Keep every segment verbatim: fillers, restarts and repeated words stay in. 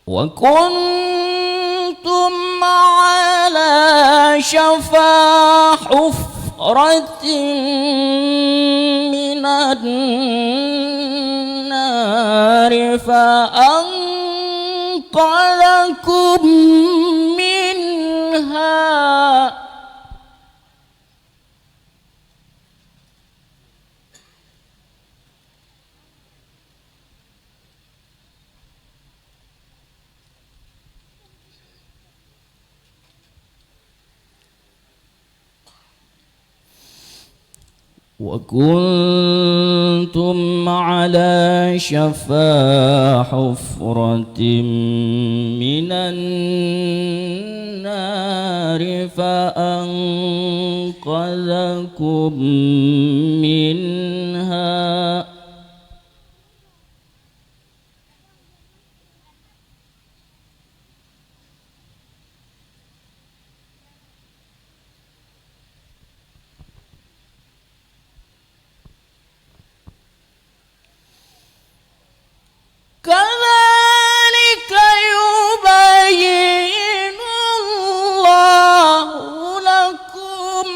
وكنتم على شفا حفرة من النار فأنقذكم منها. وكنتم على شفا حفرة من النار فأنقذكم منها. كذلك يبين الله لكم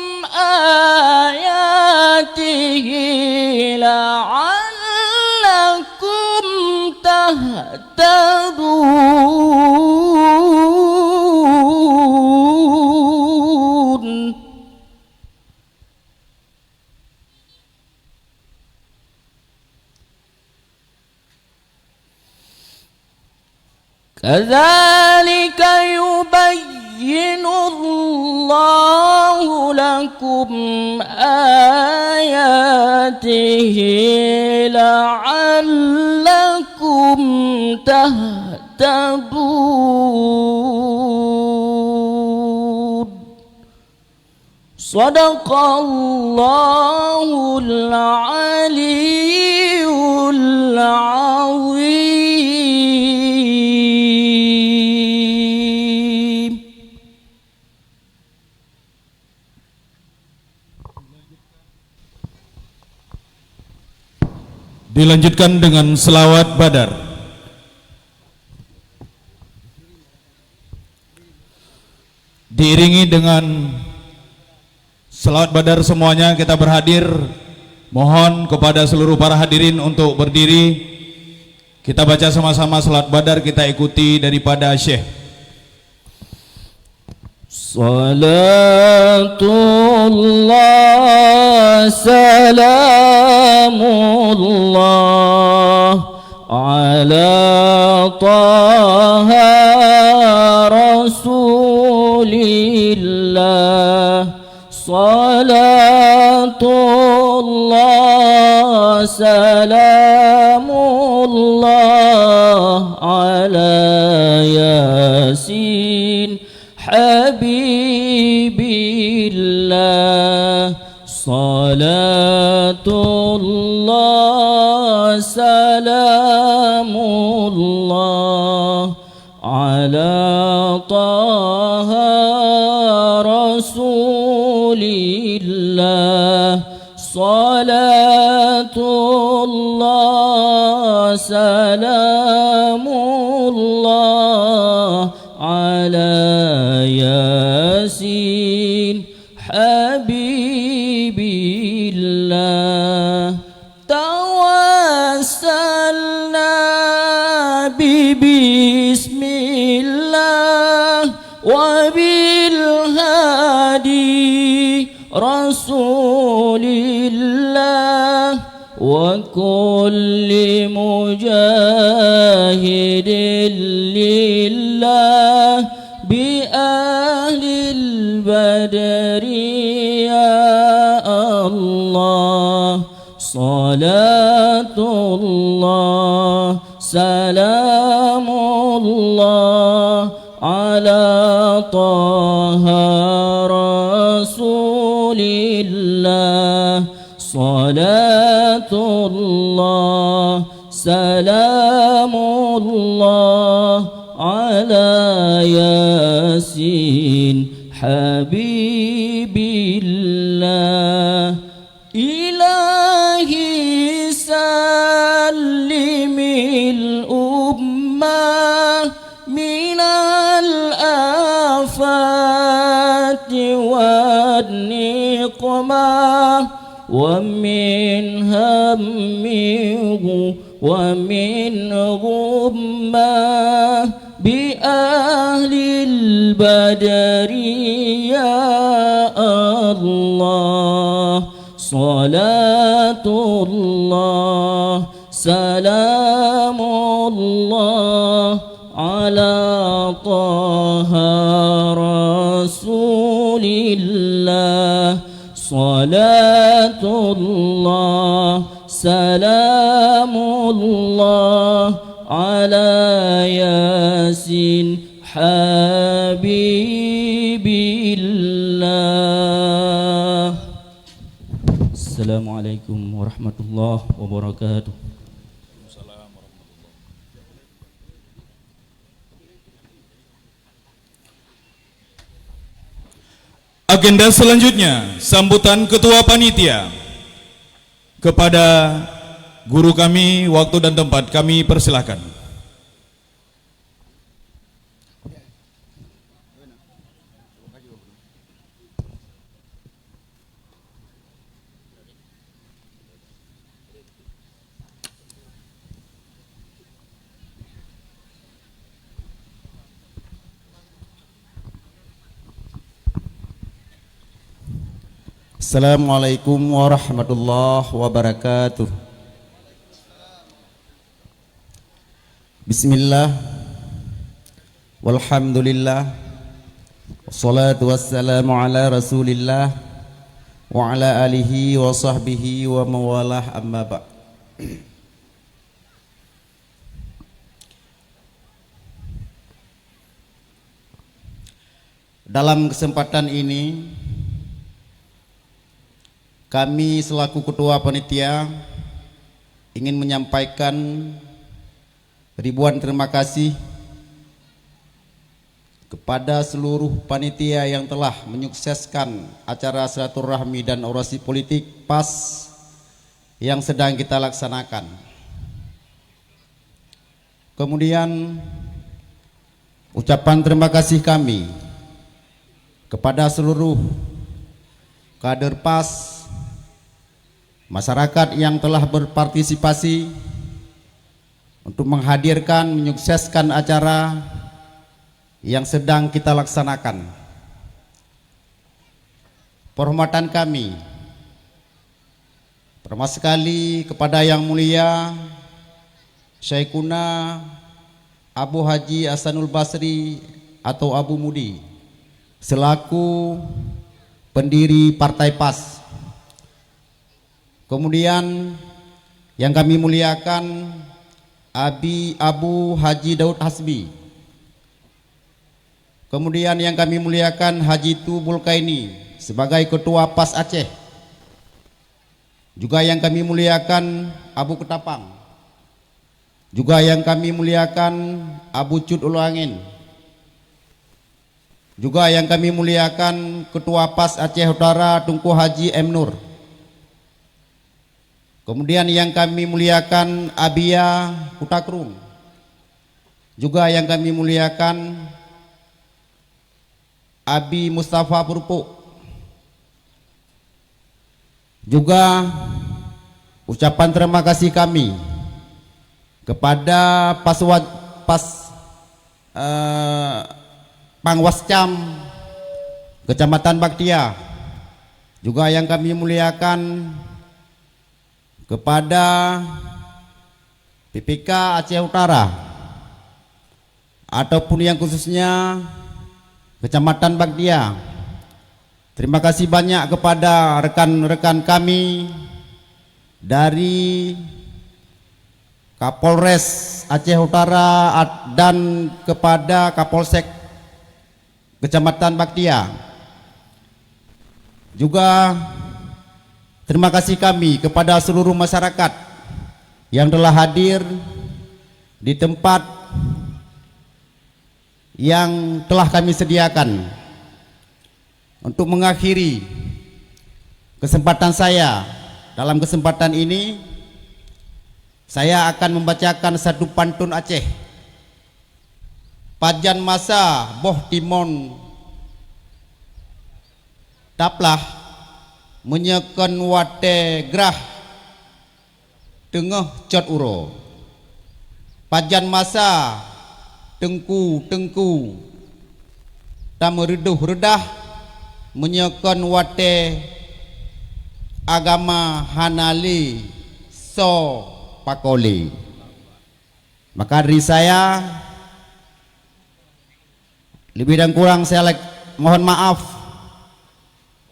آياته لعلكم تهتدون. كذلك يبين الله لكم آياته لعلكم تهتدون. صدق الله العلي العظيم. Dilanjutkan dengan selawat Badar. Diiringi dengan selawat Badar semuanya kita berhadir. Mohon kepada seluruh para hadirin untuk berdiri. Kita baca sama-sama selawat Badar, kita ikuti daripada Syekh. صلاة الله سلام الله على طه رسول الله. صلاة الله سلام الله على ياسين حبيب الله. صلاة الله سلام الله على طه رسول الله. صلاة الله سلام الله على ياسين حبيب الله. توسلنا ببسم الله وبالهادي رسول الله وكل مجاهد لله بأهل البدر يا الله. صلاة الله سلام الله على طه رسول الله. صلاة الله سلام الله على ياسين حبيب الله. إلهي سلم الأمة من الآفات والنقمة ومن هم ومن غمة بأهل البدر يا الله. صلاة الله سلام الله على طه رسول الله. صلاة الله سلام الله على ياسين حبيب الله. Assalamualaikum warahmatullahi wabarakatuh. Agenda selanjutnya, sambutan Ketua Panitia. Kepada guru kami, waktu dan tempat kami persilahkan. Assalamualaikum warahmatullahi wabarakatuh. Bismillah. Walhamdulillah. Wassalatu wassalamu ala Rasulillah wa ala alihi wa sahbihi wa mawalah, amma ba'd. Dalam kesempatan ini, kami selaku Ketua Panitia ingin menyampaikan ribuan terima kasih kepada seluruh panitia yang telah menyukseskan acara silaturahmi dan orasi politik pas yang sedang kita laksanakan. Kemudian, ucapan terima kasih kami kepada seluruh kader pas, masyarakat yang telah berpartisipasi untuk menghadirkan, menyukseskan acara yang sedang kita laksanakan. Penghormatan kami pertama sekali kepada Yang Mulia Syaikhuna Abu Haji Hasanul Basri atau Abu Mudi, selaku pendiri Partai pas. Kemudian, yang kami muliakan Abi Abu Haji Daud Hasbi. Kemudian, yang kami muliakan Haji Tu Bulkaini sebagai Ketua pas Aceh. Juga yang kami muliakan Abu Ketapang. Juga yang kami muliakan Abu Cut Ulu Angin. Juga yang kami muliakan Ketua pas Aceh Utara Teungku Haji M Nur. Kemudian, yang kami muliakan Abia Kuta Krueng. Juga yang kami muliakan Abi Mustafa Purpuk. Juga ucapan terima kasih kami kepada Paswat, Pas, eh, Pangwascam Kecamatan Baktia. Juga yang kami muliakan kepada P P K Aceh Utara, ataupun yang khususnya Kecamatan Baktia. Terima kasih banyak kepada rekan-rekan kami dari Kapolres Aceh Utara at-, dan kepada Kapolsek Kecamatan Baktia. Juga terima kasih kami kepada seluruh masyarakat yang telah hadir di tempat yang telah kami sediakan. Untuk mengakhiri kesempatan saya dalam kesempatan ini, saya akan membacakan satu pantun Aceh. Pajan masa boh timon taplah, meunyoe kon watée grah teungoh cot uroe. Pajan masa teungku-teungku tameureudôh reudah, meunyoe kon watée agama hana lé soe pakoe lé. Maka dari saya, lebih dan kurang saya lak-, mohon maaf.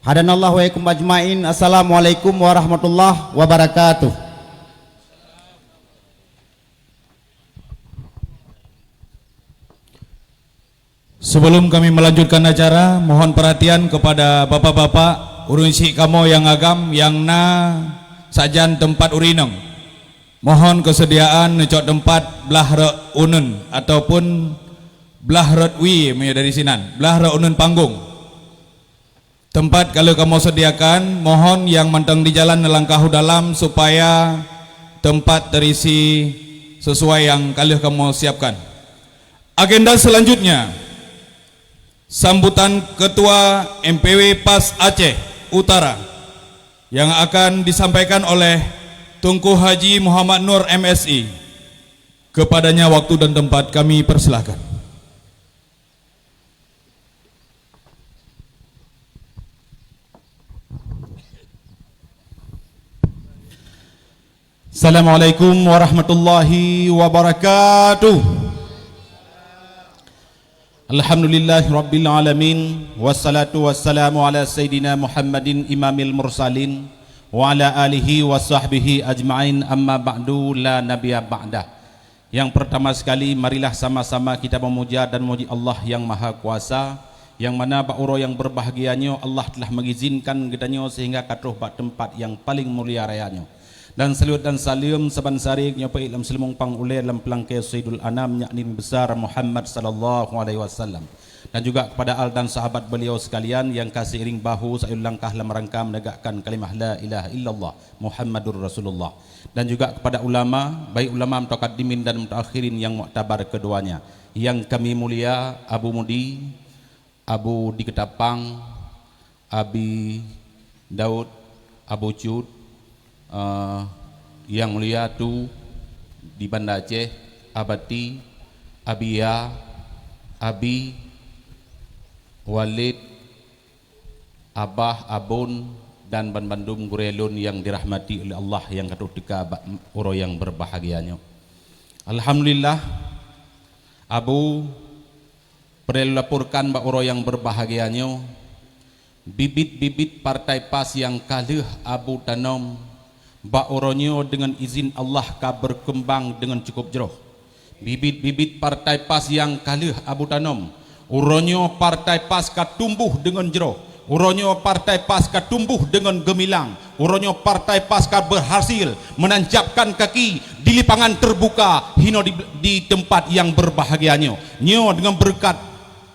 Hadanallahu wa iyyakum ajmain. Assalamualaikum warahmatullahi wabarakatuh. Sebelum kami melanjutkan acara, mohon perhatian kepada bapak-bapak, ureuëng syiek kamoe nyang agam nyang na sajan teumpat ureuëng inong. Mohon kesediaan neucok teumpat blah rot uneuen ataupun blah rot wie meunyoe dari sinan, blah rot uneuen panggong. Teumpat ka lheueh kamoe sediakan, mohon nyang mantong di jalan neulangkah u dalam supaya teumpat terisi sesuai nyang ka lheueh kamoe siapkan. Agenda selanjutnya, sambutan Ketua M P W pas Aceh Utara yang akan disampaikan oleh Teungku Haji Muhammad Nur, M Si. Kepadanya waktu dan tempat kami persilahkan. Assalamualaikum warahmatullahi wabarakatuh. Alhamdulillahirabbil alamin, wassalatu wassalamu ala sayyidina Muhammadin imamil mursalin wa ala alihi wa sahbihi ajmain, amma ba'du, la nabiyya ba'dah. Yang pertama sekali, marilah sama-sama kita memuja dan memuji Allah yang Maha Kuasa, yang mana bak uroe yang berbahagia nyoe Allah telah mengizinkan geutanyoe sehingga ka troh bak tempat yang paling mulia raya nyoe. Dan salut dan saleuem saban sari nyoe peuék lam seuleumeung pang ulée lam peulangkée Sayyidul Anam, yakni Nabi Besar Muhammad sallallahu alaihi wasallam. Dan juga kepada al dan sahabat beliau sekalian yang ka seiring bahu sayueng langkah lam rangka menegakkan kalimah la ilaha illallah Muhammadur Rasulullah. Dan juga kepada ulama, baik ulama mutaqaddimin dan mutaakhirin yang muktabar keduanya, yang kami mulia Abu Mudi, Abu di Ketapang, Abi Daud, Abu Cut, eh, yang mulia Tu di Banda Aceh, Abati, Abia, Abi, Walid, Abah, Abon, dan banmandum gurée lôn yang dirahmati oleh Allah yang ka troh teuka bak uroe yang berbahagia nyoe. Alhamdulillah, Abu, Peureulée laporkan bak uroe nyang beurbahagia nyoe, bibit-bibit partai pas nyang ka lheueh Abu tanom bak uroe nyoe deungon izin Allah ka beurkeumbang deungon cukup jroh. Bibit-bibit partai pas nyang ka lheueh Abu tanom, uroe nyoe partai pas ka tumboh deungon jroh. Uroe nyoe partai pas ka tumboh deungon geumilang. Uroe nyoe partai pas ka beurhasil meunancapkan kaki di lipangan teurbuka hinoe di, di teumpat nyang beurbahagia nyoe. Nyoe deungon beureukat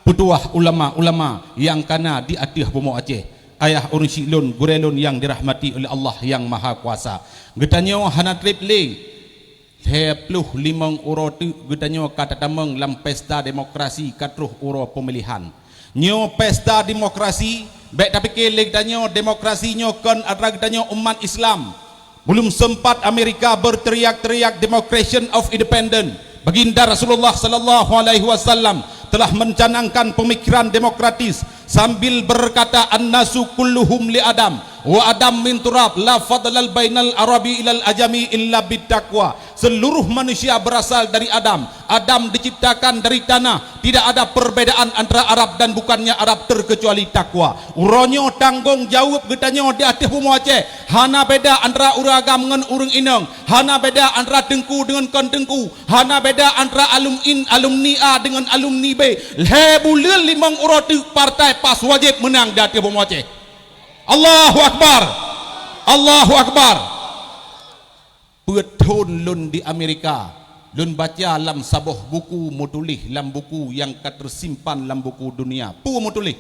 peutuah ulama-ulama nyang ka na di ateueh bumoe Aceh. Ayah ureuëng syiek lôn, gurée lôn nyang dirahmati oleh Allah Nyang Mahakuasa. Geutanyoe hana treb lé. Lhée ploh limong uroe teuk geutanyoe ka tatamong lam pesta demokrasi ka troh uroe peumilihan. Nyoe pesta demokrasi, bék tapike lé geutanyoe demokrasi nyoe kon atra geutanyoe umat Islam. Belum sempat Amerika berteriak-teriak Declaration of Independence, Baginda Rasulullah sallallahu alaihi wasallam telah mencanangkan pemikiran demokratis sambil berkata, "An-nasu kulluhum li Adam, wa Adam min turab, la fadlal bainal Arabi ilal ajami illa bittaqwa." Seluruh manusia berasal dari Adam. Adam diciptakan dari tanah. Tidak ada perbedaan antara Arab dan bukannya Arab terkecuali takwa. Uroe nyoe tanggong jaweueb geutanyoe di ateueh bumoe Aceh. Hana beda antara ureuëng agam ngon ureuëng inong. Hana beda antara teungku deungon kon teungku. Hana beda antara alumni, alumni A deungon alumni B. Lhée buleuen limong uroe teuk partai pas wajéb meunang di ateueh bumoe Aceh. Allahu Akbar. Allahu Akbar. Peuet thon lôn di Amerika, lôn baca lam saboh buku meutuléh lam buku nyang ka teusimpan lam buku dunia. Peue meutuléh?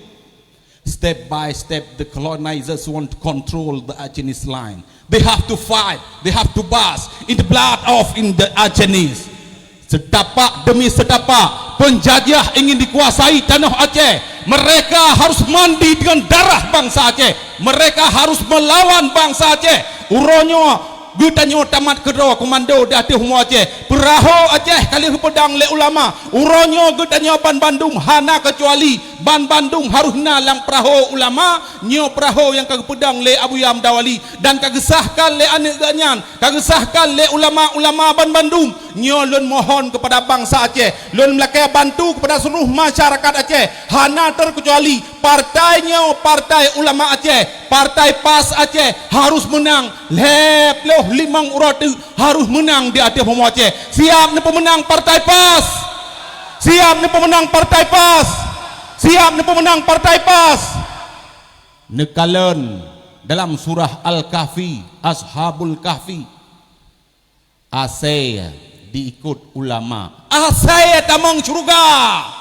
Step by step, the colonizers want to control the Achinese line. They have to fight, they have to bath in the blood of in the Achinese. Setapak demi setapak, penjajah ingin dikuasai tanoh Aceh. Mereka harus mandi dengan darah bangsa Aceh. Mereka harus melawan bangsa Aceh. Uroe nyoe geutanyoe tamat keudroe komando di ateueh bumoe Aceh. Peurahô Aceh ka lheueh geupeudong lé ulama. Uroe nyoe geutanyoe banmandum hana keucuali, banmandum harôh na lam peurahô ulama. Nyoe peurahô nyang ka geupeudong lé Abuya Mudawali dan ka geusahkan lé aneuëk geuh nyan, ka geusahkan lé ulama-ulama banmandum. Nyoe lôn mohon keupada bansa Aceh, lôn meulakée bantu keupada seuluruh masyarakat Aceh, hana teukeucuali partai nyoe, Partai Ulama Aceh, Partai pas Aceh harôh meunang lhée ploh limong uroe teuk, harôh meunang di ateueh bumoe Aceh. Siab neupeumeunang Partai pas? Siab neupeumeunang Partai pas? Siab neupeumeunang Partai pas? Neukalon dalam surah Al-Kahfi, Ashabul Kahfi, asée diikot ulama, asée tamong syeuruga.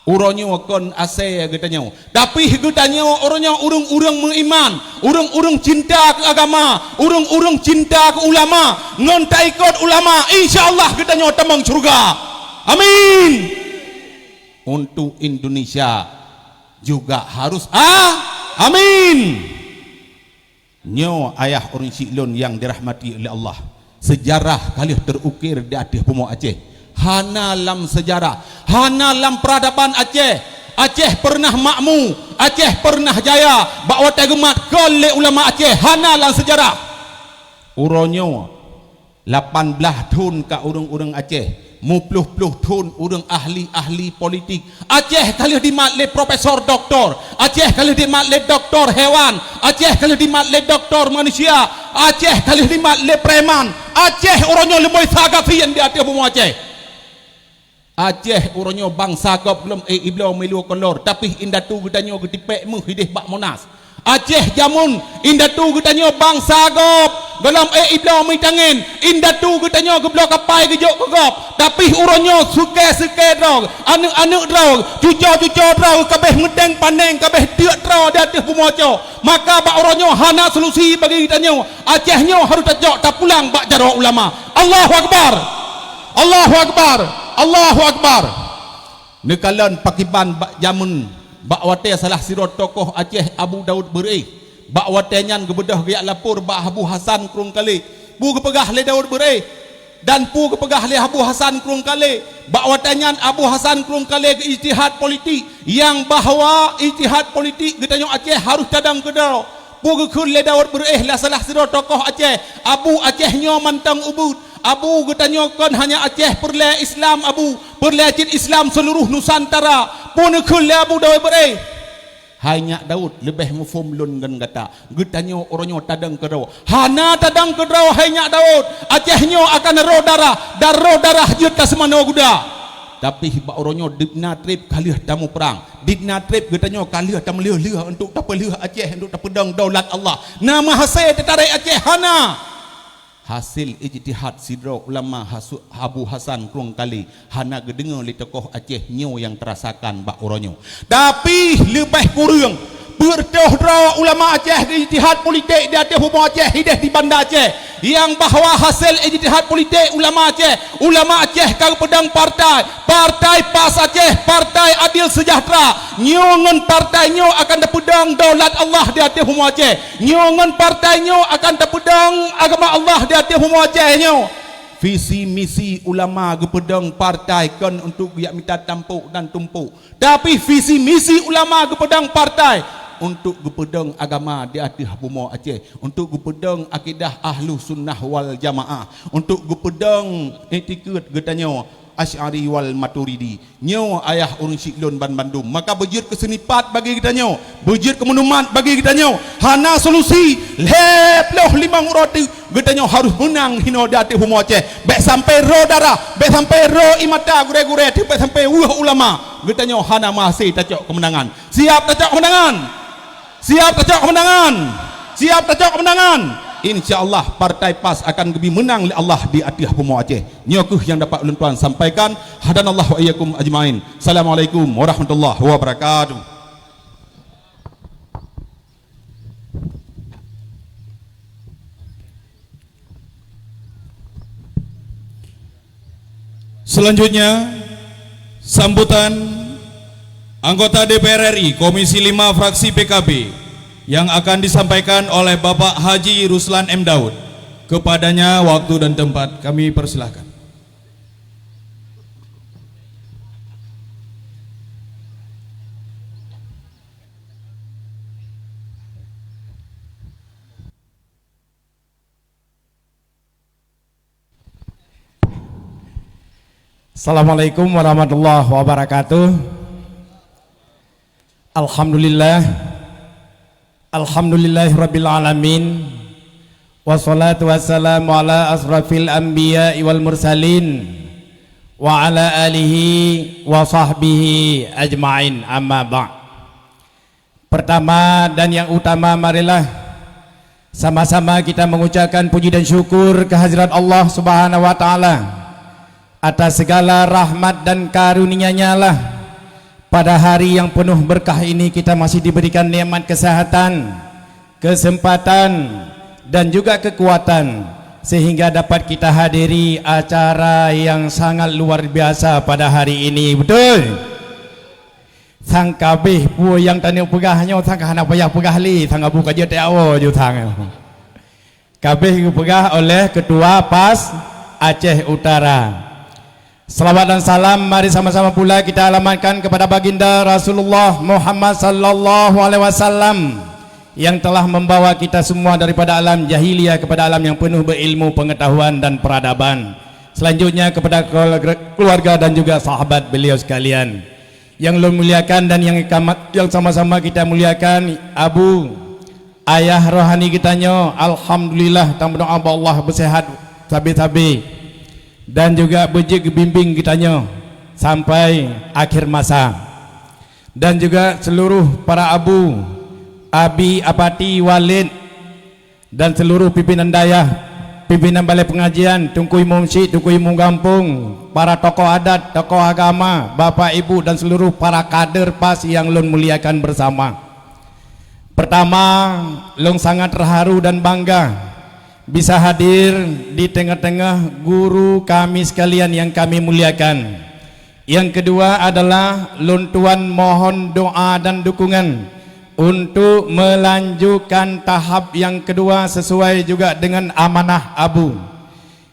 Uroe nyoe kon asée geutanyoe, tapi geutanyoe uroe nyoe ureuëng-ureuëng meuiman, ureuëng-ureuëng cinta keu agama, ureuëng-ureuëng cinta keu ulama. Ngon taikot ulama, insya Allah geutanyoe tamong syeuruga. Amin. Untuk Indonesia juga harus, ah, amin. Nyoe ayah ureuëng syik lôn nyang dirahmati oleh Allah, seujarah ka lheueh teurukir di ateueh bumoe Aceh. Hana lam seujarah, hana lam peuradaban Aceh. Aceh peureunah makmu, Aceh peureunah jaya bak watée geumat kon lé ulama Aceh, hana lam seujarah. Uroe nyoe lapan blaih thon ka ureuëng-ureuëng Aceh, muploh-ploh thon ureuëng ahli-ahli politik. Aceh ka lheueh dimat lé profesor doktor, Aceh ka lheueh dimat lé doktor hewan, Aceh ka lheueh dimat lé doktor manusia, Aceh ka lheueh dimat lé preman. Aceh uroe nyoe leumoi saga sien di ateueh bumoe Aceh. Aceh uroe nyoe bansa gob lom, eh, ibloe milu kolor, tapi indatu geutanyoe geutipék méuh ideh bak Monas. Aceh jameun indatu geutanyoe bansa gob, gohlom, eh, ibloe mitangen, indatu geutanyoe geubloe kapai geujok keu gob, tapi uroe nyoe sukée-sukée droe, aneuëk-aneuëk droe, cuco-cuco droe kabéh meudeng paneng, kabéh teuk droe di ateueh bumoe Aceh. Maka bak uroe nyoe hana solusi bagi geutanyoe. Aceh nyoe harôh tacok tapulang bak jaroe ulama. Allahu Akbar. Allahu Akbar. Allahu Akbar. Neukalon pakiban bak jameun, bak watée salah sidroe tokoh Aceh Abu Daud Beureueh, bak watée nyan geubeudôh geujak lapor bak Abu Hasan Krueng Kalé. Peue geupeugah lé Daud Beureueh dan peue geupeugah lé Abu Hasan Krueng Kalé? Bak watée nyan Abu Hasan Krueng Kalé geuijtihad politik nyang bahwa ijtihad politik geutanyoe Aceh harôh tadong keudroe. Peue geukheun lé Daud Beureueh, lé salah sidroe tokoh Aceh, Abu, Aceh nyoe mantong ubit. Abu, geutanyoe kon hanya Aceh peureulée Islam, Abu, peureulée cit Islam seuluruh Nusantara. Peue neukheun lé Abu Daud Beureueh? Hai nyak Daud, leubeh muphom lôn ngon gata. Geutanyoe uroe nyoe tadong keudroe. Hana tadong keudroe, hai nyak Daud. Aceh nyoe akan rô darah, dan rô darah jeuet ka seumanoe guda. Tapi bak uroe nyoe dibna treb ka lheueh tamuprang. Dibna treb geutanyoe ka lheueh tameulheueh-lheueh untuk tapeulheueh Aceh, untuk tapeudong daulat Allah. Na meuhasé teutarek Aceh? Hana. Hasé ijtihad sidroe ulama hasu-, Abu Hasan Krueng Kalé hana geudeungoe lé tokoh Aceh nyoe nyang teurasakan bak uroe nyoe. Tapi leubeh kureueng peuet reutoh droe ulama Aceh geuijtihad politik di ateueh bumoe Aceh, ideh di Banda Aceh, nyang bahwa hasé ijtihad politik ulama Aceh, ulama Aceh ka geupeudong partai, Partai pas Aceh, Partai Adil Sejahtera. Nyoe ngon partai nyoe akan tapeudong daulat Allah di ateueh bumoe Aceh. Nyoe ngon partai nyoe akan tapeudong agama Allah di ateueh bumoe Aceh nyoe. Visi misi ulama geupeudong partai kon untuk geujak mita tampok dan tumpok, tapi visi misi ulama geupeudong partai untuk geupeudong agama di ateueh bumoe Aceh, untuk geupeudong akidah Ahlussunnah wal Jamaah, untuk geupeudong iktikeuet geutanyoe Asy'ari wal Maturidi. Nyoe ayah ureuëng syik lôn banmandum. Maka beujeuet keu seunipat bagi geutanyoe, beujeuet keu meunumat bagi geutanyoe. Hana solusi, lhée ploh limong uroe teuk geutanyoe harôh meunang hinoe di ateueh bumoe Aceh. Bék sampai rô darah, bék sampai rô ie mata gurée-gurée teuk, bék sampai weueh ulama. Geutanyoe hana meuhasé tacok keumeunangan. Siab tacok keumeunangan? Siab tacok keumeunangan? Siab tacok keumeunangan? Insya Allah, Partai pas akan geubri meunang lé Allah di ateueh bumoe Aceh. Nyoe kheueh nyang dapat ulôn tuan sampaikan. Hadanallahu wa iyyakum ajmain. Assalamualaikum warahmatullahi wabarakatuh. Selanjutnya, sambutan anggota D P R R I Komisi lima fraksi P K B yang akan disampaikan oleh Bapak Haji Ruslan M Daud. Kepadanya waktu dan tempat kami persilahkan. Assalamualaikum warahmatullahi wabarakatuh. Alhamdulillah. Alhamdulillahirabbil alamin. Wassalatu wassalamu ala asrafil anbiya'i wal mursalin wa ala alihi wa sahbihi ajmain, amma ba'd. Pertama dan yang utama, marilah sama-sama kita mengucapkan puji dan syukur kehadirat Allah Subhanahu wa Ta'ala atas segala rahmat dan karunia-Nya lah. Pada hari yang penuh berkah ini, kita masih diberikan nikmat kesehatan, kesempatan, dan juga kekuatan, sehingga dapat kita hadiri acara yang sangat luar biasa pada hari ini. Betul? Sang kabeh peue nyang taneuk peugah nyoe, sang ka hana payah peugah lé, sang abu ka jeuet teuawoe ju sang. Kabeh geupeugah oleh Ketua pas Aceh Utara. Selawat dan salam mari sama-sama pula kita alamatkan kepada Baginda Rasulullah Muhammad sallallahu alaihi wasallam yang telah membawa kita semua daripada alam jahiliyah kepada alam yang penuh berilmu, pengetahuan dan peradaban. Selanjutnya kepada keluarga, keluarga dan juga sahabat beliau sekalian. Yang lôn muliakan dan yang kamat, yang sama-sama kita muliakan, Abu, ayah rohani geutanyoe, alhamdulillah, tameudoa bak Allah beusehat sabe-sabe dan juga beujeuet geubimbéng geutanyoe sampai akhir masa. Dan juga seluruh para abu, abi, apati, walid, dan seluruh pimpinan dayah, pimpinan balai pengajian, teungku imum syik, teungku imum gampông, para tokoh adat, tokoh agama, bapak ibu dan seluruh para kader pas nyang lôn muliakan bersama. Pertama, lôn sangat terharu dan bangga bisa hadir di tengah-tengah guru kami sekalian yang kami muliakan. Nyang keudua adalah lôn tuan mohon doa dan dukungan untuk melanjutkan tahap nyang keudua sesuai juga dengan amanah Abu.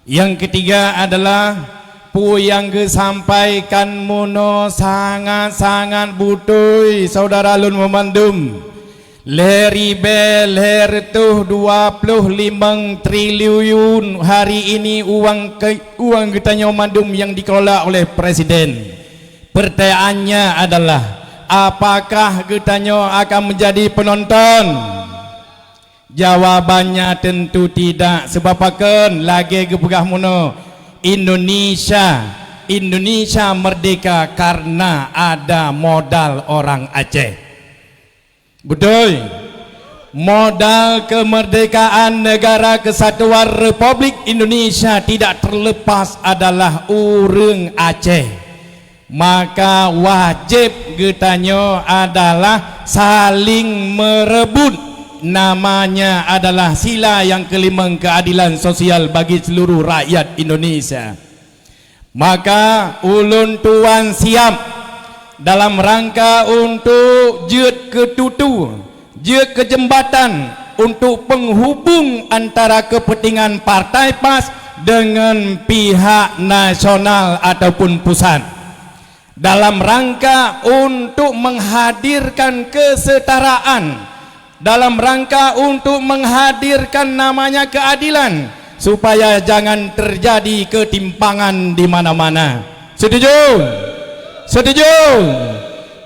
Nyang keutiga adalah peue nyang geusampaikan meunoe sangat-sangat beutôi syedara lôn banmandum. Lhée ribée lhée reutôh dua ploh limong triliun hari ini uang ke-, uang geutanyoe mandum nyang dikelola oleh presiden. Pertanyaannya adalah, apakah geutanyoe akan menjadi penonton? Jawabannya tentu tidak, sebab pakon lagée geupeugah meunoe, Indonesia, Indonesia merdeka karena ada modal orang Aceh. Beutôi. Modal kemerdekaan Negara Kesatuan Republik Indonesia tidak terlepas adalah ureuëng Aceh. Maka wajéb geutanyoe adalah saling merebut. Namanya adalah sila yang kelima keadilan sosial bagi seluruh rakyat Indonesia. Maka ulôn tuan siap dalam rangka untuk jeuet keu tutu, jeuet keu jembatan untuk penghubung antara kepentingan partai pas dengan pihak nasional ataupun pusat. Dalam rangka untuk menghadirkan kesetaraan, dalam rangka untuk menghadirkan namanya keadilan, supaya jangan terjadi ketimpangan di mana-mana. Setuju? Setuju?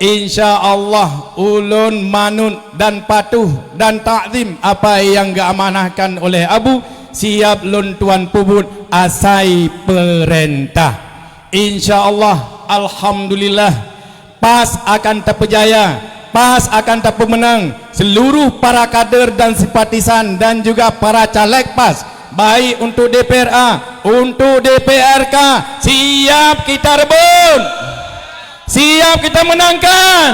Insya Allah, ulôn manut dan patuh dan takzim apa yang geuamanahkan oleh Abu, siap lôn tuan peubuet asai peurintah. Insya Allah, alhamdulillah, pas akan tapeujaya, pas akan tapeumeunang. Seluruh para kader dan simpatisan dan juga para caleg pas, baik untuk D P R A, untuk D P R K, siap kita rebut, siap kita menangkan.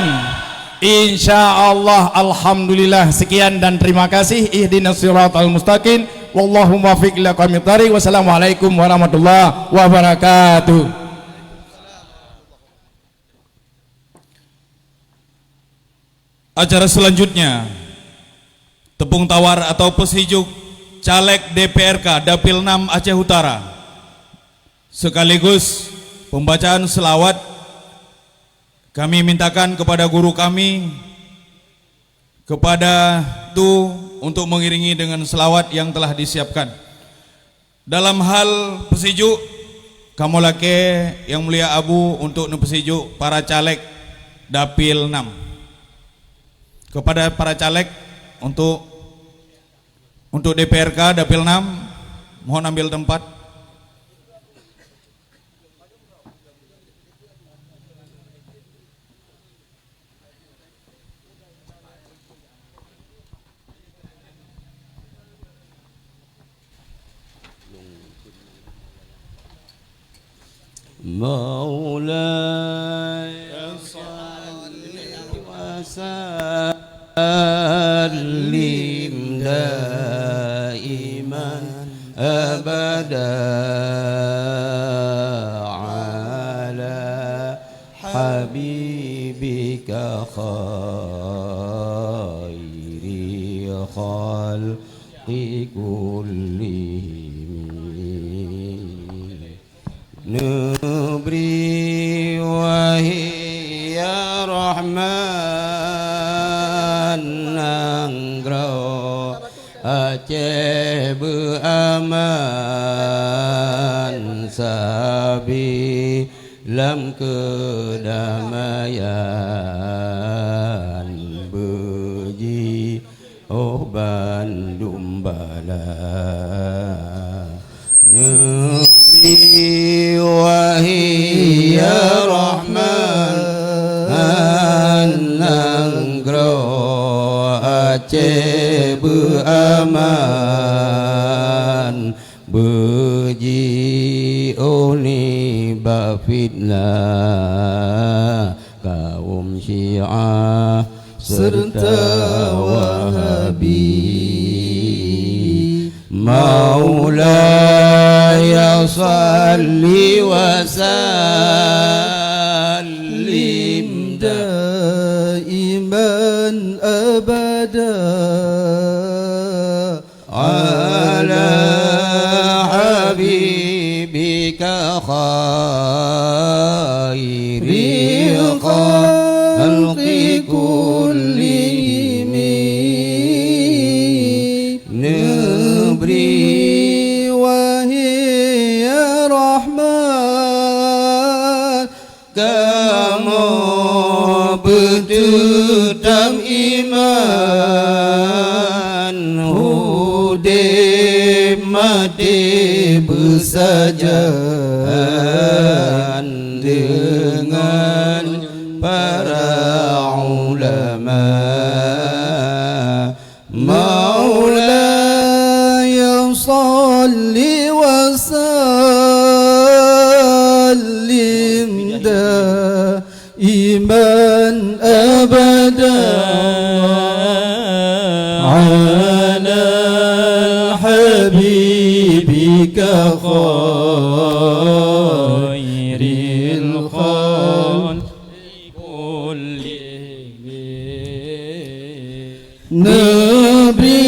Insya Allah, alhamdulillah. Sekian dan terima kasih. Ihdinas siratal mustaqim. Wallahu muwaffiq ila aqwamit thariq. Wassalamualaikum warahmatullahi wabarakatuh. Acara selanjutnya, tepung tawar atau peusijuek caleg D P R K Dapil enam Aceh Utara, sekaligus pembacaan selawat. Kami mintakan kepada guru kami, kepada tu, untuk mengiringi dengan selawat yang telah disiapkan. Dalam hal peusijuek, kamoe lakée Yang Mulia Abu untuk neupeusijuek para caleg Dapil enam. Kepada para caleg untuk, untuk D P R K Dapil enam, mohon ambil tempat. مولاي صل وسلم دائما أبدا على حبيبك خير الخلق كلهم. Neubri wahé ya Rahman nanggroe Aceh beuaman sabe lam keudamaian beuji oh bandum bala. Neubri wahé ya Rahman nanggroe Aceh beuaman beuji oh nibak fitnah kaum Syiah serta Wahabi. Maulaya salli wa sallim daiman abada ala habibika khairil khalqi kullihim. Neubri wahé ya Rahman kamoe beuteutap iman, udeb maté beusajan deungon para ulama. Maulaya salli wa sallim daiman abada ala habibika khairil khalqi kullihim. Neubri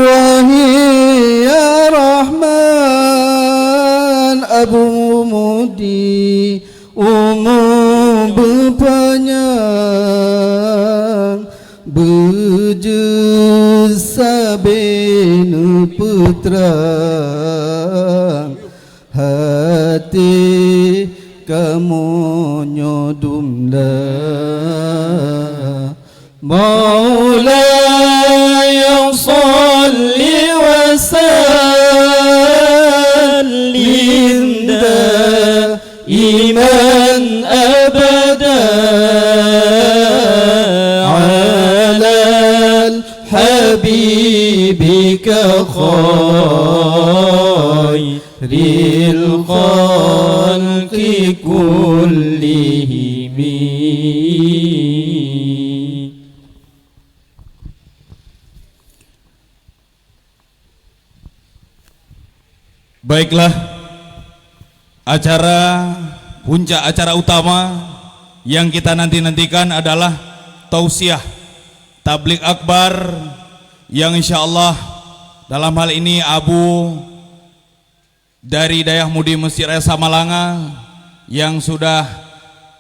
wahé ya Rahman Abu Mudi umu beupanyang beujeuet sabe neupeutrang até kamoe nyoe dum na. Maulaya salli wa sallim daiman abada ala habibika khairil khalqi kullihim. Baiklah, acara, puncak acara utama yang kita nanti-nantikan adalah tausiah tablig akbar yang insya Allah dalam hal ini Abu dari Dayah Mudi Masjid Raya Samalanga yang sudah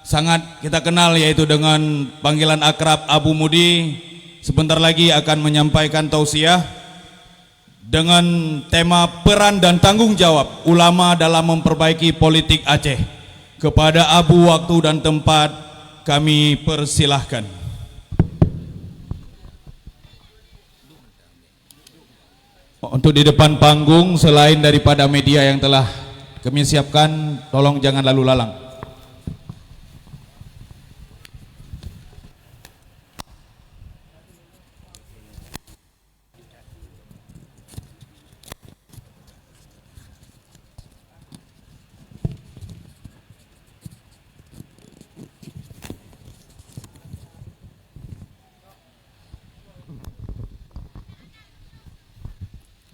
sangat kita kenal, yaitu dengan panggilan akrab Abu Mudi, sebentar lagi akan menyampaikan tausiah dengan tema peran dan tanggung jawab ulama dalam memperbaiki politik Aceh. Kepada Abu, waktu dan tempat kami persilahkan. Untuk di depan panggung, selain daripada media yang telah kami siapkan, tolong jangan lalu lalang.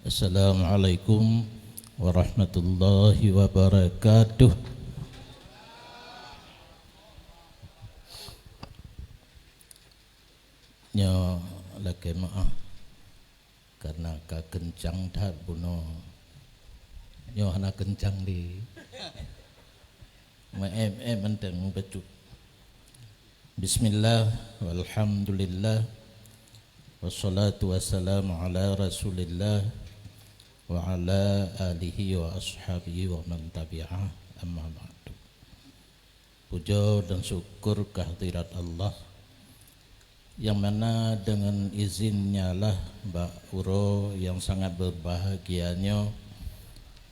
Assalamualaikum warahmatullahi wabarakatuh. Nyoe lakée meu'ah karena ka keuncang that bunoe. Nyoe hana keuncang lé. Meu-em-em mantong bacut. Bismillah, walhamdulillah, wassalatu wassalamu ala Rasulillah wa ala alihi wa ashabihi wa man tabi'ah, amma ba'du. Puja dan syukur kehadirat Allah, yang mana dengan izin-Nya lah bak uroe yang sangat berbahagia nyoe,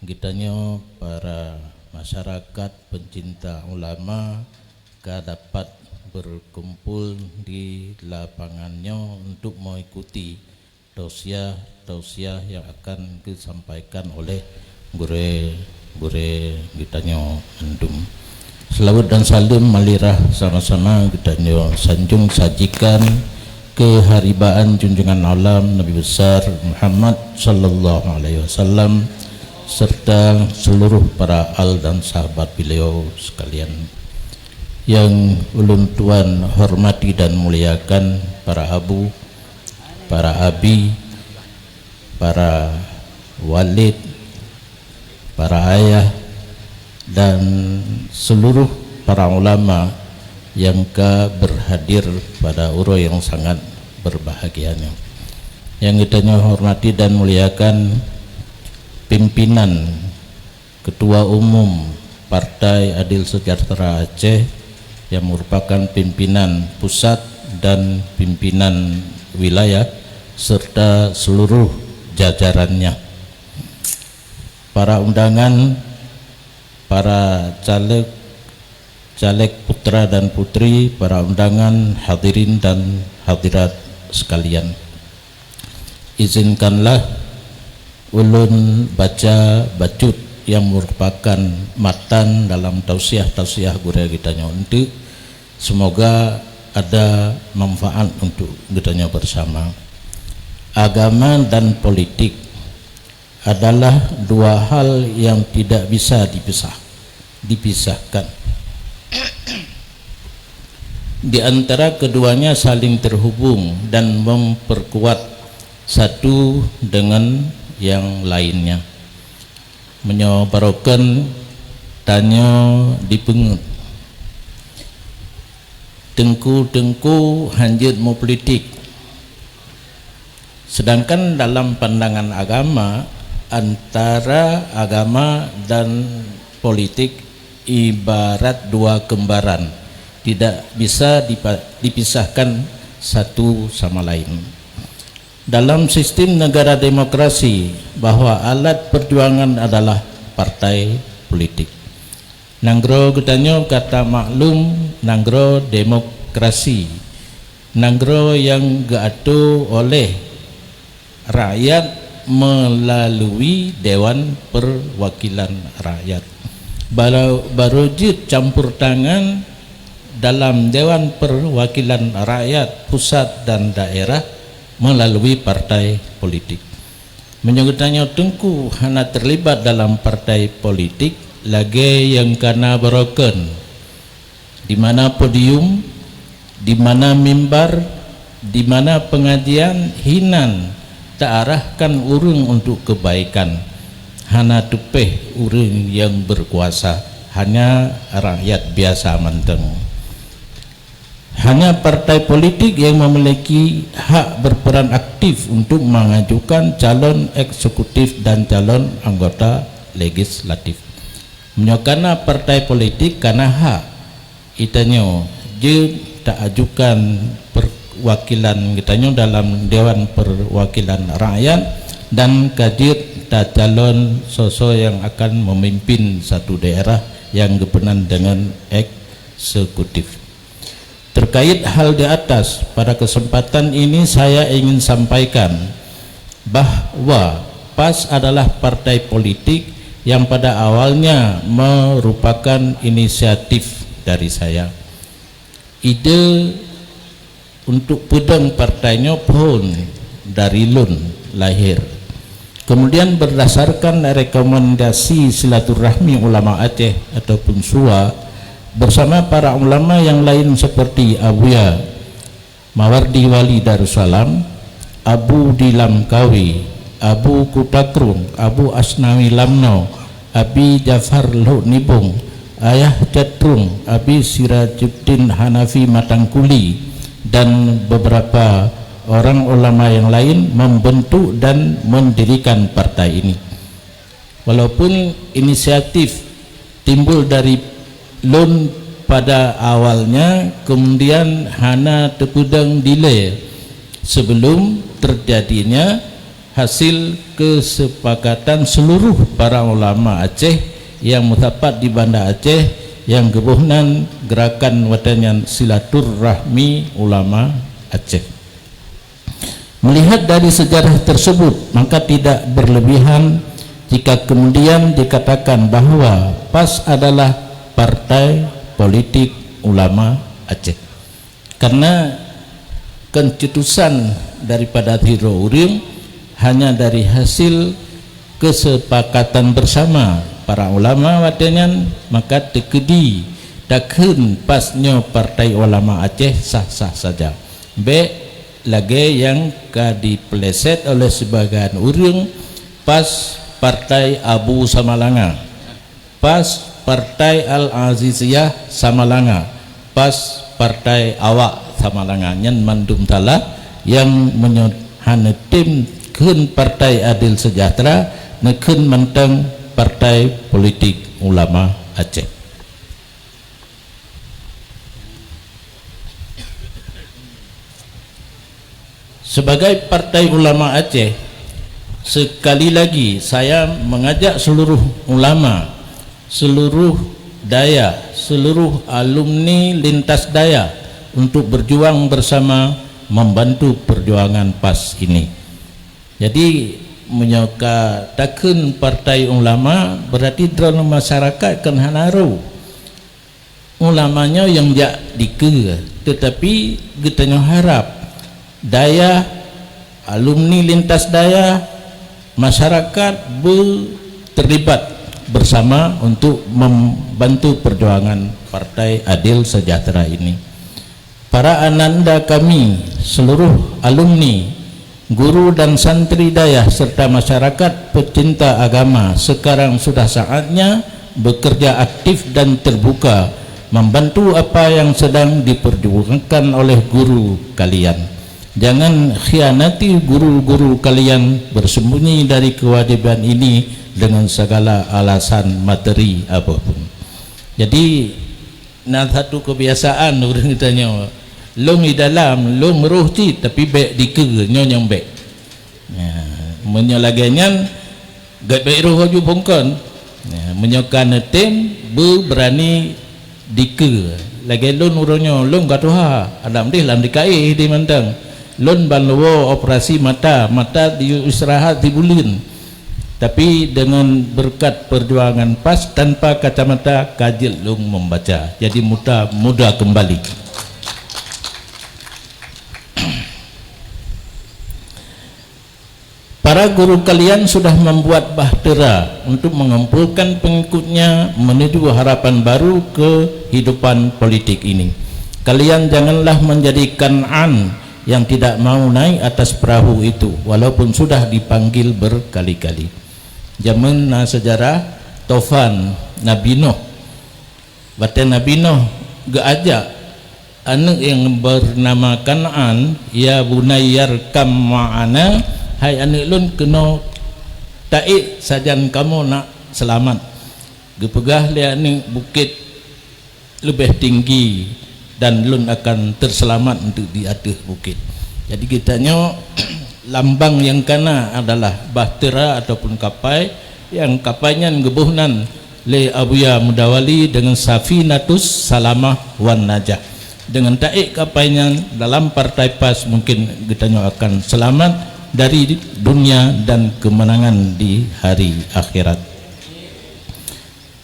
geutanyoe para masyarakat pencinta ulama ka dapat berkumpul di lapangan nyoe untuk mengikuti tausiah-tausiah yang akan disampaikan oleh gurée-gurée geutanyoe mandum. Selawat dan salam malirah sama-sama geutanyoe sanjung sajikan keuharibaan junjungan alam Nabi Besar Muhammad sallallahu alaihi wasallam serta seluruh para al dan sahabat beliau sekalian. Yang ulôn tuan hormati dan muliakan para abu, para abi, para walid, para ayah, dan seluruh para ulama yang ka berhadir pada uroe yang sangat berbahagia nyoe. Yang geutanyoe hormati dan muliakan pimpinan Ketua Umum Partai Adil Sejahtera Aceh yang merupakan pimpinan pusat dan pimpinan wilayah serta seluruh jajarannya. Para undangan, para caleg, caleg putra dan putri, para undangan, hadirin dan hadirat sekalian. Izinkanlah ulôn baca bacut yang merupakan matan dalam tausiah-tausiah gurée geutanyoe eunteuk. Semoga ada manfaat untuk geutanyoe bersama. Agama dan politik adalah dua hal yang tidak bisa dipisah, dipisahkan. Di antara keduanya saling terhubung dan memperkuat satu dengan yang lainnya. Meunyoe barokon tanyoe dipeungeut, teungku-teungku hanjeuet meupolitik. Sedangkan dalam pandangan agama, antara agama dan politik ibarat dua kembaran, tidak bisa dipa-, dipisahkan satu sama lain. Dalam sistem negara demokrasi, bahwa alat perjuangan adalah partai politik. Nanggroe geutanyoe ka tamaklum nanggroe demokrasi, nanggroe nyang geuatoe oleh rakyat meulalu Dewan Perwakilan Rakyat. Barô, barô jeuet campur tangan dalam Dewan Perwakilan Rakyat pusat dan daerah meulalu partai politik. Meunyoe geutanyoe teungku hana teulibat dalam partai politik, lagée nyang kana barokon, di mana podium, Di mana mimbar, di mana pengajian, hinan ta arahkan ureuëng untuk kebaikan. Hana teupeh ureuëng nyang berkuasa, hanya rakyat biasa mantong. Hanya partai politik yang memiliki hak berperan aktif untuk mengajukan calon eksekutif dan calon anggota legislatif. Meunyoe kana partai politik, kana hak geutanyoe jeuet taajukan perwakilan geutanyoe dalam Dewan Perwakilan Rakyat dan ka jeuet tacalon soe-soe nyang akan memimpin satu daerah nyang geupeunan deungon eksekutif. Terkait hal di atas, pada kesempatan ini saya ingin sampaikan bahwa PAS adalah partai politik yang pada awalnya merupakan inisiatif dari saya. Ide untuk peudong partai nyoe phon dari lôn lahir. Kemudian berdasarkan rekomendasi silaturahmi ulama Aceh ataupun SUA bersama para ulama yang lain seperti Abuya Mawardi Wali Darussalam, Abu Dilam Kawi, Abu Kutakrung, Abu Asnawi Lamno, Abi Jafar Lhok Nibong, Ayah Catrung, Abi Sirajuddin Hanafi Matangkuli, dan beberapa orang ulama yang lain membentuk dan mendirikan partai ini. Walaupun inisiatif timbul dari lôn pada awalnya, kemudian hana teupeudong dilée sebelum terjadinya hasil kesepakatan seluruh para ulama Aceh yang meusapat di Banda Aceh yang geuboh nan gerakan watée nyan Silaturahmi Ulama Aceh. Melihat dari sejarah tersebut, maka tidak berlebihan jika kemudian dikatakan bahwa PAS adalah partai politik ulama Aceh. Karena keucetusan daripada sidroe ureuëng hanya dari hasil kesepakatan bersama para ulama watée nyan, maka teukeudi takheun PAS nyoe partai ulama Aceh sah-sah saja. Bék lagée nyang ka dipeuleset oleh sibagian ureuëng, PAS partai Abu Samalanga, PAS partai Al-Aziziyah Samalanga, PAS partai awak Samalanga. Nyan mandum salah, nyang meunyoe hana tem kheun Partai Adil Sejahtera, neukheun mantong Partai Politik Ulama Aceh. Sebagai Partai Ulama Aceh, sekali lagi saya mengajak seluruh ulama, seluruh dayah, seluruh alumni lintas dayah untuk berjuang bersama membantu perjuangan PAS ini. Jadi, meunyoe ka takheun partai ulama, berarti droeneuh masyarakat kon hana roh. Ulama nyoe nyang jak dikeue, teutapi geutanyoe harab dayah, alumni lintas dayah, masyarakat beu terlibat bersama untuk membantu perjuangan Partai Adil Sejahtera ini. Para ananda kami, seluruh alumni, guru dan santri dayah serta masyarakat pecinta agama, sekarang sudah saatnya bekerja aktif dan terbuka membantu apa yang sedang diperjuangkan oleh guru kalian. Jangan khianati guru-guru kalian bersembunyi dari kewajiban ini dengan segala alasan materi apapun. Jadi, na satu kebiasaan ureuëng tanyoe, lôn di dalam, lôn roh cit, tapi bék dikeue, nyoe nyang bék. Ya, meunyoe lagée nyan, gét bék roh laju phon kon. Ya, meunyoe ka neutem, beu beurani dikeue. Lagée lôn uroe nyoe, lôn ka tuha, alam deh lam D K I di mantong. Lôn ban leuwoe operasi mata, mata di istirahat di buleuen. Tapi dengan berkat perjuangan PAS, tanpa kacamata ka jeuet lôn membaca. Jadi muda, muda kembali. Para guru kalian sudah membuat bahtera untuk mengumpulkan pengikutnya menuju harapan baru kehidupan politik ini. Kalian janganlah menjadi Kan'an yang tidak mau naik atas perahu itu, walaupun sudah dipanggil berkali-kali. Jameun na seujarah tofan Nabi Nuh. Watée Nabi Nuh geuajak aneuëk nyang beunama Kan'an, "Ya bunayya rkab ma'ana, hai aneuëk lôn, keunoe taék sajan kamoe nak seulamat." Geupeugah lé aneuëk bukét leubeh tinggi dan lôn akan teuseulamat untuk di ateueh bukét. Jadi geutanyoe lambang nyang kana adalah bahtera ataupun kapai, nyang kapai nyan geuboh nan lé Abuya Mudawali dengan Safinatus Salamah wan Najah. Dengan taék kapai nyan dalam partai PAS, mungkin geutanyoe akan seulamat dari dunia dan kemenangan di hari akhirat.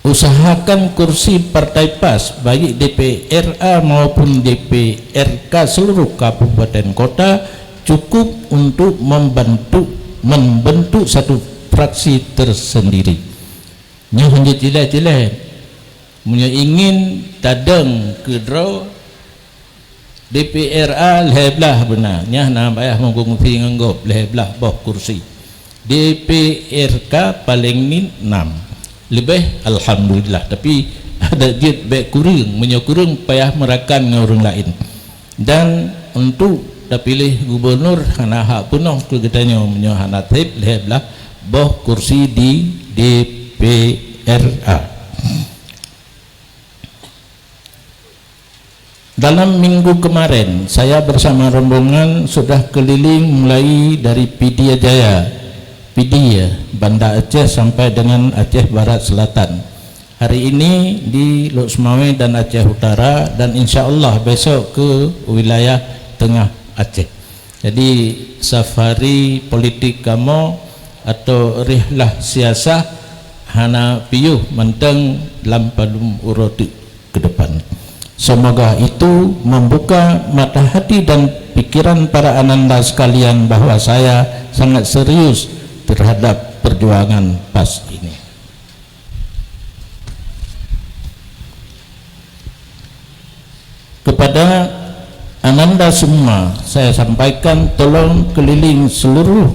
Usahakan kursi partai PAS, baik DPRA maupun DPRK seluruh kabupaten kota, cukup untuk membentuk, membentuk satu fraksi tersendiri. Nyoe hanjeuet cilée-cilée. Meunyoe ingin tadong keudroe, DPRA lhée blaih beuna, nyan hana payah meukongsi ngon gob, lhée blaih boh kursi. DPRK paléng niet nam. Leubeh, alhamdulillah, tapi adak jeuet bék kureueng, meunyoe kureueng payah meurakan ngon ureuëng laén. Dan untuk tapiléh gubunur hana hak peunoh keu geutanyoe meunyoe hana seb lhée blaih boh kursi di DPRA. Dalam minggu kemarin, saya bersama rombongan sudah keliling mulai dari Pidie Jaya, Pidie, Banda Aceh sampai dengan Aceh Barat Selatan. Hari ini di Lhokseumawe dan Aceh Utara, dan insya Allah besok ke wilayah Tengah Aceh. Jadi, safari politik kamoe atau rihlah siasah hana piôh mantong lam padum uroe teuk ke depan. Semoga itu membuka mata hati dan pikiran para ananda sekalian bahwa saya sangat serius terhadap perjuangan PAS ini. Kepada ananda semua, saya sampaikan tolong keliling seluruh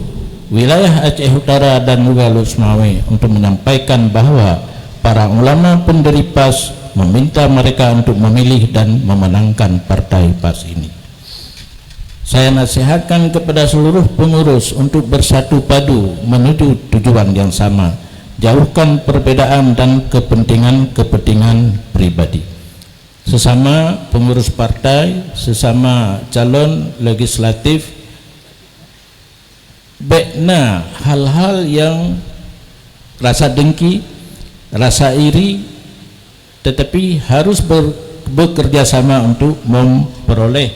wilayah Aceh Utara dan juga Lhokseumawe untuk menyampaikan bahwa para ulama pendiri PAS meminta mereka untuk memilih dan memenangkan partai PAS ini. Saya nasihatkan kepada seluruh pengurus untuk bersatu padu menuju tujuan yang sama. Jauhkan perbedaan dan kepentingan-kepentingan pribadi. Sesama pengurus partai, sesama calon legislatif, bék na hal-hal yang rasa dengki, rasa iri, tetapi harus ber-, bekerja sama untuk memperoleh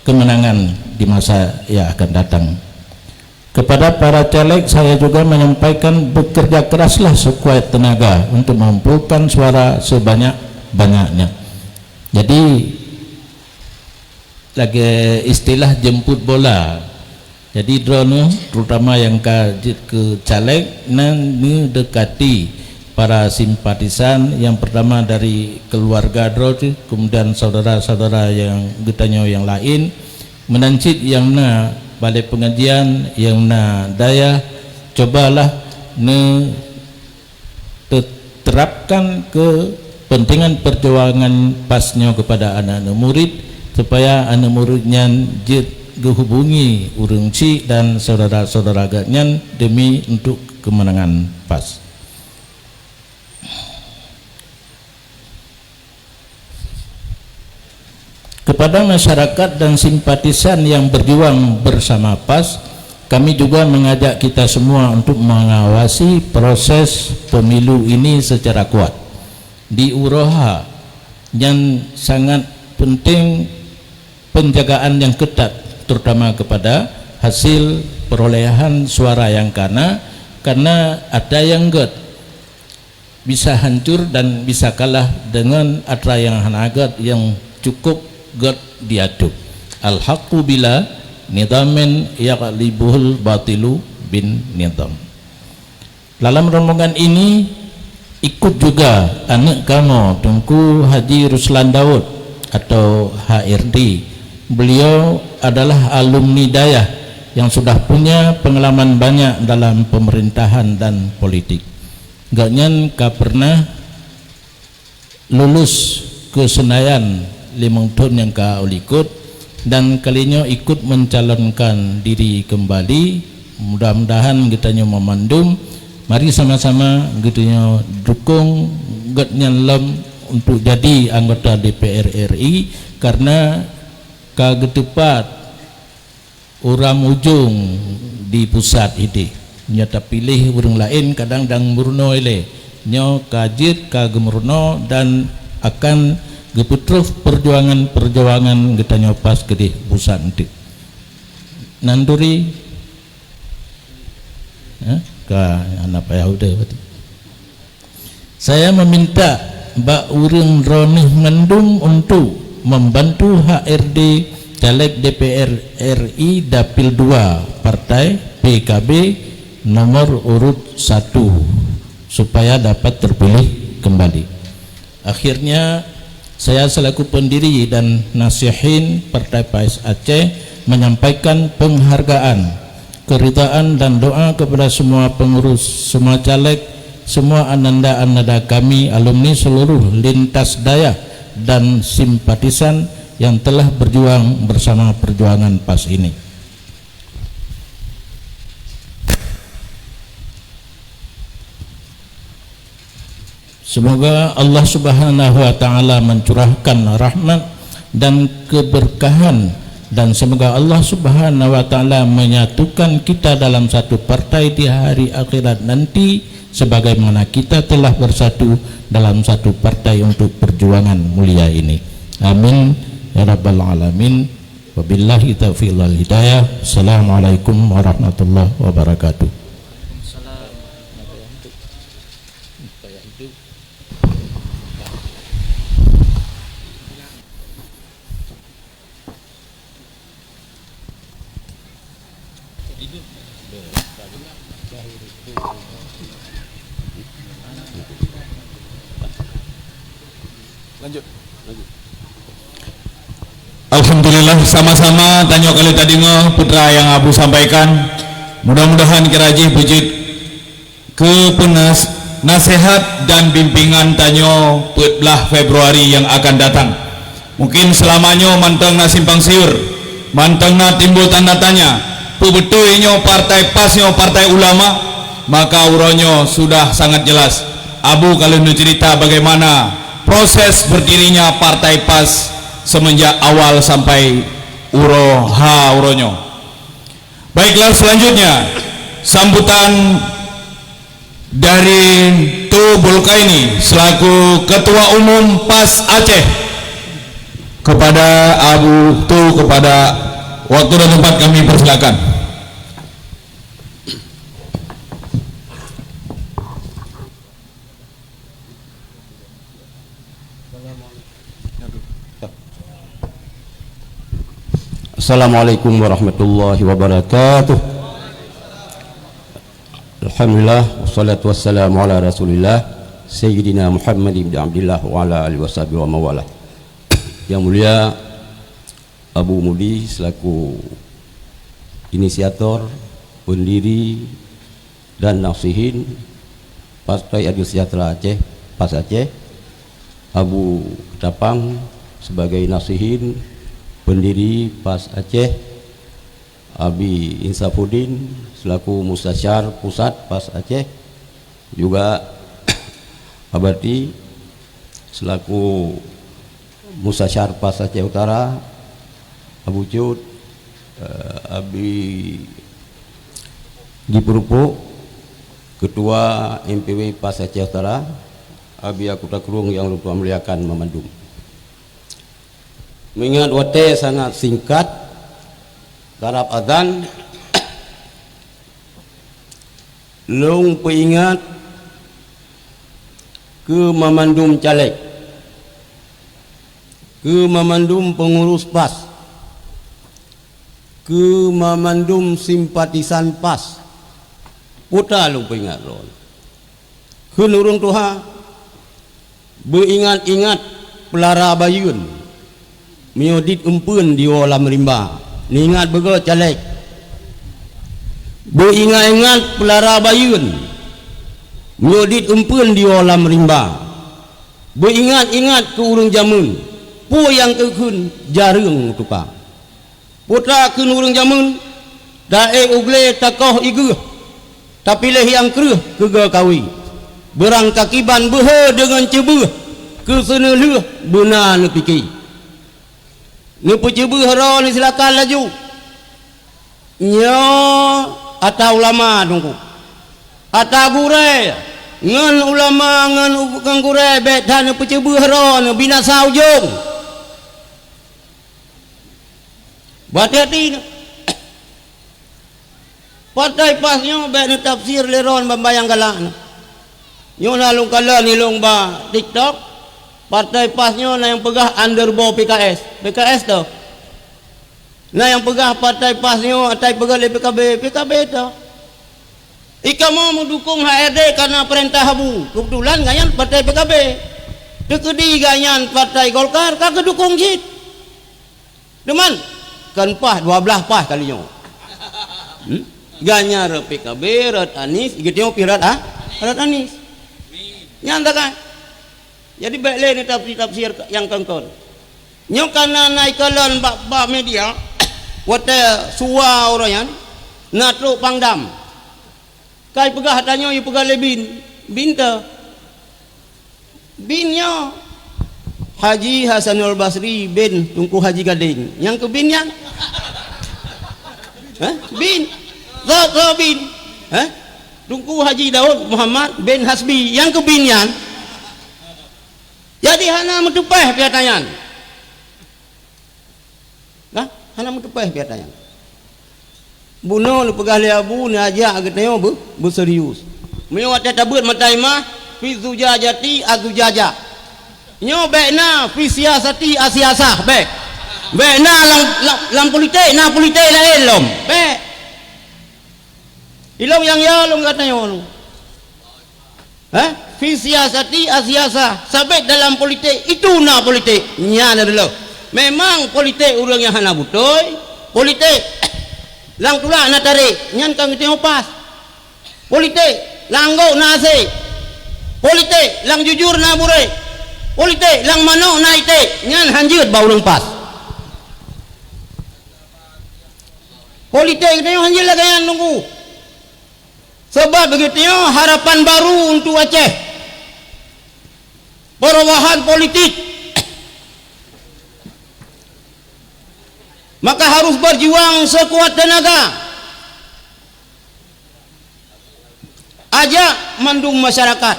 kemenangan di masa yang akan datang. Kepada para caleg, saya juga menyampaikan, bekerja keraslah sekuat tenaga untuk mengumpulkan suara sebanyak-banyaknya. Jadi, lagée istilah jemput bola. Jadi, droeneuh, terutama nyang ka jeuet keu caleg, na neudekati para simpatisan, nyang pertama dari keuluwarga droe teuh, kemudian saudara-saudara nyang geutanyoe nyang laén, meunan cit nyang na balée pengajian, nyang na dayah, cobalah neu-, te-, terapkan kepentingan perjuangan PAS nyoe kepada aneuëk-aneuëk murit, supaya aneuëk murit nyan jeuet geuhubungi ureuëng chik dan saudara-saudara geuhnyan demi untuk kemenangan PAS. Kepada masyarakat dan simpatisan yang berjuang bersama PAS, kami juga mengajak kita semua untuk mengawasi proses pemilu ini secara kuat. Di uroe H nyan sangat penting penjagaan yang ketat, terutama kepada hasil perolehan suara yang kana, karena ada yang gét bisa hancur dan bisa kalah dengan atra yang hana gét yang cukup gét diatu. Al-haqqu bila nidhamin yaghlibuhul batilu bin nidham. Dalam rombongan ini ikut juga aneuk kamoe, Teungku Haji Ruslan Daud, atau H R D. Beliau adalah alumni dayah yang sudah punya pengalaman banyak dalam pemerintahan dan politik. Gobnyan ka pernah lulus keu Senayan limong thon nyang ka likot dan kali nyoe ikot mencalonkan diri kembali. Mudah-mudahan geutanyoe meumandum, mari sama-sama geutanyoe dukong gobnyan lom untuk jadi anggota D P R R I, karena ka geuteupat uram ujong di pusat idéh. Nyoe tapiléh ureuëng laén kadang dang meurunoe ilée. Nyoe ka jeuet ka geumeurunoe dan akan geupeutroh peujuangan-peujuangan geutanyoe pas keudéh pusat eunteuk. Nanduri, eh, ka hana payah udah berarti. Saya meminta bak ureuëng droeneueh mandum untuk membantu H R D caleg D P R R I Dapil dua Partai P K B nomor urut satu, supaya dapat terpilih kembali. Akhirnya, saya selaku pendiri dan nasihin Partai PAS Aceh menyampaikan penghargaan, keridaan dan doa kepada semua pengurus, semua caleg, semua ananda-ananda kami, alumni seluruh lintas dayah dan simpatisan yang telah berjuang bersama perjuangan PAS ini. Semoga Allah Subhanahu wa Ta'ala mencurahkan rahmat dan keberkahan, dan semoga Allah Subhanahu wa Ta'ala menyatukan kita dalam satu partai di hari akhirat nanti, sebagaimana kita telah bersatu dalam satu partai untuk perjuangan mulia ini. Amin ya rabbal alamin. Wabillahi taufiq wal hidayah. Assalamualaikum warahmatullahi wabarakatuh. Lanjut. Alhamdulillah, sama-sama tanyoe ka lheueh tadeungoe peue nyang Abu sampaikan. Mudah-mudahan kira jih beujeuet keu peunas-, naseuhat dan bimbingan tanyoe peuet blaih Februari nyang akan datang. Mungkin seulama nyoe mantong na simpang siur, mantong na timbul tanda tanya, peue beutôi nyoe partai PAS nyoe partai ulama, maka uroe nyoe sudah sangat jelas. Abu ka lheueh neuceurita bagaimana proses berdirinya partai PAS semenjak awal sampai uroe ha uroe nyoe. Baiklah, selanjutnya sambutan dari Tu Bulkaini selaku Ketua Umum PAS Aceh. Kepada Abu Tu, kepada waktu dan tempat kami persilakan. Assalamualaikum warahmatullahi wabarakatuh. Alhamdulillah, wassalatu wassalamu ala Rasulillah, Sayyidina Muhammad ibn Abdillah wa ala alihi wasahbihi wa mawalah. Yang mulia Abu Mudi selaku inisiator, pendiri dan nasihin Partai Adil Sejahtera Aceh, PAS Aceh, Abu Tapang sebagai nasihin, pendiri PAS Aceh, Abi Insafuddin selaku Mustasyar Pusat PAS Aceh, juga Abati selaku Mustasyar PAS Aceh Utara, Abu Cut, eh, Abi Jipurupuk, Ketua M P W PAS Aceh Utara, Abi Aku Takrung nyang lôn muliakan meumandum. Meuingat watée sangat singkat, karab azan, lôn peuingat keu mamandum caleg, keu mamandum peungurus PAS, keu mamandum simpatisan PAS. Peue ta lôn peuingat lôn. Kheun ureuëng tuha, beuingat-ingat peulara bayeuen. Meunyoe dit eumpeuen diwoe lam rimba, neuingat beugöt caleg. Beuingat-ingat peulara bayeuen, meunyoe dit eumpeuen diwoe lam rimba. Beuingat-ingat keu ureuëng jameun, peue nyang keu kheun jareueng meutuka. Peue takheun ureuëng jameun, taék u glé takoh ié geuh, tapiléh nyang kreueh keu geukawi. Beurangkakiban beuhe deungon ceubeueh, keu seuneulheueh beuna neupike. Neupeuceubeueh droe neusilakan laju. Nyoe ata ulama Teungku. Ata gurée ngon ulama ngon u-, ngon gurée bék that neupeuceubeueh droe, neubinasa ujong. Beuhati-hati nyoe. Partai pas nyoe bék neutafsir lé droe ban-ban nyang galak nyoe. Nyoe na lôn kalon ilong bak TikTok, partai pas nyoe na nyang peugah underbo P K S. P K S toh? Na nyang peugah partai pas nyoe ata peugah lé P K B, P K B toh? Ikamoe meudukong H R D karena peurintah Abu. Keubeutulan gobnyan partai P K B. Teukeudi gobnyan partai Golkar ka geudukong cit. Teuma, kon pas, dua blaih pas kali nyoe. Hmm? Gobnyan rot P K B, rot Anies, geutanyoe pih rot, ah? Rot Anies. Nyan takai. Jadi bék lé neutafsir-tafsir nyang kon-kon. Nyoe kana na ikalon bak, bak media, watée suwa uroe nyan, na trok Pangdam. Kai peugah tanyoe ipeugah lé bin, bin teuh. Bin nyoe Haji Hasanul Basri bin Teungku Haji Gadeng. Nyang keu bin nyan? Hah? Bin. Soe, soe bin? Hah? Teungku Haji Daud Muhammad bin Hasbi. Nyang keu bin nyan? Jadi hana meuteupeh piata nyan. Nah, hana meuteupeh piata nyan. Bunoe neupeugah lé Abu, neuajak geutanyoe beu-, beuserius. Meunyoe watée tabeuet mata imah, fi zujajati azujajah. Nyoe bék na fi siasati asiasah, bék. Bék na lam, lam, lam politik, na politik laén lom. Bék. Ilong nyang ya lôn gata nyoe. Hah? Fi siasati asiasah, sabet dalam politik, itu na politik. Nyan adalah. Memang politik ureuëng nyang hana beutôi, politik lam tulak na tarek, nyan ka geutanyoe pas. Politik lam anggô na asé. Politik lam jujur na burek. Politik lam manok na iték, nyan hanjeuet bak ureuëng pas. Politik geutanyoe hanjeuet lagée nyan Teungku. Sebab begitu nyoe harapan baru untuk Aceh. Perubahan politik. Maka harus berjuang sekuat tenaga. Ajak mandum masyarakat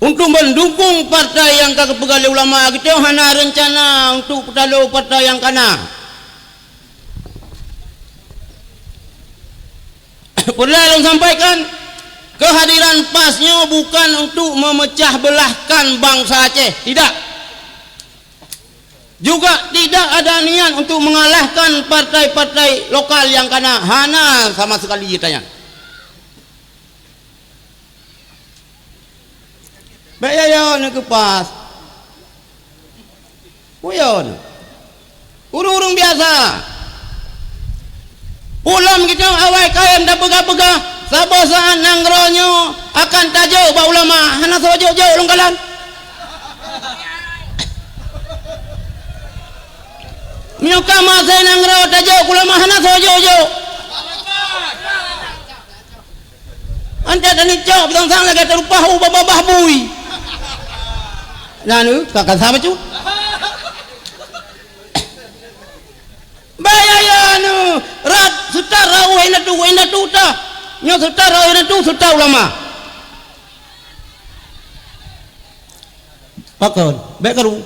untuk mendukung partai nyang ka geupeugah lé ulama, geutanyoe hana reuncana untuk peutalo partai nyang kana. Peureulée lôn sampaikan, keuhadiran pas nyoe bukan untuk memecah belahkan bansa Aceh, tidak. Juga tidak ada niat untuk mengalahkan partai-partai lokal nyang kana, hana sama sekali tanyan. Bék ya, ya, neukepas. Uyon. Ureuëng-ureuëng biasa. Ulôn geutanyoe awai kayém tapeugah-peugah, saboh saát nanggroe nyoe akan tajok bak ulama, hana soe jok-jok lôn kalon. Meunyoe ka maséh nanggroe tajok ulama, hana soe jok-jok. Antat tanicok, sang-sang lagée tareupah u babah bui. Nyan, eh, ka, ka sabe cu. Bayaya nyoe, rat seutat rawuh indatu, indatu ta. Nyoe seutat rawuh indatu, seutat ulama. Pakon, bék karu.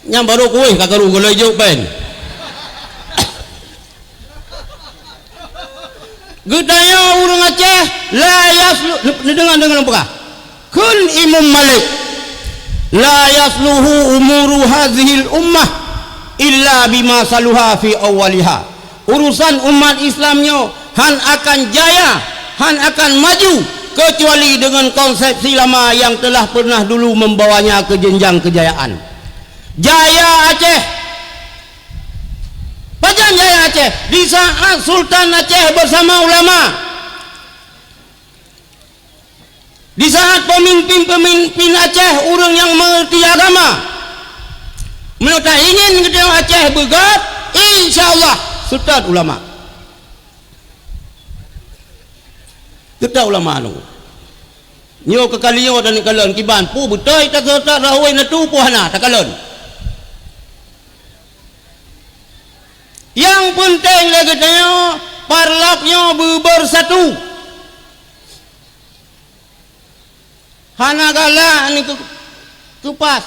Nyang barô kuéh ka karu, goloi jok pen. Geutanyoe ureuëng Aceh, la yaslu-, neudeungoe, deungoe lôn peugah. Kheun Imam Malik, "La yasluhu umuru hazihil ummah illa bima saluha fi awwaliha." Urusan umat Islam nyoe han akan jaya, han akan maju, keucuali deungon konsepsi lama nyang teulah peureunah dulu membawanya keu jenjang keujayaan. Jaya Aceh. Pajan jaya Aceh? Di saat Sultan Aceh bersama ulama. Di saat pemimpin-pemimpin Aceh ureuëng nyang mengerti agama. Meunyoe taingin geutanyoe Aceh beugét, insya Allah, Sultan ulama. Sultan ulama nyoe. Nyoe keu kalian dan kalon kiban, peue beutôi taseutôt rahôi na tu peue hana takalon. Nyang peunteng lé geutanyoe, parlok nyoe beubersatu. Hana galak ni keu-, keupas.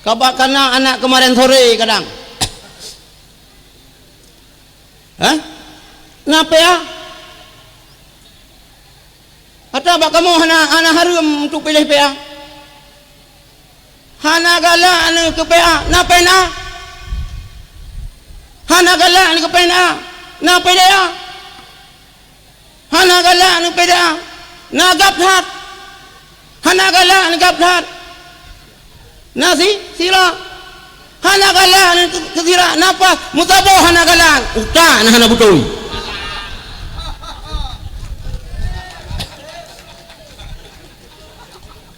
Kabak kana anak keumaren sore kadang. Hah? Na P A? Ata bak kamoe hana, hana hareuem untuk piléh P A? Hana galak ni keu P A, na P N A. Hana galak ni keu P N A, na P D A. Hana galak ni P D A, na gab that. Hana galak ni gab that, na si, sira. Hana galak ni keu, keu sira, na pas. Meusaboh hana galak, utak na hana beutôi.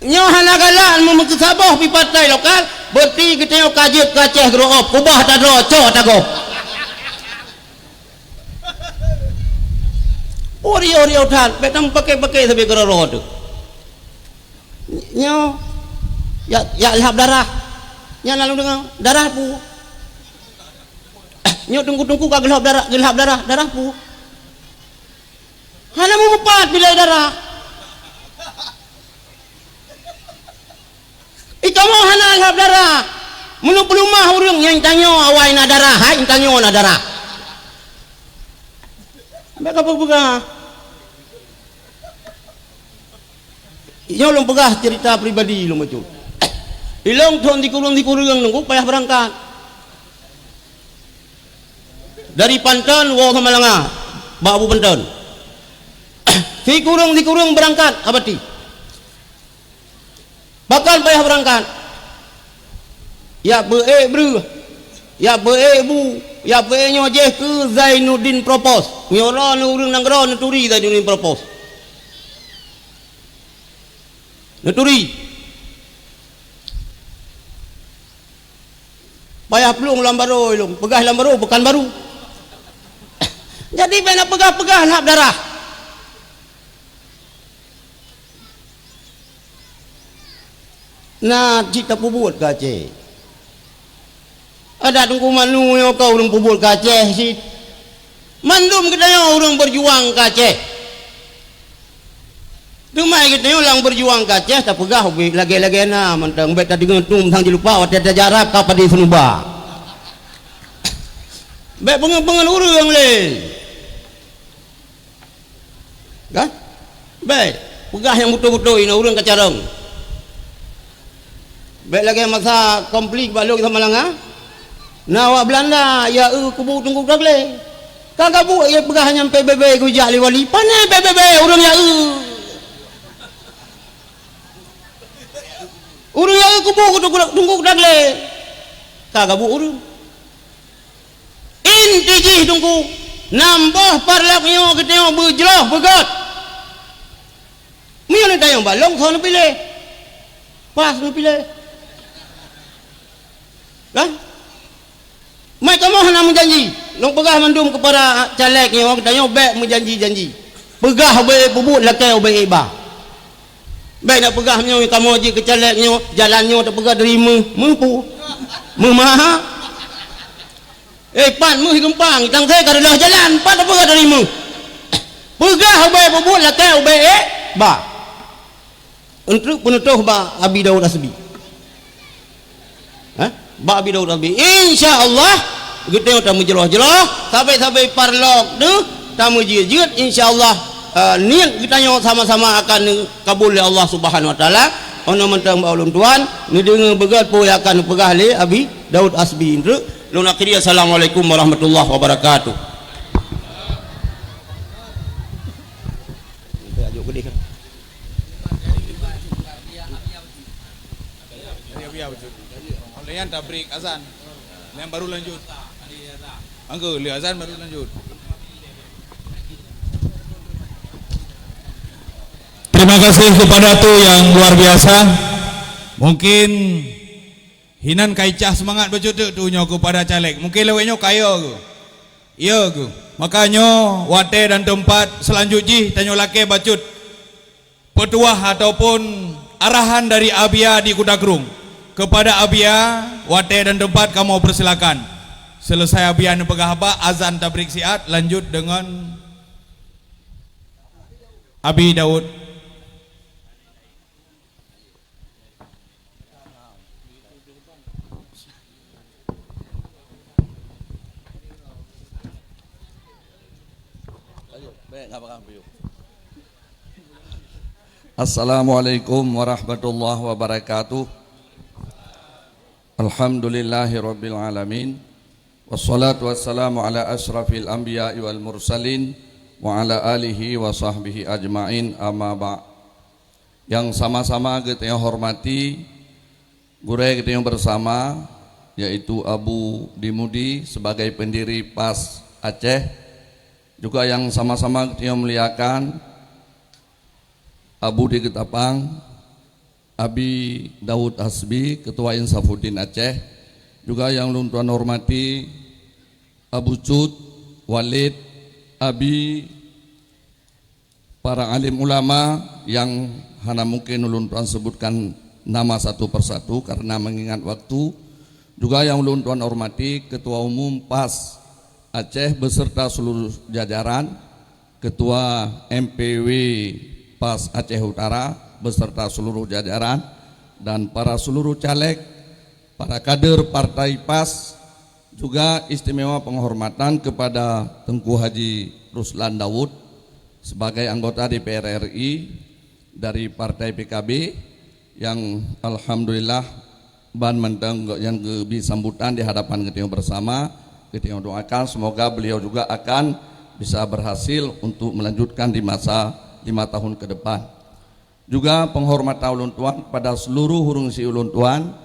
Nyoe hana galak meumeusaboh pi partai lokal, berarti geutanyoe ka jeuet keu Aceh geurob, kubah tadroe, cok tagob. Oh, riôh-riôh that, bék tameupakée-pakée sabe keureuroe teuh. Nyoe, jak, jak lhab darah. Nyan lalu deungoe, darah peue? Nyoe teungku-teungku ka geulhab darah, geulhab darah, darah peue? Hana meumeupat bila darah. Ikamoe hana lhab darah. Meunyoe peuleumah ureuëng nyang tanyoe awai na darah, hai tanyoe na darah. Bék ka peugah. Nyoe lôn peugah cerita pribadi lôn bacut. Ilong thon sikureueng-sikureueng nunggu payah beurangkat. Dari Panton woe Samalanga, bak Abu Panton. Sikureueng-sikureueng beurangkat, Abati. Pakon payah beurangkat? Jak peuék breueh, jak peuék bu, jak peuék nyoe jih keu Zainuddin Propos. Nyoe droeneuh ureuëng nanggroe neuturi Zainuddin Propos. Neuturi. Payah plueng lam barô ilong, peugah lam barô Pekanbaru. Jadi bék na peugah-peugah lhab darah. Na cit tapeubuet keu Aceh. Adak Teungku Manu nyoe ka ureuëng peubuet keu Aceh cit. Mandum geutanyoe ureuëng beujuang keu Aceh. Teuma geutanyoe lam beujuang keu Aceh tapeugah ubit lagée-lagée na mantong, bék tadeungoe tum sang jilupa watée tajarab ka padé seunuba. Bék beungeut-beungeut ureuëng lé. Kan? Bék peugah nyang beutôi-beutôi na ureuëng ka carông. Bék lagée masa konflik bak lôn Samalanga. Na awak Beulanda ya eu kubu Teungku Daglé. Ka gabuek ya peugah nyan P B B geujak lé wali. Pané P B B ureuëng ya eu. Ureuëng ya eu kubu Teungku, Teungku Daglé. Ka gabuek ureuëng. Inti jih Teungku, nam boh parlok nyoe geutanyoe beujroh beugét. Meunyoe neutanyong bak lôn, soe neupiléh? Pas neupiléh. Kan? Mai kamoe hana meujanji. Lôn peugah mandum keu para caleg nyoe, geutanyoe bék meujanji-janji. Peugah ubé peubuet lakée ubé iba. Bék na peugah meunyoe kamoe jeuet keu caleg nyoe, jalan nyoe tapeugah dari meuh, meuh peue? Meuh maha. Eh, pat meuh geumpang, tang saya ka reuloh jalan, pat tapeugah dari meuh. Peugah ubé peubuet lakée ubé iba. Untuk peunutoh bak Abi Daud Asbi. Hah? Bak Abi Daud Asbi. Insya Allah, geutanyoe tameujroh-jroh, sabe-sabe parlok teuh tameujeuet-jeuet, insya Allah, eh, niet geutanyoe sama-sama akan kabul lé Allah Subhanahu Wa Taala. Ono mantong bak ulôn tuan, neudeungoe beugét peue nyang akan neupeugah lé Abi Daud Asbi. Untuk lôn akhiri, assalamualaikum warahmatullahi wabarakatuh. Layan tabrik azan. Layan baru lanjut. Angka, lé azan baru lanjut. Terima kasih kepada tu yang luar biasa. Mungkin hinan kaicah semangat bacut tu nyoe kepada caleg. Mungkin lewat nyoe kaya ke? Iya ke? Maka nyoe watée dan tempat selanjut jih tanyoe lakée bacut petuah ataupun arahan dari Abia di Kuta Krueng. Kepada Abia, watée dan tempat kamoe persilakan. Selesai Abia neupeugah haba, azan tabrik siat, lanjut dengan Abi Daud. Assalamualaikum warahmatullahi wabarakatuh. Alhamdulillahirabbil alamin. Wassalatu wassalamu ala asyrafil anbiya'i wal mursalin wa ala alihi wa sahbihi ajmain, amma ba'. Yang sama-sama geutanyoe hormati, gurée geutanyoe bersama, yaitu Abu Dimudi sebagai pendiri pas Aceh, juga yang sama-sama geutanyoe muliakan, Abu di Ketapang, Abi Daud Hasbi, Ketua Insafuddin Aceh, juga yang ulôn tuan hormati, Abu Cut, Walid, Abi, para alim ulama yang hana mungkin ulôn tuan sebutkan nama satu persatu karena mengingat waktu, juga yang ulôn tuan hormati, Ketua Umum pas Aceh beserta seluruh jajaran, Ketua M P W pas Aceh Utara beserta seluruh jajaran, dan para seluruh caleg, para kader Partai pas, juga istimewa penghormatan kepada Teungku Haji Ruslan Daud sebagai anggota D P R R I dari Partai P K B, yang alhamdulillah ban mantong nyang geubri sambutan di hadapan geutanyoe bersama. Geutanyoe doakan semoga beliau juga akan bisa berhasil untuk melanjutkan di masa lima tahun ke depan. Juga penghormatan ulôn tuan kepada seluruh ureuëng si ulôn tuan,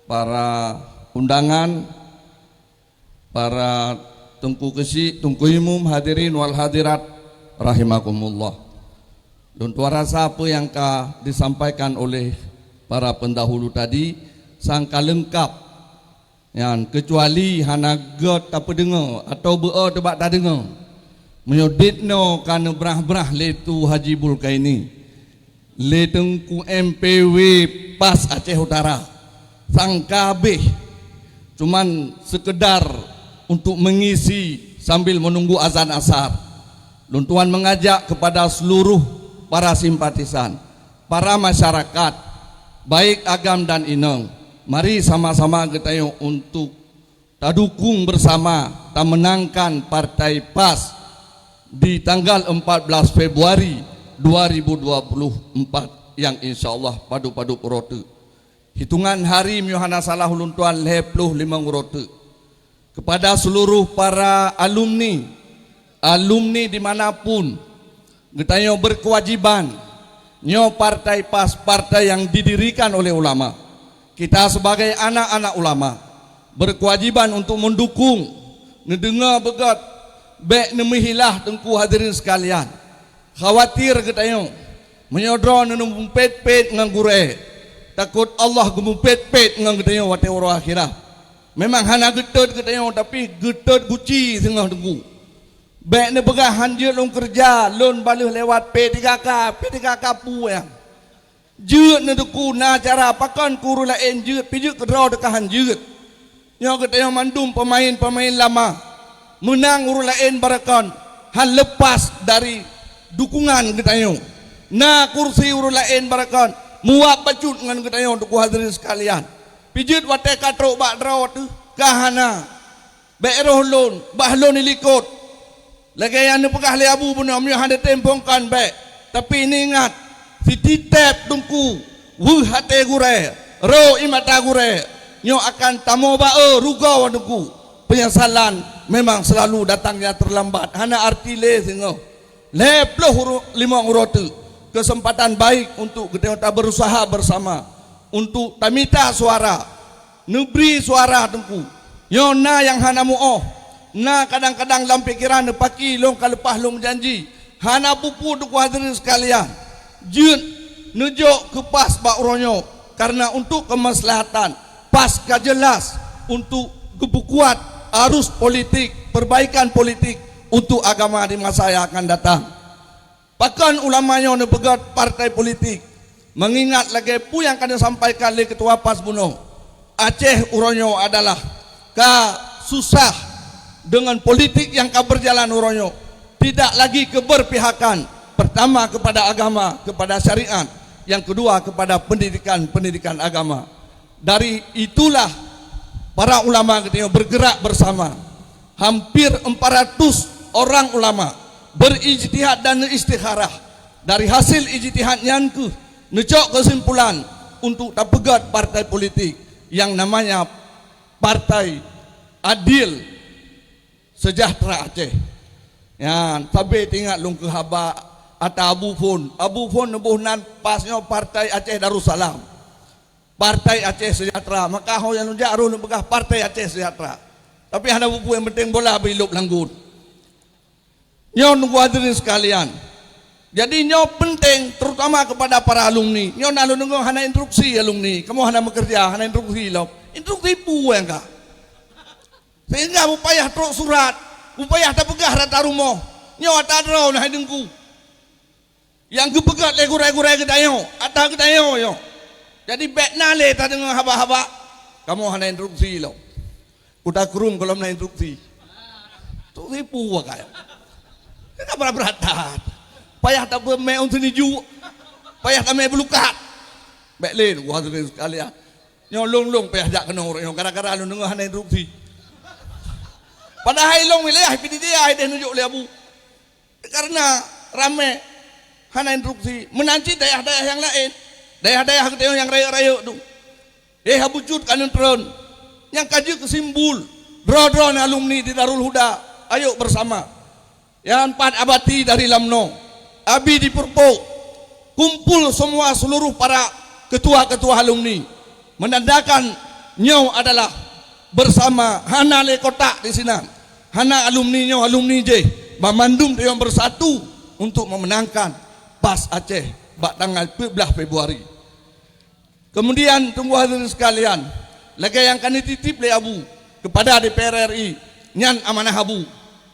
para undangan, para teungku keuchik, teungku imum, hadirin wal hadirat rahimakumullah. Lôn tuan rasa apa nyang ka disampaikan oleh para pendahulu tadi sangka leungkap nyan, keucuali hana gét tapeudeungoe atawa beu-o teubat tadeungoe. Meunyoe dit noe ka neubrah-brah lé Tu Haji Bulkaini, lé Teungku M P W pas Aceh Utara, sangka habéh, cuman sekedar untuk mengisi sambil menunggu azan asar. Lôn tuan mengajak kepada seluruh para simpatisan, para masyarakat, baik agam dan inong, mari sama-sama geutanyoe untuk tadukung bersama tamenangkan Partai pas di tanggal empat belas Februari dua ribu dua puluh empat yang insya Allah padub-padub uroe teuk. Hitungan hari meunyoe hana salah ulôn tuan lhée ploh limong uroe teuk. Kepada seluruh para alumni, alumni di mana pun, geutanyoe berkewajiban. Nyoe partai pas, partai yang didirikan oleh ulama. Kita sebagai anak-anak ulama berkewajiban untuk mendukung, neudeungoe beugét, bék neumeuhilah teungku hadirin sekalian. Khawatir geutanyoe, meunyoe droeneuh neumupet-pet ngon gurée, takot Allah geumupet-pet ngon geutanyoe watée uroe akhirat. Memang hana geutot geutanyoe, tapi geutot guci singoh teungku. Bék neupeugah han jeuet lôn keureuja, lôn baleueh lewat P tiga K, P tiga K peue nyang jeuet neuteungku, na cara pakon keu ureuëng laén jeuet, pih jeuet keudroe teuka han jeuet. Nyoe geutanyoe mandum peumaén-peumaén lama, meunang ureuëng laén barakon han leupas dari dukungan geutanyoe. Na kursi ureuëng laén barakon muwab bacut ngon geutanyoe, teungku hadirin sekalian. Pih jeuet watée ka trok bak droe teuh ka hana. Bék roh lôn, bah lôn ilikot. Lagée nyang neupeugah lé Abu bunoe, meunyoe hana tém phon kon bék. Tapi neuingat, sititép teungku, weueh até gurée, ro ié mata gurée, nyoe akan tamoe ba-e rugoe teungku. Penyesalan memang selalu datangnya terlambat, hana arti lé singoh. Lhée ploh limong uroe teuk, kesempatan baik untuk geutanyoe taberusaha bersama untuk tamita suara. Neubri suara Teungku. Nyoe na nyang hana muoh. Na kadang-kadang lam pikeran neupaki lôn ka leupah lôn meujanji. Hana peue-peue Teungku hadirin sekalian. Jeuet neujok keu pas bak uroe nyoe. Karena untuk kemaslahatan, pas ka jelas untuk geupeukuat arus politik, perbaikan politik untuk agama di masa yang akan datang. Pakon ulama nyoe neupeugét partai politik? Meungingat lagée peue nyang ka neusampaikan lé Ketua pas bunoe, Aceh uroe nyoe adalah ka susah deungon politik nyang ka beujalan uroe nyoe. Tidak lagi keberpihakan, pertama kepada agama, kepada syariat, yang kedua kepada pendidikan, pendidikan agama. Dari itulah para ulama geutanyoe bergerak bersama. Hampir empat ratus orang ulama berijtihad dan istikharah. Dari hasil ijtihad nyan keuh neucok kesimpulan untuk tapeugét partai politik yang namanya Partai Adil Sejahtera Aceh. Nyan, sabe teuingat lôn keu haba ata Abu Phon. Abu Phon neuboh nan pas nyoe Partai Aceh Darussalam. Partai Aceh Sejahtera. Maka ho nyang lôn jak rôh lôn peugah Partai Aceh Sejahtera. Tapi hana peue-peue, nyang penting bola beilop lam got. Nyoe Teungku hadirin sekalian. Jadi nyoe penting terutama kepada para alumni. Nyoe na lôn deungoe hana instruksi alumni. Kamoe hana meukeureuja, hana instruksi lom. Instruksi peue nyang ka? Sehingga beupayah trok surat, beupayah tapeugah rata rumoh. Nyoe ata droe na hai Teungku. Nyang geupeugét lé gurée-gurée geutanyoe, ata geutanyoe nyoe. Jadi bék na lé tadeungoe haba-haba, kamoe hana instruksi lom. Kuta krueng gohlom na instruksi. Instruksi peue ka nyoe? Ka brat-brat that. Payah tapeumé ôn sinijuk. Payah tamé beulukat. Bék lé Teungku hadirin sekalian. Nyoe lôn-lôn payah jak keunoe uroe nyoe gara-gara lôn deungoe hana instruksi. Padahai lôn wilayah Pidie Jaya ideh neujok lé Abu. Karena ramé hana instruksi. Meunan cit dayah-dayah nyang laén, dayah-dayah geutanyoe nyang rayeuk-rayeuk tu. Eh, Abu Cut ka neutreun. Nyang ka jeuet keu simbol. Droe-droe alumni di Darul Huda, ayo bersama. Nyang pat Abati dari Lamno, Abi di Purpok, kumpul semua seluruh para ketua-ketua alumni, menandakan nyoe adalah bersama, hana lé kotak di sinan, hana alumni nyoe alumni jéh, banmandum tanyoe bersatu untuk memenangkan pas Aceh bak tanggal peuet blaih Februari. Kemudian, Teungku hadirin sekalian, lagée nyang ka neutitip lé Abu kepada D P R R I, nyan amanah Abu,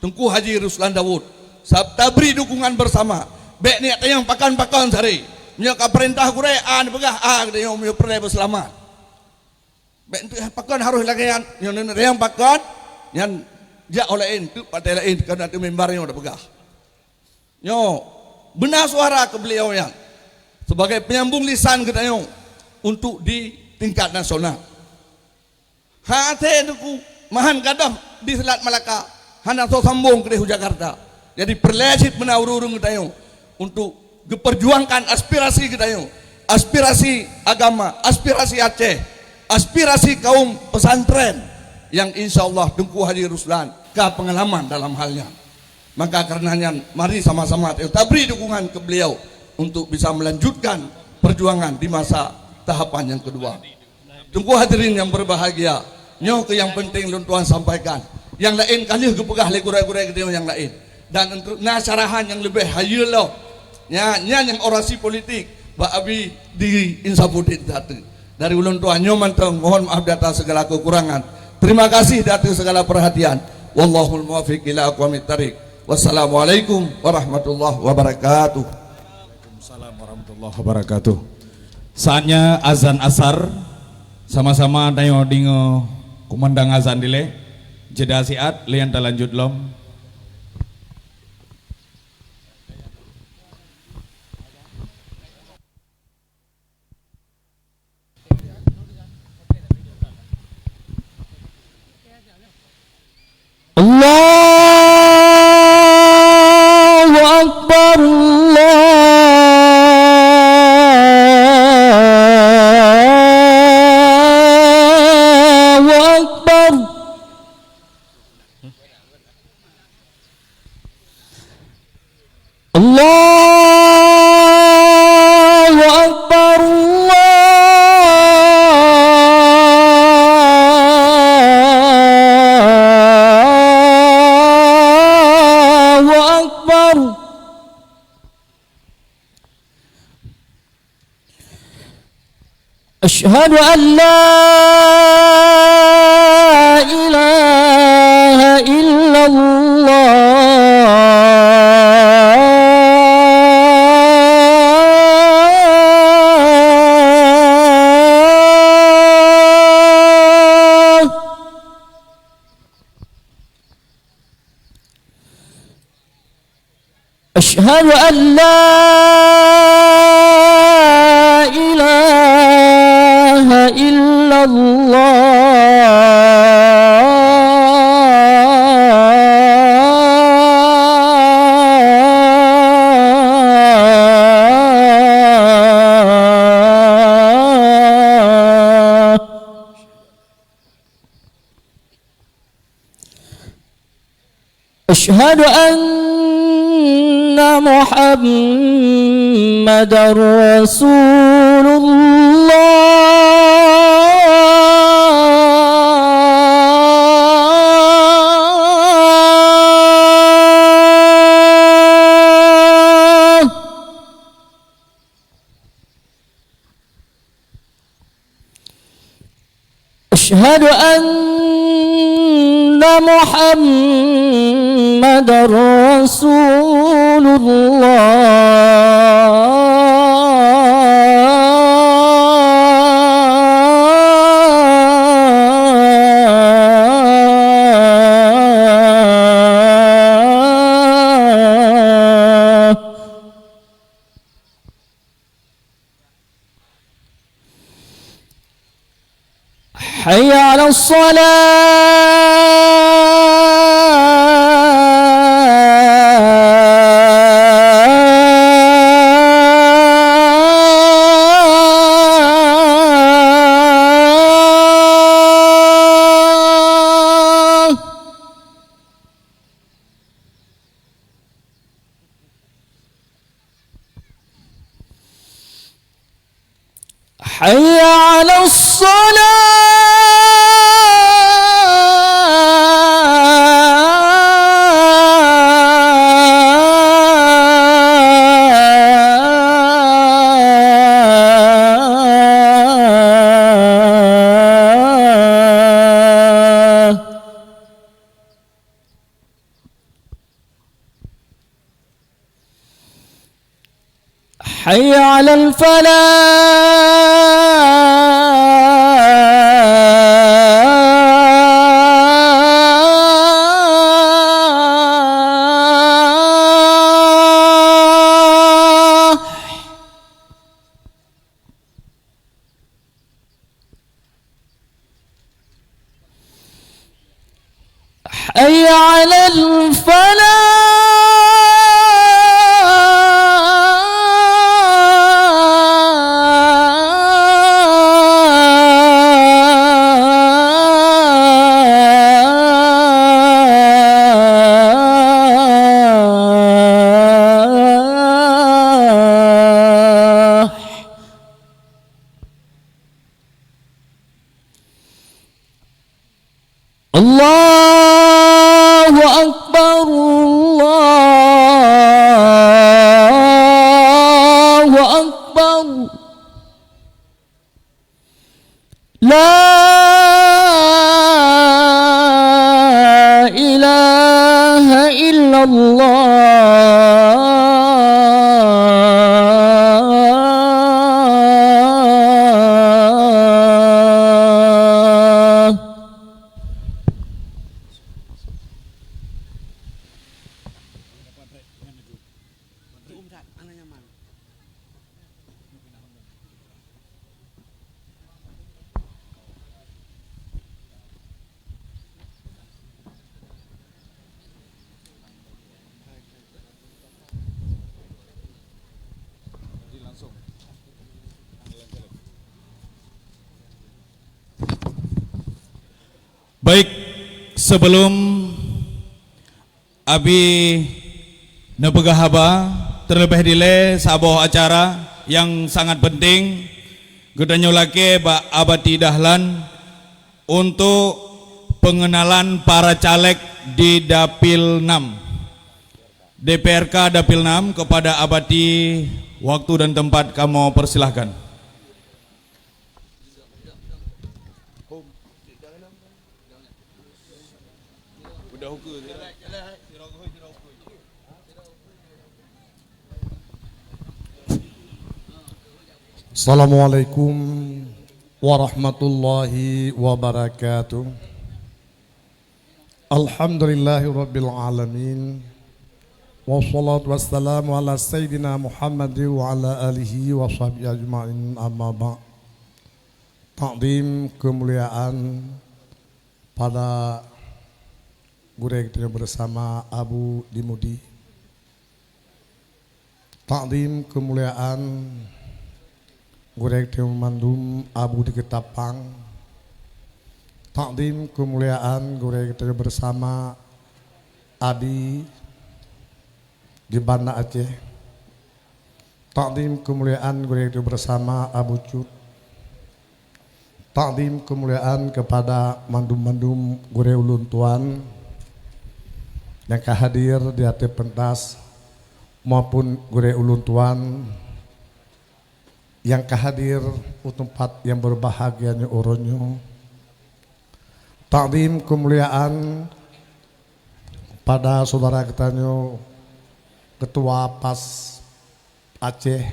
Teungku Haji Ruslan Daud. Sab tabri dukungan bersama. Bék neujak tanyong pakon-pakon sabe. Meunyoe ka peurintah gurée A neupeugah A, geutanyoe meunyoe peureulée beuseulamat. Bék pakon harôh lagée nyan, nyoe neutanyong pakon, nyan jak u laén, teuk partai laén, keunan teuk mimbar nyoe tapeugah. Nyoe beuna suara keu beliau nyan sebagai penyambung lisan geutanyoe untuk di tingkat nasional. Hana até Teungku, meuhan gadôh di Selat Malaka, hana soe sambong keudeh u Jakarta. Jadi peureulée cit beuna ureuëng-ureuëng geutanyoe untuk geuperjuangkan aspirasi geutanyoe, aspirasi agama, aspirasi Aceh, aspirasi kaum pesantren yang insya Allah Teungku Haji Ruslan ka pengalaman dalam hal nyan. Maka karena nyan, mari sama-sama tabri dukungan keu beliau untuk bisa melanjutkan perjuangan di masa tahapan yang kedua. Teungku hadirin yang berbahagia, nyoe keuh nyang penting lôn tuan sampaikan. Nyang laén ka lheueh geupeugah lé gurée-gurée geutanyoe nyang laén. Dan untuk na syarahan nyang leubeh hayeue lom. Nya, nyan nyang orasi politik bak Abi di Insafuddin Satu. Dari ulôn tuan nyoe mantong, mohon maaf di atas segala kekurangan. Terima kasih di atas segala perhatian. Wallahul muwaffiq ila aqwamit thariq. Wassalamualaikum warahmatullahi wabarakatuh. Waalaikumsalam warahmatullahi wabarakatuh. Saatnya azan asar, sama-sama tanyoe deungoe kumandang azan dilée. Jeda siat, lé nyan talanjut lom. Allahu Akbar, Allahu Akbar. Allahu Akbar, Allahu أشهد أن لا إله إلا الله. أشهد أن لا إله إلا الله. أشهد أن محمدا رسول الله. أشهد أن محمدا رسول الله. حي على الصلاة. حي على الصلاة. حي على الفلاح. حي على الفلاح. الله أكبر، الله أكبر. لا إله إلا الله. Baik, sebelum Abi neupeugah haba, terlebih dilée saboh acara nyang sangat penting geutanyoe lakée bak Abati Dahlan untuk pengenalan para caleg di Dapil enam. D P R K Dapil enam, kepada Abati, waktu dan tempat kamoe persilahkan. Assalamualaikum warahmatullahi wabarakatuh. Alhamdulillahirabbil alamin. Wassalatu wassalamu ala sayyidina Muhammad wa ala alihi wa sahbihi ajma'in, amma ba'd. Takdim keumuliaan pada gurée geutanyoe bersama Abu di Mudi. Takdim keumuliaan gurée geutanyoe mandum Abu di Ketapang. Takdim keumuliaan gurée geutanyoe bersama Abi di Banda Aceh. Takdim keumuliaan gurée geutanyoe bersama Abu Cut. Takdim keumuliaan kepada mandum-mandum gurée ulôn tuan nyang ka hadir di ateueh pentas maupun gurée ulôn tuan nyang ka hadir u teumpat nyang beubahgia nyoe uroe nyoe. Takdim keumuliaan pada syedara geutanyoe, Ketua pas Aceh,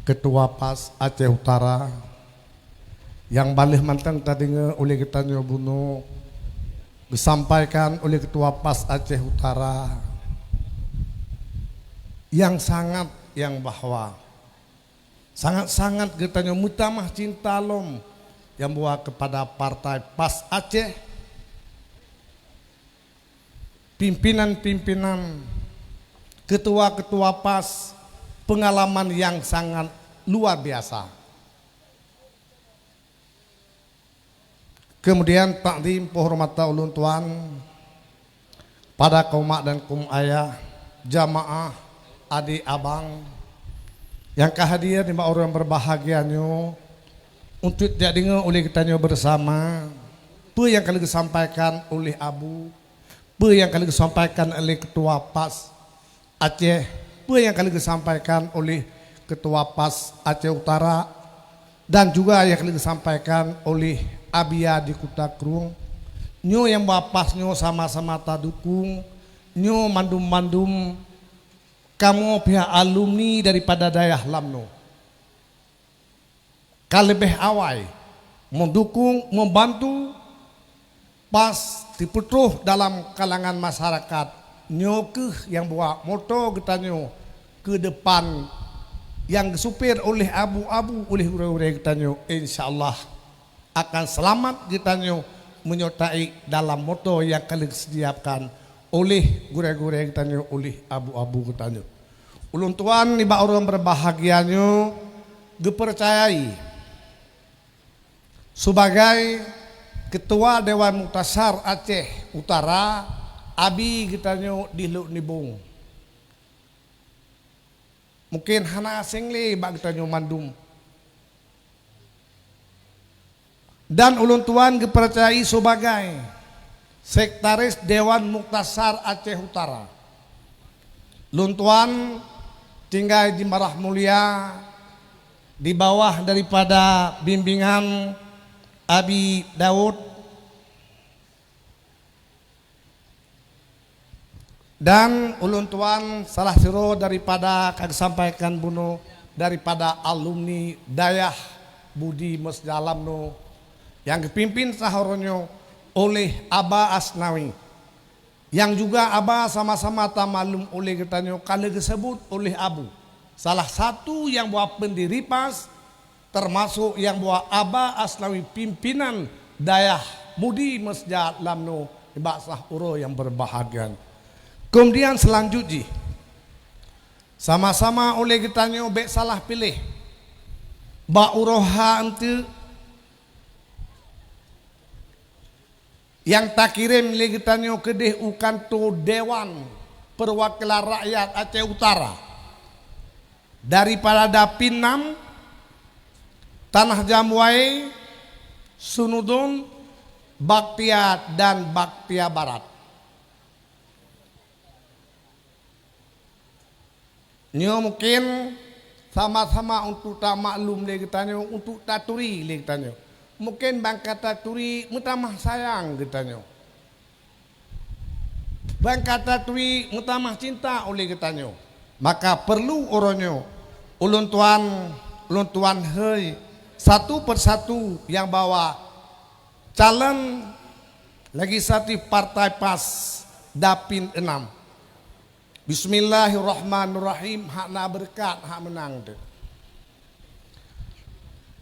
Ketua pas Aceh Utara, nyang ban lheueh mantong tadeungoe ulée geutanyoe bunoe geusampaikan uleh Ketua pas Aceh Utara, nyang sangat, nyang bahwa sangat-sangat geutanyoe meutamah cinta lom nyang bahwa kepada partai pas Aceh, pimpinan-pimpinan, ketua-ketua pas, peungalaman nyang sangat luar biasa. Keumudian takdim peuhormatan ulôn tuan pada kaum mak dan kaum ayah, jamaah, adék abang nyang ka hadir nibak uroe nyang beubahgia nyoe, untuk jak deungoe uleh geutanyoe beusama peue nyang ka lheueh geusampaikan uleh Abu, peue nyang ka lheueh geusampaikan uleh Ketua pas Aceh, peue nyang ka lheueh geusampaikan uleh Ketua pas Aceh Utara, dan juga nyang ka lheueh geusampaikan uleh Abia di Kuta Krueng. Nyoe nyang bahwa pas nyoe sama-sama tadukong, nyoe mandum-mandum kamoe pihak alumni daripada dayah Lamno. Ka leubeh awai meudukong, membantu pas teupeutroh dalam kalangan masyarakat. Nyoe kheueh nyang bahwa moto geutanyoe keu depan nyang geusupir uleh abu-abu, uleh gurée-gurée geutanyoe, insya Allah akan seulamat geutanyoe meunyoe taék dalam moto nyang ka lheueh geusediakan uleh gurée-gurée geutanyoe, uleh abu-abu geutanyoe. Ulôn tuan nibak uroe nyang beubahgia nyoe geupeucayai sibagai Ketua Dewan Muktasar Aceh Utara, abi geutanyoe di Lhok Nibong. Mungken hana asing lé bak geutanyoe mandum. Dan ulôn tuan geupeucayai sibagai Sekretaris Dewan Muktasar Aceh Utara. Lôn tuan tinggai di Marah Mulia di bawah daripada bimbingan Abi Daud. Dan ulôn tuan salah sidroe daripada ka geusampaikan bunoe daripada alumni Dayah Budi Meuseuja Lamno nyang geupimpin sahoe uroe nyoe uleh Aba Asnawi, nyang juga Aba sama-sama tamaklum uleh geutanyoe ka lheueh geuseubut uleh Abu, salah satu nyang bahwa pendiri pas, teumasok nyang bahwa Aba Asnawi pimpinan Dayah Budi Meuseuja Lamno nibak sahoe uroe nyang beubahgia. Keumudian seulanjut jih, sama-sama uleh geutanyoe bék salah piléh bak uroe ha eunteuk nyang takirém lé geutanyoe keudeh u kanto Dewan Peuwakilan Rakyat Aceh Utara daripada Dapinam, Tanah Jamwai, Sunudon, Baktia, dan Baktia Barat. Nyoe mungken sama-sama untuk tamaklum lé geutanyoe, untuk taturi lé geutanyoe. mungken ban ka taturi meutamah sayang geutanyoe. Ban ka taturi meutamah cinta oleh geutanyoe. Maka perlu uroe nyoe ulôn tuan, ulôn tuan hei satu persatu nyang bawa calon legislatif Partai PAS Dapil enam. Bismillahirrahmanirrahim, hana beureukat, hana meunang teuh.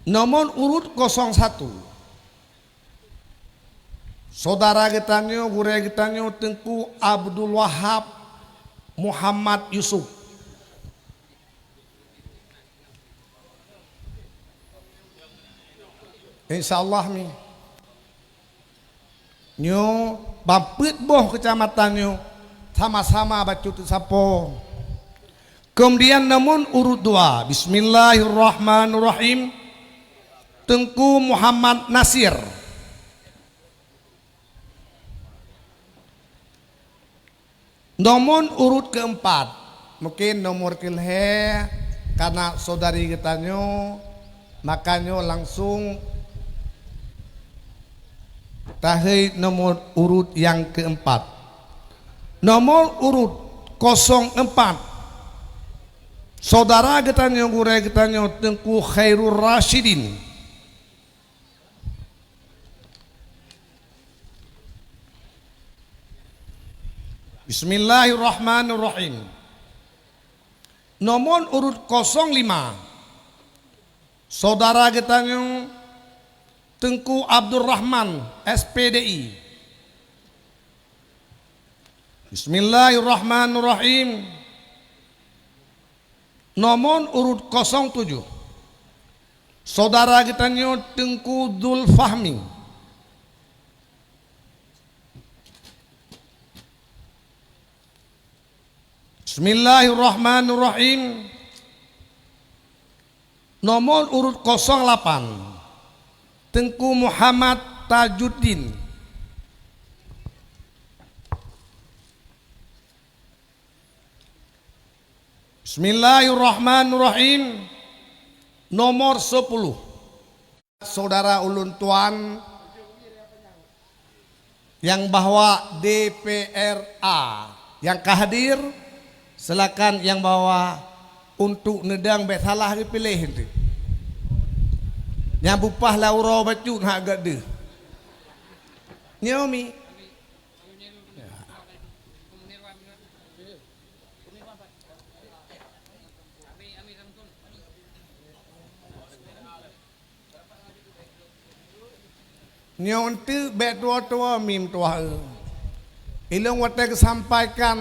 Nomor urut kosong satu. Saudara geutanyoe, gurée geutanyoe Teungku Abdul Wahab Muhammad Yusuf. Insya Allah mi. Nyoe ban peuet boh keucamatan nyoe sama-sama bacut teusapo. Kemudian nomor urut dua, Bismillahirrahmanirrahim, Teungku Muhammad Nasir. Nomor urut keempat, mungkin nomor keulhée kana saudari geutanyoe, maka nyoe langsung tahei nomor urut nyang keempat. Nomor urut kosong empat, saudara geutanyoe, gurée geutanyoe Teungku Khairul Rasyidin. Bismillahirrahmanirrahim. Nomor urut kosong lima, saudara geutanyoe Teungku Abdurrahman, S P D I. Bismillahirrahmanirrahim. Nomor urut kosong tujuh, saudara geutanyoe Teungku Dul Fahmi. Bismillahirrahmanirrahim. Nomor urut kosong lapan, Teungku Muhammad Tajuddin. Bismillahirrahmanirrahim. Nomor sepuluh, saudara ulôn tuan nyang bahwa D P R A nyang ka hadir, silakan nyang bahwa untuk neudong bék salah geupiléh eunteuk. Nyang bupah lam uroe bacut hak gata deuh. Nyoe mi. Nyoe eunteuk bék tuwoe-tuwoe mim tuha eu. Ilôn watée geusampaikan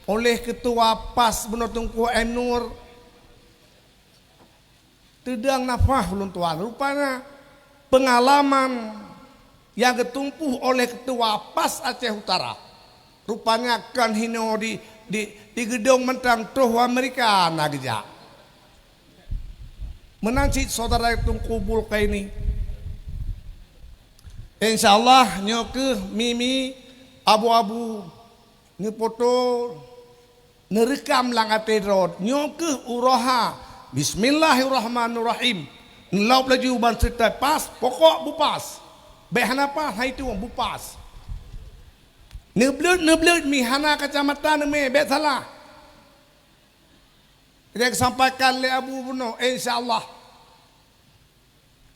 oleh Keutua PAS bunoe Teungku M Nur, teudong nafah ulôn tuan. Rupanya peungalaman nyang geutumpôh oleh Keutua PAS Aceh Utara. Rupanya kon hinoe di, di, di geudong mantong troh u Amerika na geujak. Meunan cit saudara Teungku Bulkaini. Insya Allah nyoe kheueh mimi abu-abu neupoto neureukam lam até droe. Nyoe kheueh uroe ha. Bismillahirrahmanirrahim. Neulop laju ban seutai pas, pokok beupas. Bék hana pas, hai tueng beupas. Neubleuet-neubleuet mi hana kacamata neumé, bék salah. Nyang sampaikan lé Abu bunoe, insya Allah.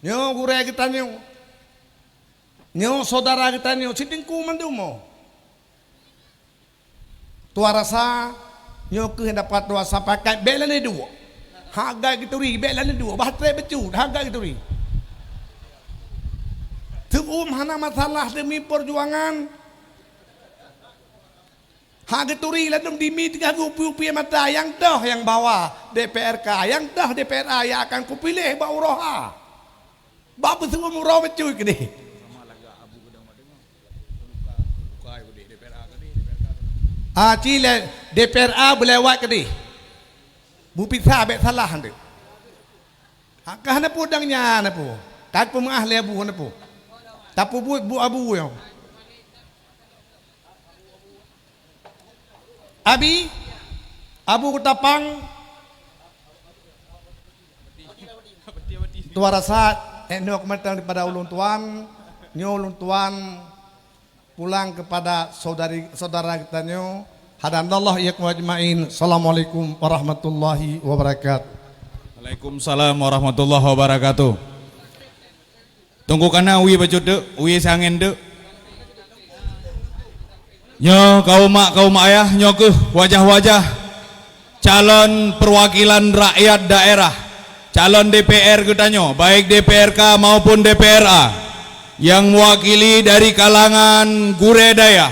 Nyoe gurée geutanyoe. Nyoe syedara geutanyoe, si Teungku mandum. Tuha rasa, nyoe kheueh dapat tuha sampaikan, bék lé duek. Hak gét geuturi, bék lé duek. Bah treb bacut, hak gét geuturi. Teu'uem hana masalah demi peujuangan. Hak geuturi ladôm dimi teungoh geuupie-upie mata, nyang toh nyang bawa D P R K, nyang toh D P R A nyang akan kupiléh bak uroe ha. Bak peuseu'uem uroe bacut keudeh. Ah, ci lé D P R A beulewat keudeh. Bupisa bék salah nyan. Hak ka hana peue dang nyan hana peue. Ka peumeu'ah lé Abu hana peue. Tapeubuet bu Abu nyoe. Abi, Abu Kutapang, tuha rasa Nyoe keumatan daripada ulôn tuan, nyoe ulôn tuan pulang kepada saudari, saudara geutanyoe. Hadanallah iyyakum ajma'in. Assalamualaikum warahmatullahi wabarakatuh. Waalaikumsalam warahmatullahi wabarakatuh. Teungku kana wie bacut teuk, wie siangén teuk. Nyoe kaum mak, kaum ayah, nyoe keuh wajah-wajah calon perwakilan rakyat daerah, calon D P R geutanyoe, baik D P R K maupun D P R A, yang mewakili dari kalangan gurée dayah,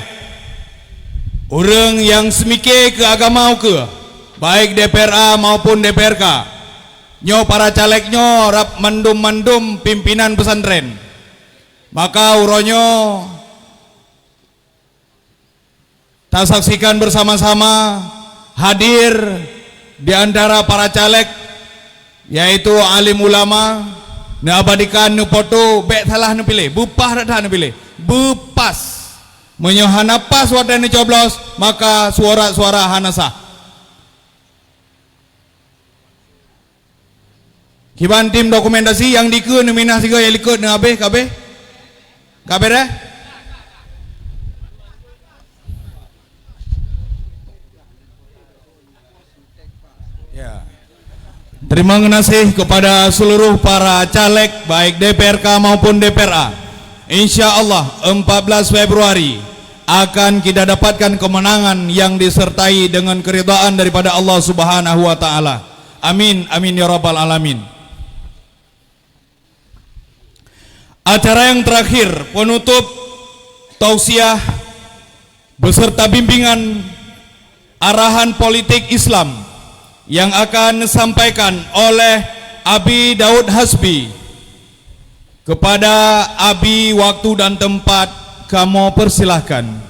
ureuëng nyang seumike keu agama ukeue, baik D P R A maupun D P R K. Nyoe para caleg nyoe rab mandum-mandum pimpinan pesantren. Maka uroe nyoe tasaksikan bersama-sama hadir di antara para caleg, yaitu alim ulama, neuabadikan, neupoto, bék salah neupiléh, beupaih that neupiléh, beupas. Meunyoe hana pas watée neucoblos, maka suara-suara hana sah. Kiban tim dokumentasi nyang dikeue neuminah sigoe nyang likot neuhabéh, ka habéh? Ka beureh? Ya. Terima kasih kepada seluruh para caleg, baik D P R K maupun D P R A. Insya Allah, empat belas Februari akan kita dapatkan kemenangan yang disertai dengan keridhaan daripada Allah Subhanahu wa Ta'ala. Amin, amin ya rabbal alamin. Acara yang terakhir, penutup tausiah beserta bimbingan arahan politik Islam yang akan disampaikan oleh Abi Daud Hasbi. Kepada Abi, waktu dan tempat kamoe persilahkan.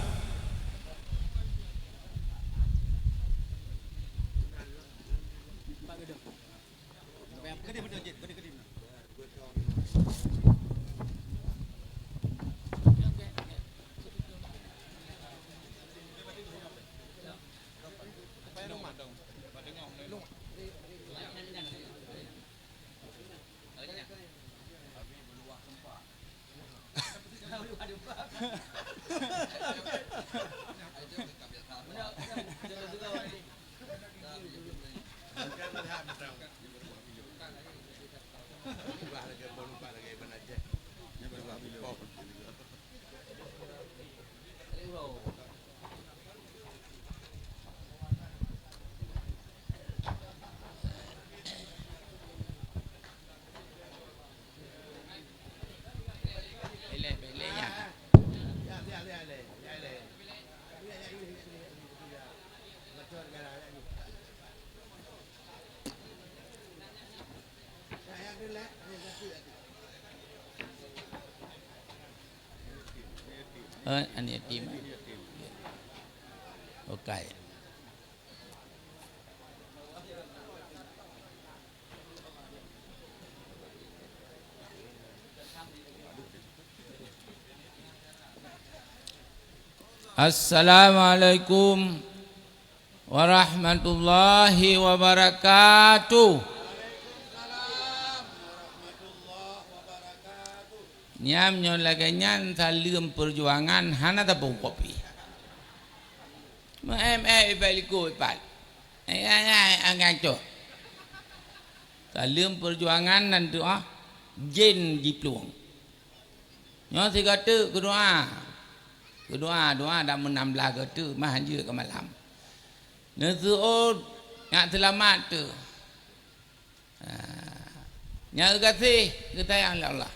Eh, aneuk yatim. Oke. Assalamualaikum warahmatullahi wabarakatuh. Nyan nyoe lagée nyan saleuem peujuangan hana tapeukopi. Meu-em-em ipat likot ipat. Ai, ai, ai, ai, ngaco. Saleuem peujuangan nan teuah jén jiplueng. Nyoe sigoe teuk keudoa. Keudoa, doa dan meunam blaih goe teuk mah hanjeuet keu malam. Neuseuôt nyak seulamat teuh. Ha. Nyang geugaséh geusayang lé Allah.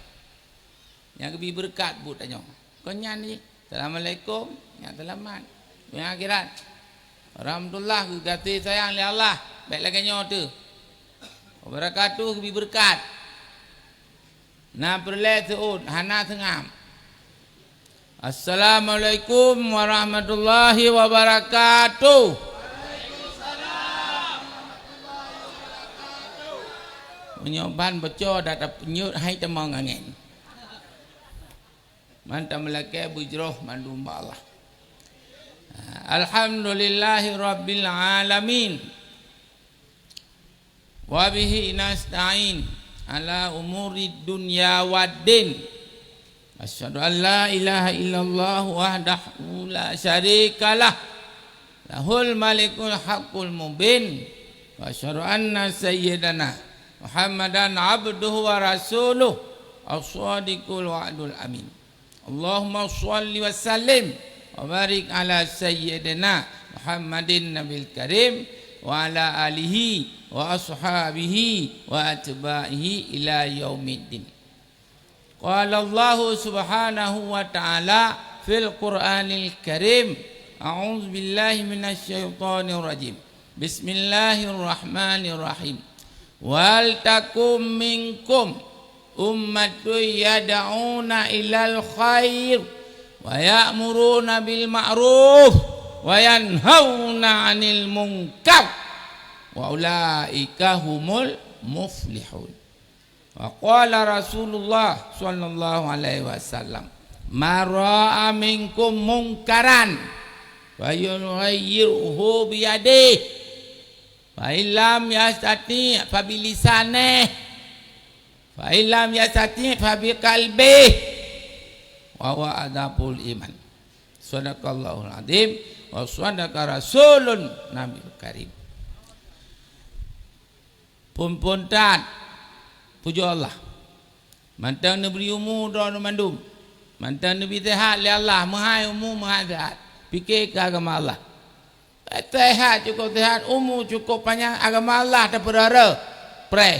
Nyang geubi beureukat buet tanyoe. Kon nyan jih. Assalamualaikum, nyak seulamat. Donya akhirat. Rahmatullah geugaséh sayang lé Allah. Bék lagée nyoe teuh. Wabarakatuh geubi beureukat. Na peureulée seuôt, hana seungab. Assalamualaikum warahmatullahi wabarakatuh. Meunyoe ban boco dak tapeunyuet hai tamong angén. Man tameulakée beujroh mandum bak Allah. Alhamdulillahi rabbil alamin. Wa bihi nasta'in. ala umurid dunya waddin. Asyhadu an la ilaha illallah wahdahu la syarikalah, lahul malikul haqqul mubin. Wa asyhadu anna sayyidana Muhammadan abduhu wa rasuluh, as-sadiqul wa'dul amin. Allahumma shalli wa sallim wa barik ala sayyidina Muhammadin nabil karim wa ala alihi wa ashabihi wa atba'ihi ila yaumiddin. Qala Allahu subhanahu wa ta'ala fil Qur'anil Karim, a'udzu billahi minasy syaithanir rajim. Bismillahirrahmanirrahim. Wal takum minkum ummatun yad'una ilal khair wa ya'muruna bil ma'ruf wa yanhauna 'anil munkar wa ulaika humul muflihun. Wa qala Rasulullah sallallahu alaihi wasallam, "Man ra'a minkum munkaran falyughayyirhu biyadihi, fa in lam yastati' fa bilisanih, fa in lam yastati' fa biqalbih, wa huwa adhaful iman." Shadaqallahul adzim wa shadaqa rasulun nabiyul karim. Phon-phon that, pujoe Allah. Mantong neubri umu droeneuh mandum. Mantong neubri seuhat lé Allah, meuhai umu, meuhai seuhat. Pike keu agama Allah. Seuhat, cukôp seuhat, umu cukôp panyang, agama Allah tapeurara. Preh.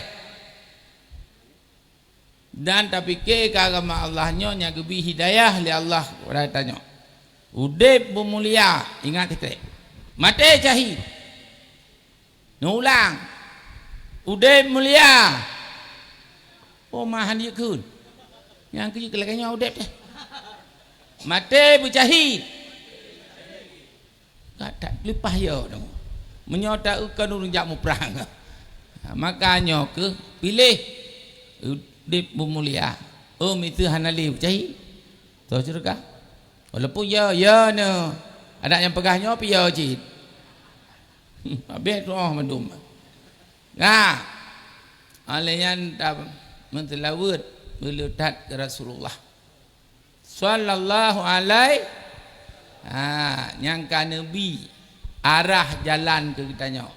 Dan tapike keu agama Allah nyoe nyang geubri hidayah lé Allah keupada tanyoe. Udeb beumulia, ingat teuh. Maté syahid. Neuulang. Udeb mulia. Oh, ma han jeuet kheun. Nyang keu jeuet lagèe nyoe udeb teuh. Maté beusyahid. Ka that leupah yo deungoe. Meunyoe ta-eu kon ureueng jak muprang. Maka nyoe keuh piléh udeb beumulia. Oh, miseue hana lé beusyahid. Toh syeuruga. Walaupun ya, ya nyoe. Adak nyang peugah nyoe pih ya cit. Habéh tu'oh mandum. Nah, óh lheueh nyan ta meuseulaweuet beuleutat keu Rasulullah. Sallallahu alaihi, ha, nyang ka neubri arah jalan keu geutanyoe.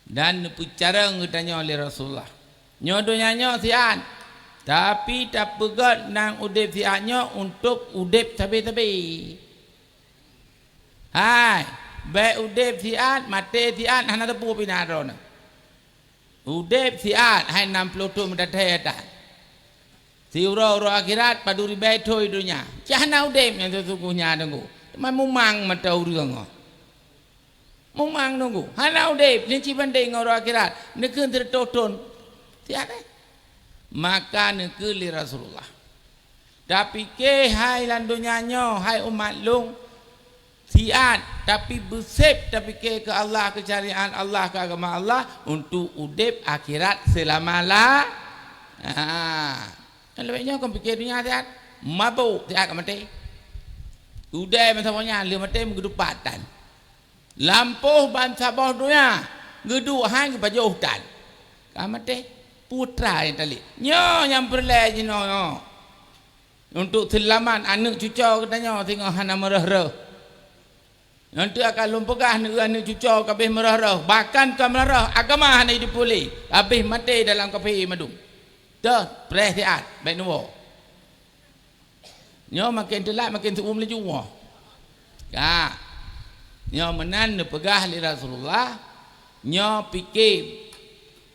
Dan neupeucarông geutanyoe lé Rasulullah. Nyoe donya nyoe siat, tapi tapeugöt nan udeb siat nyoe untuk udeb sabe-sabe. Hai, bèk udeb siat, maté siat, hana teupeu pih na droeneuh. Udeb siat, hai nam ploh thon meudaté that. Siuroe-uroe akhirat, padum ribèe thon donya. Cit hana udeb nyang sesungguhnya deungoe. Teuma mumang mata ureueng nyoe. Mumang nunggu, hana udeb, nyan cit bandéng ngon uroe akhirat, neukheun siratoh thon. Siat, eh? Maka neukheun lé Rasulullah, "Tapike hai lam donya nyoe, hai umat lôn, siat, tapi beusép tapike keu Allah, keu syariat Allah, keu agama Allah, untuk udeb akhirat seulama-la-, ha. Nyan leubeh nyoe kon pike donya siat, mabök siat ka maté. Udeb masa nyan lheueh maté meugeudumpat tan." Lampôh bansaboh donya, geuduek hai geupajoh tan. Ka maté, putra nyang talét. Nyoe nyang peureulèe jinoe nyoe. Untuk seulamat aneuk cucoe geutanyoe singoh hana meuröh-röh. Nyan teuk akan lôn peugah, aneuk cucoe ka abéh meuröh-röh, bahkan ka meuröh-röh, agama hana jiteupeue lé, abéh maté dalam kafé mandum. Toh, preh siat, bèk neuwoe. Nyoe maken teulat, maken seuuem laju nyoe. Ka. Nyoe meunan neupeugah lé Rasulullah, nyoe pike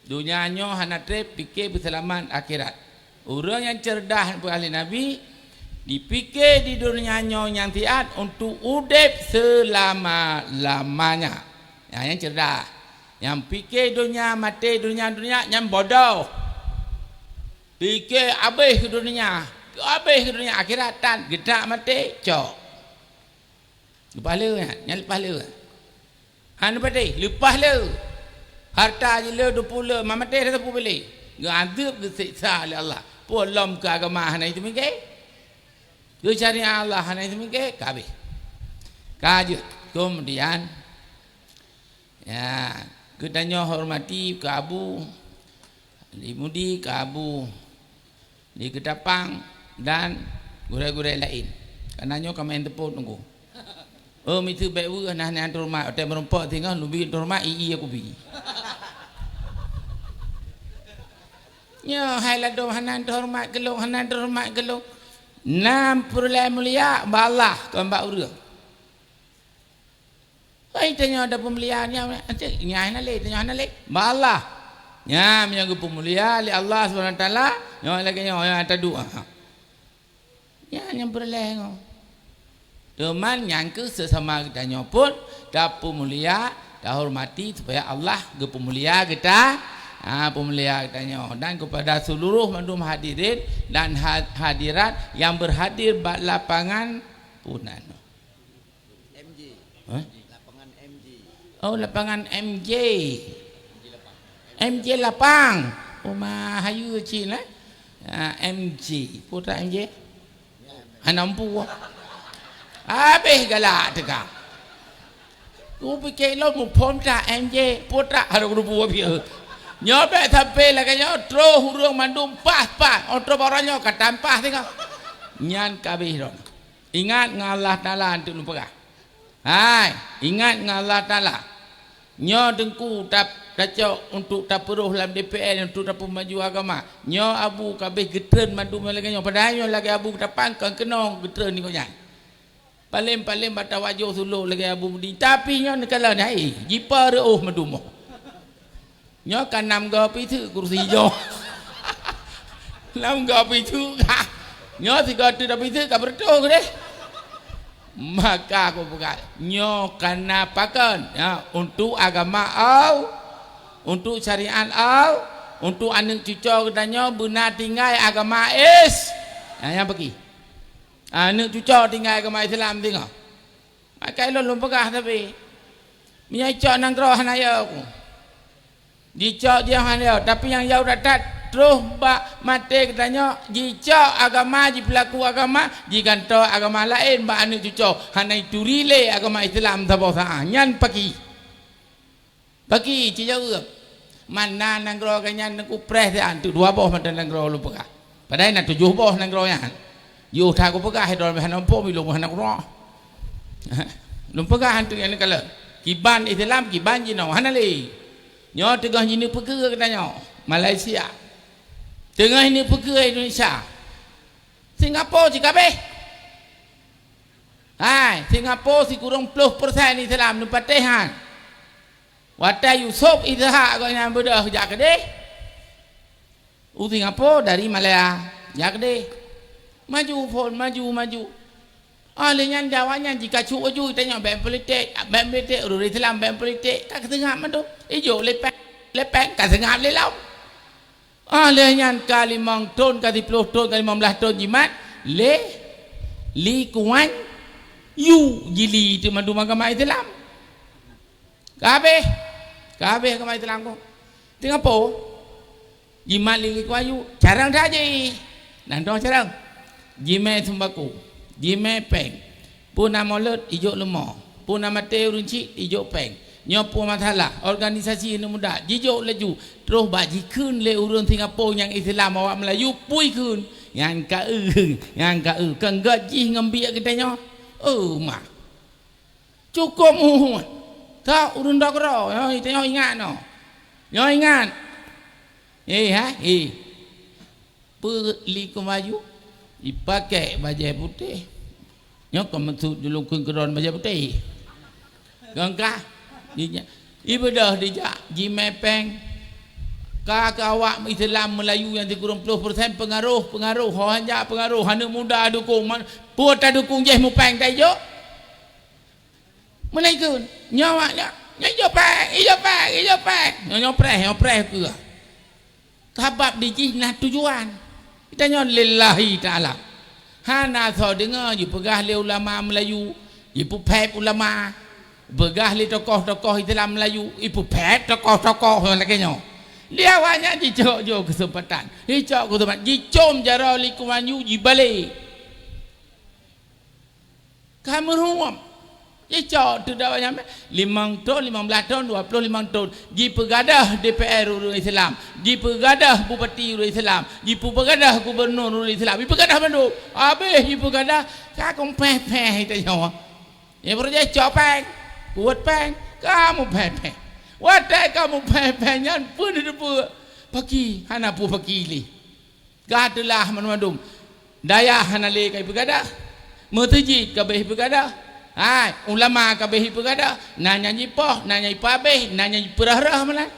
donya nyoe hana treb, pike peuseulamat akhirat. Ureueng nyang ceureudah neupeugah lé Nabi, jipike di donya nyoe nyang siat untuk udeb seulama-lamanya. Nyan nyang ceureudah. Nyang pike donya, maté donya, donya, nyan bodoh. Pike abéh keu donya, abéh keu donya, akhirat tan, geutak maté, cok. Leupah le nyan, nyan leupah le. Hana patéh, leupah le. Harta jih le, dumpuk le, ma maté dah sapeue lé. Geuazeueb, geuseksa lé Allah. Peue lom keu agama hana jiteumiké? Keu syariat Allah hana jiteumiké? Ka abéh. Ka jeuet. Keumudian, ya, geutanyoe hormati keu Abu Li Mudi, ka Abu, li Keutapang dan gurée-gurée laén. Kareuna nyoe ka maén teupôt teungku. Oh, miseue bék weueh, hana-hana teuhoreumat, watée meurumpok singoh, lubi teuhoreumat, i-i aku bi. Nyoe hai ladôm hana teuhoreumat keu lôn, hana teuhoreumat keu lôn. Nam peureulée mulia bak Allah, kon bak ureuëng. Hai tanyoe ada peumulia nyan, nyan hana lé, tanyoe hana lé. Bak Allah. Nyan meunyoe geupeumulia lé Allah Subhanahu Wa Taala, nyoe lagée nyoe nyang taduek. Ha. Nyan nyang peureulée nyoe. Teuma nyang keu seusama geutanyoe pun tapeumulia, tahormati supaya Allah geupeumulia geuta, ha, peumulia geutanyoe dan kepada seluruh mandum hadirin dan ha-, hadirat yang berhadir bak lapangan punan. M J. Hah? Lapangan M J. Oh, lapangan M J. M J lapang. Oh, ma hayu cit lah. Ah, M J. Peue teuma M J? Hana mampu. Habéh galak teuka. Kupike lom muphom that M J. Peue teuma hana kuteupeu piye. Nyoe bék sampai lagée nyoe, troh ureuëng mandum paih-paih. Oh, troh barang nyoe ka tampah teuka. Nyan ka habéh droe. Ingat ngon Allah Taala untuk lôn peugah. Hai, ingat ngon Allah Taala. Nyoe teungku ta-, tacok untuk tapeuroh lam D P R untuk tapeumaju agama. Nyoe Abu ka habéh geutreun mandum lagée nyoe. Padahai nyoe lagée Abu Keutapang kon keunoe geutreun niko nyan. Paleng-paleng bak tawajoh sulok lagée Abu Mudi. Tapi nyoe neukalon hai, jipa reuôh meudumoh. Nyoe ka nam goe piseuk kursi nyoe. Nam goe piseuk ka. Nyoe sigoe teuk tapiseuk ka beureutoh deh. Maka kupeugah, nyoe kana pakon? Ya, untuk agama Allah, untuk syariat Allah, untuk aneuk cucoe geutanyoe beuna tinggai agama Is-, ya, nyang peuki. Aneuk cucoe tinggai agama Islam singoh. Maka ilôn lôn peugah tapi, meunyoe icok nanggroe hana yo ku. Jicok jih hana yo, tapi nyang yo that-that troh bak maté geutanyoe, jicok agama, jipeulaku agama, jigantoe agama laén bak aneuk cucoe, hana ituri lé agama Islam saboh saát. Nyan paki. Bagi cijaweueb, mana nanggroe geuh nyan teungku preh siat, teuk dua boh mantong nanggroe lôn peugah. Padahai na tujoh boh nanggroe nyan. Yoh that kupeugah, droe hana muphom, ilôn hana keudroe. Lôn peugah hantu nyang neukalon. Kiban Islam, kiban jinoe. Hana lé. Nyoe teungoh jineuk peue keu geutanyoe, Malaysia. Teungoh jineuk peue keu Indonesia. Singapura cit kabeh. Hai, Singapura sikureueng ploh persen Islam neupatéh han. Watée Yusuf Ishak gobnyan beudôh jak keudeh, u Singapura dari Malaya jak keudeh. Maju phon, maju, maju. Oh, lheueh nyan Jawa nyan jikacuk laju, tanyoe bèk politik, bèk politik, ureueng Islam bèk politik, ka seungab mandum. Ijok lé péng, lé péng ka seungab lé lom. Ah, lheueh nyan ka limong thon, ka siplôh thon, ka limong blaih thon jimat lé Li Kuan Yu, jili teuma dum agama Islam. Ka habéh, ka habéh agama Islam ko. Teungoh po jimat lé Li Kuan Yu, carông that jih. Nan dong carông. Jimè seumbako, jimè péng. Peue na molot, ijok leumo. Peue na maté ureueng chik, ijok péng. Nyoe peue masalah, organisasi aneuk muda jijok laju, troh bak jikheun lé ureueng Singapura nyang Islam awak Meulayu pui kheun. Nyan ka eu, nyan ka eu. Kon gét jih ngon biek geutanyoe. Oh, ma. Cukôp muhôi. Ka ureueng dok keudroe, nyoe tanyoe ingat noh. Nyoe ingat. Eh, ha? Eh. Peue Li Kuan Yu? Jipakék bajèe putéh. Nyoe kon meukeusut julueng kheun keudroe bajèe putéh. Kon ka? Dijak. Ibeudôh dijak, jimè péng. Ka keu awak Islam Meulayu nyang sikureueng ploh persen peungaroh, peungaroh, ho han jak peungaroh, aneuk muda dukong, man, peue tadukong jih mupéng tajok. Meunan kheun, nyoe awak nyoe, nyoe ijok péng, ijok péng, ijok péng. Nyoe, nyoe preh, nyoe preh keu. Sabab di jih na tujuan. Geutanyoe lillahi ta'ala. Hana soe deungoe jipeugah lé ulama Meulayu, jipeuphét ulama. Peugah lé tokoh-tokoh Islam Meulayu, jipeuphét tokoh-tokoh nyang lagèe nyoe. Di awak nyan jicok jo keuseumpatan. Jicok keuseumpatan. Jicom jaroe Li Kuan Yu jibalek. Ka meuruwom. Jicok teudak banyak meh. Limong thon, limong blaih thon, dua ploh limong thon. Jipeugadôh D P R ureuëng Islam. Jipeugadôh bupati ureuëng Islam. Jipeugadôh gubunur ureuëng Islam. Jipeugadôh mandum. Habéh jipeugadôh, ka kong péh-péh tanyoe. Nyang beureuja cok péng, kuwot péng, kamoe péh-péh. Watée kamoe péh-péh nyan peue neuteupeue? Paki, hana peue paki lé. Ka teulah mandum-mandum. Dayah hana lé ka jipeugadôh. Meuseujid ka abéh jipeugadôh. Hai, ulama ka abéh jipeugadôh. Na nyang jipoh, na nyang jipeuabéh, na nyang jipeurah-rah malah.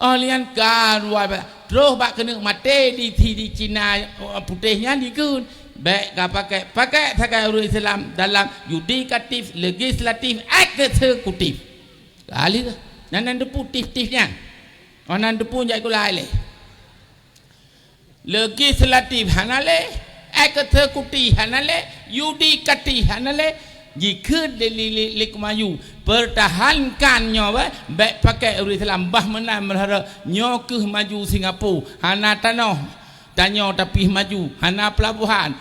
Oh, lian ka luwa biasa. Troh bak keuneuk maté di, di, di Cina, eh, putéh nyan dikeue. Bék ka pakai, pakai sagai ureuëng Islam dalam yudikatif, legislatif, eksekutif. Kali ke? Nyan nan depu tif-tif nyan. Oh, nan depu jak gulai lé. Legislatif hana lé, eksekutif hana lé, yudikatif hana lé, jikheun lé, lé, lé, lé keu maju. Pertahankan nyoe, bék pakai ureuëng Islam bah meunan meuhara nyoe keuh maju Singapura, hana tanoh, tanyoe tapi maju, hana pelabuhan,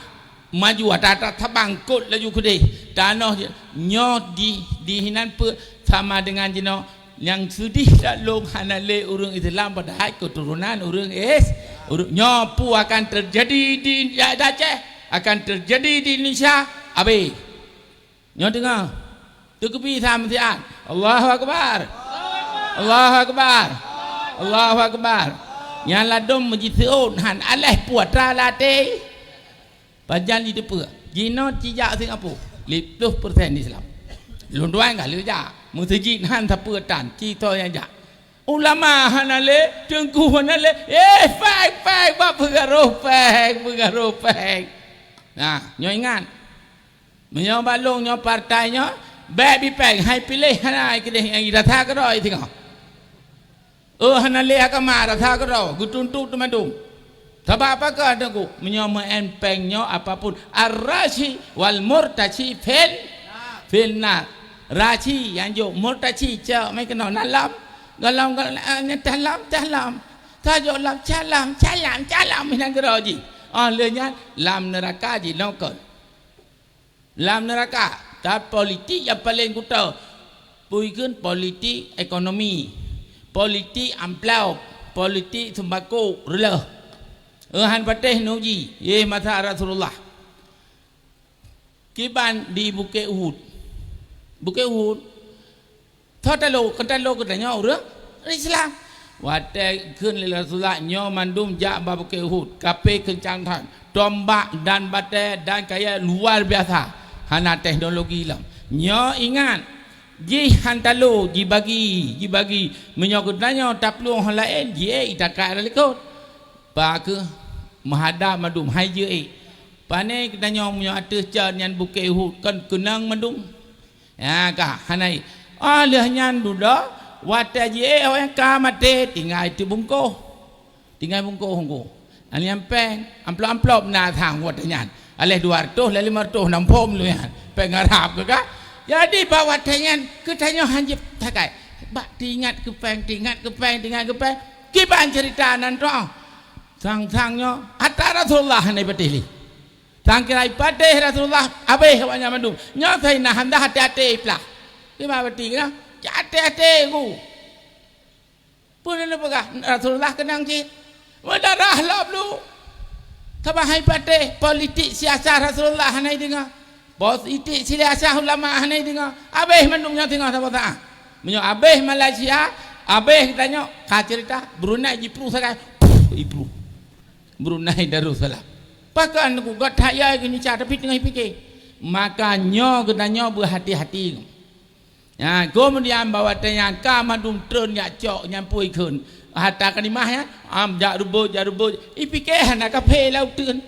maju ata-ata tabang kot laju keudeh, tanoh nyoe di, di hinan peuet sama dengan jinoe. Nyang seudeh that lôn hana lé ureuëng Islam padahai keuturonan ureuëng Is-, ureuëng nyoe peue akan teujadi di Aceh, akan teujadi di Indonesia, abéh. Nyoe deungoe. Teukeubit sa meusiat. Allahu Akbar. Allahu Akbar. Allahu Akbar. Nyang ladom meujiseuôt han aléh puatra laté. Pajan jiteupeue, jinoe cijak Singapura, lhèe ploh persen Islam. Lôn tuan ka lheueh jak, meuseujid han sapeue tan, ci soe nyang jak. Ulama hana lé, teungku hana lé, eh, péng, péng, bak peugaroh péng, peugaroh péng. Nah, nyoe ingat. Meunyoe bak lôn nyoe partai nyoe, bék bi péng, hai piléh hana ai keudeh nyang rasa keudroe singoh. Oh, hana lé agama rasa keudroe, geutuntot teumandum. Sabab apa keu Teungku? Meunyoe meu'en péng nyoe apapun, ar-rashi wal murtashi fil, fil nar. Rashi nyang jok, murtashi cok mai keunoe na lom. Golom, golom, eh, nyang talam, talam. Tajok lom, calam, calam, calam, meunan keudroe jih. Oh, lheueh nyan lam neuraka jih nokon. Lam neuraka, tapi politik nyang paleng kuto, peue kheun politik ekonomi, politik amplop, politik sembako, reuloh. Eh, han patéh neuji, yeh masa Rasulullah. Kiban di Bukét Uhud. Bukét Uhud. Tho talo, keutalo geutanyoe ureuëng Islam. Watée kheun lé Rasulullah nyoe mandum jak bak Bukét Uhud, kaphé keuncang that, tombak dan batée dan kayée luar biasa. Hana teknologi lom. Nyoe ingat, jih han talo jibagi, jibagi. Meunyoe geutanyoe taplueng hon laén, jiék itakat rot likot. Pakeuh meuhadab mandum hai jeuet. Pane geutanyoe meunyoe ateueh cot nyan Bukét Uhud kon keunong mandum. Ya ka, hana i. Oh, lheueh nyan dudoe, watée jiék awaknyan ka maté, tinggai teubungkoh. Tinggai bungkoh hongko. Nyan péng, amplop-amplop na sang watée nyan. Aléh dua reutôh, aléh limong reutôh, nam phom lôn nyan. Péng Arab keu ka. Jadi, bak watée nyan, geutanyoe hanjeuet sagai. Bak teuingat keu péng, teuingat keu péng, teuingat keu péng. Kiban ceurita nan troh. Sang-sang nyoe, atra Rasulullah hana ipatéh lé. Sangkira ipatéh Rasulullah, abéh awaknyan mandum. Nyoe Saidina Hamzah até-até iplah. Kiban bati keunoe, até-até ku. Peue neupeugah Rasulullah keunong cit. Meudarah lom lu. Sabab hai patéh politik siasah Rasulullah hana ideungoe. Politik siasah ulama hana ideungoe. Abéh mandum nyoe singoh saboh saát. Meunyoe abéh Malaysia, abéh geutanyoe, ka ceurita, Brunei jipluh sagai. Puh, ipluh. Brunei Darussalam. Pakon ku gata ya Indonesia tapi teungoh pike. Maka nyoe geutanyoe beuhati-hati. Ya, keumudian bak watée nyan ka mandum treun jak cok nyan pui kheun. Harta kelimah nyan, am jak reubot, jak reubot. Ipike hana kaphé lam uteuen.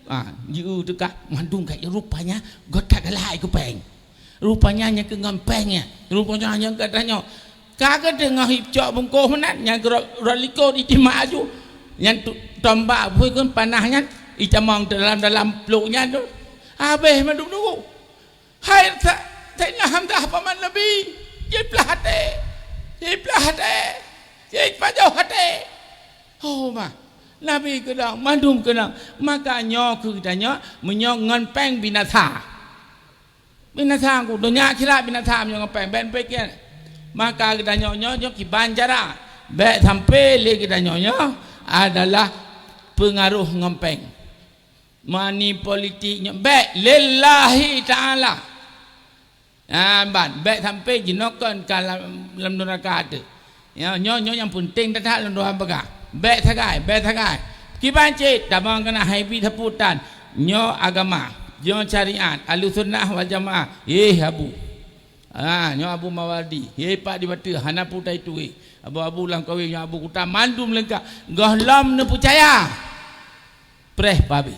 Ha, jieu teuka mandum ka rupanya gata galak keu péng. Rupanya nyang keu ngon péng nyan. Rupanya nyang gata nyoe. Ka geudeungoe icok bungkôh meunan, nyang keurot, rot likot itimak aju. Nyan tu, tombak pui kheun panah nyan, icamong dalam-dalam plôk nyan tu. Habéh mandum nunggu. Hai Sa-, Saidina Hamzah paman Nabi, jiplah até. Jiplah até. Jipajoh até. Oh, ma. Nabi keudong, mandum keudong. Maka nyoe keu geutanyoe, meunyoe ngon péng binasa. Binasa ku, donya akhirat binasa meunyoe ngon péng, bèk neupiké. Maka geutanyoe nyoe, nyoe kiban cara. Bèk sampai lé geutanyoe nyoe adalah peungaroh ngon péng. Money politik nyoe, bèk, lillahi ta'ala. Ha, ban, bèk sampai jinoe kon ka lam, lam neuraka teuh. Ya, nyoe, nyoe nyang peunteng that-that lôn tuan peugah. Bèk sagai, bèk sagai. Kiban cit, tamong keunan hai bi sapeue tan. Nyoe agama, nyoe syariat, Ahlussunnah wal Jamaah. Eh, Abu. Ha, nyoe Abu Mawardi. Eh, Pak di Bateue, hana peue tatuwé. Abu-abu lam kawé nyoe Abu Kuta mandum leungkap. Gohlom neupeucaya. Preh pabéh.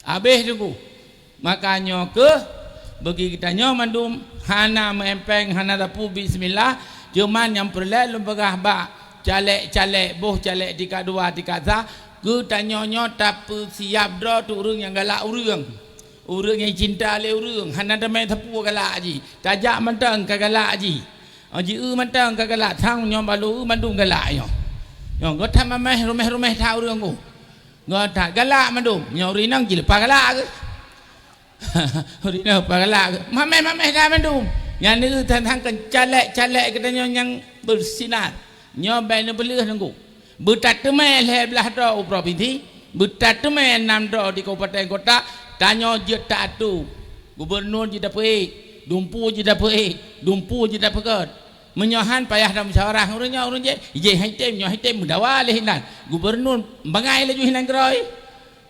Habéh teungku. Maka nyoe keuh bagi geutanyoe mandum hana meuempeng, hana sapeue bismillah, cuman nyang peureulèe lôn peugah bak caleg-caleg, boh caleg tingkat dua, tingkat sa, geutanyoe nyoe tapeusiap droe teuh ureueng nyang galak ureueng. Ureueng nyang cinta lé ureueng, hana teumé sapeue galak jih, tajak mantong ka galak jih. Oh, jieu mantong ka galak, sang nyoe balo eu mandum galak nyoe. Nyoe geuh that mamèh ruméh-ruméh that ureueng ku. Geuh that galak mandum. Nyoe ureueng inong jileupah galak keuh. Ureueng inong leupah galak keuh. Mamèh-mamèh that mandum. Nyan eu teuntang keu caleg-caleg geutanyoe nyang beusinar. Nyoe bèk neupeuleueh teungku. Beutateumé lhèe blaih droe u provinsi, beutateumé nam droe di kabupaten kota, tanyoe jeuet ta-atu. Gubunur jeuet tapeuék, dumpeue jeuet tapeuék, dumpeue jeuet tapeugöt. Meunyoe han payah tamusyawarah ngon ureueng nyoe, ureueng jéh, jéh han tem, nyoe han tem meudawa lé hinan. Gubunur bangai laju hinan keudroe.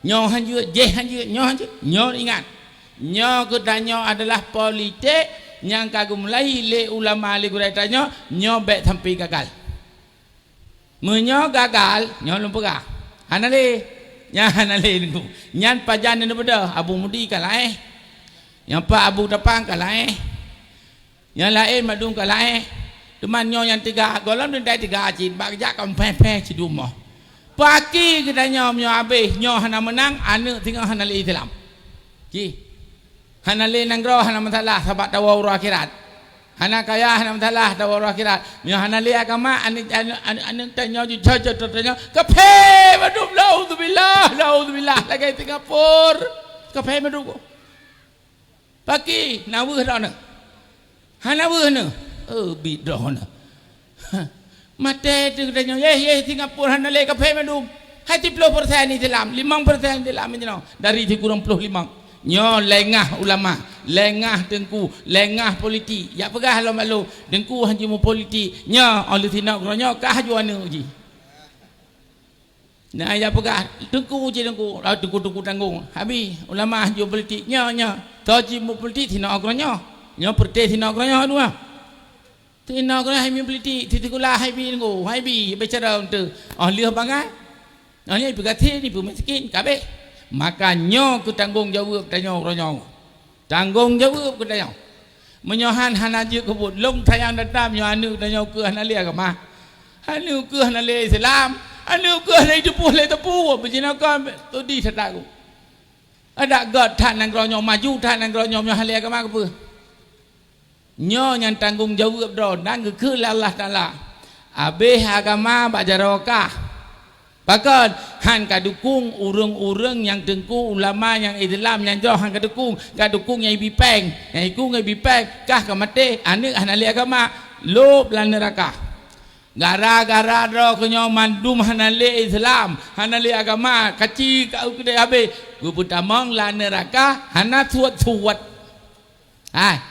Nyoe han jeuet, jéh han jeuet, nyoe han jeuet. Nyoe ingat, nyoe geutanyoe adalah politik nyang ka geumulai lé ulama lé gurèe tanyoe, nyoe bèk sampai gagal. Meunyoe gagal, nyoe lôn peugah, hana lé. Nyan hana lé teungku. Nyan pajan neubeudôh, Abu Mudi ka laén. Nyang pat Abu Tapang ka laén. Nyang laén mandum ka laén. Teuma nyoe nyang teuga, gohlom deungon teuga cit, bak jak ka meuphé-phé cit dumoh. Paki geutanyoe meunyoe habéh, nyoe hana meunang, aneuk singoh hana lé Islam. Jih. Hana lé nanggroe hana masalah, sabab tawoe uroe akhirat. Hana kaya hana masalah, tawoe uroe akhirat. Meunyoe hana lé agama, aneuk, aneuk, aneuk, aneuk tanyoe jujur, jujur tanyoe, kaphé mandum, naudzubillah, naudzubillah, lagèe Singapura. Kaphé mandum. Paki, na weueh droeneuh? Hana weueh neuh? Eh, bit droeneuh. Maté teuh geutanyoe, yeh, yeh, Singapura hana lé kaphé mandum. Hai siplôh persen Islam, limong persen Islam jinoe dari sikureueng ploh limong. Nyoe lengah ulama, lengah teungku, lengah politik. Jak peugah lom bak lôn, teungku han jimeupolitik. Nyoe, 'oh lheueh sinok keudroe nyoe, kah aju aneuk jih. Nah, jak peugah, teungku cit teungku, ah, teungku-teungku tanggong. Habéh, ulama han jimeupolitik. Nyoe, nyoe, soe jimeupolitik sinok keudroe nyoe. Nyoe peureté sinok keudroe nyoe dua. Sinok keuh hai bi politik, sisikula hai bi teungku, hai bi bicara untuk, 'oh lheueh bangai. 'Oh lheueh peugah thé ni peumiskin, ka abéh. Maka nyoe keuh tanggong jaweueb tanyoe uroe nyoe. Tanggong jaweueb keuh tanyoe. Meunyoe han hana jeuet keu buet, lôn sayang data meunyoe aneuk tanyoe keuh hana lé agama. Aneuk keuh hana lé Islam, aneuk keuh hana jiteupeue lé teupeu, beujinoe kon tudi sataku. Adak göt that nanggroe nyoe, maju that nanggroe nyoe, meunyoe hana lé agama keupeue? Nyoe nyang tanggong jaweueb droe nyang geukheun lé Allah Taala. Abéh agama bak jaroe kah. Pakon? Han ka dukong ureuëng-ureuëng nyang teungku, ulama nyang Islam nyang jroh han ka dukong, ka dukong nyang ibi péng. Nyang ikong nyang ibi péng, kah ka maté, aneuk hana lé agama, lôb lam neuraka. Gara-gara droe keuh nyoe mandum hana lé Islam, hana lé agama, kaci ka keudéh habéh, geupeutamong lam neuraka hana suet-suet. Hai,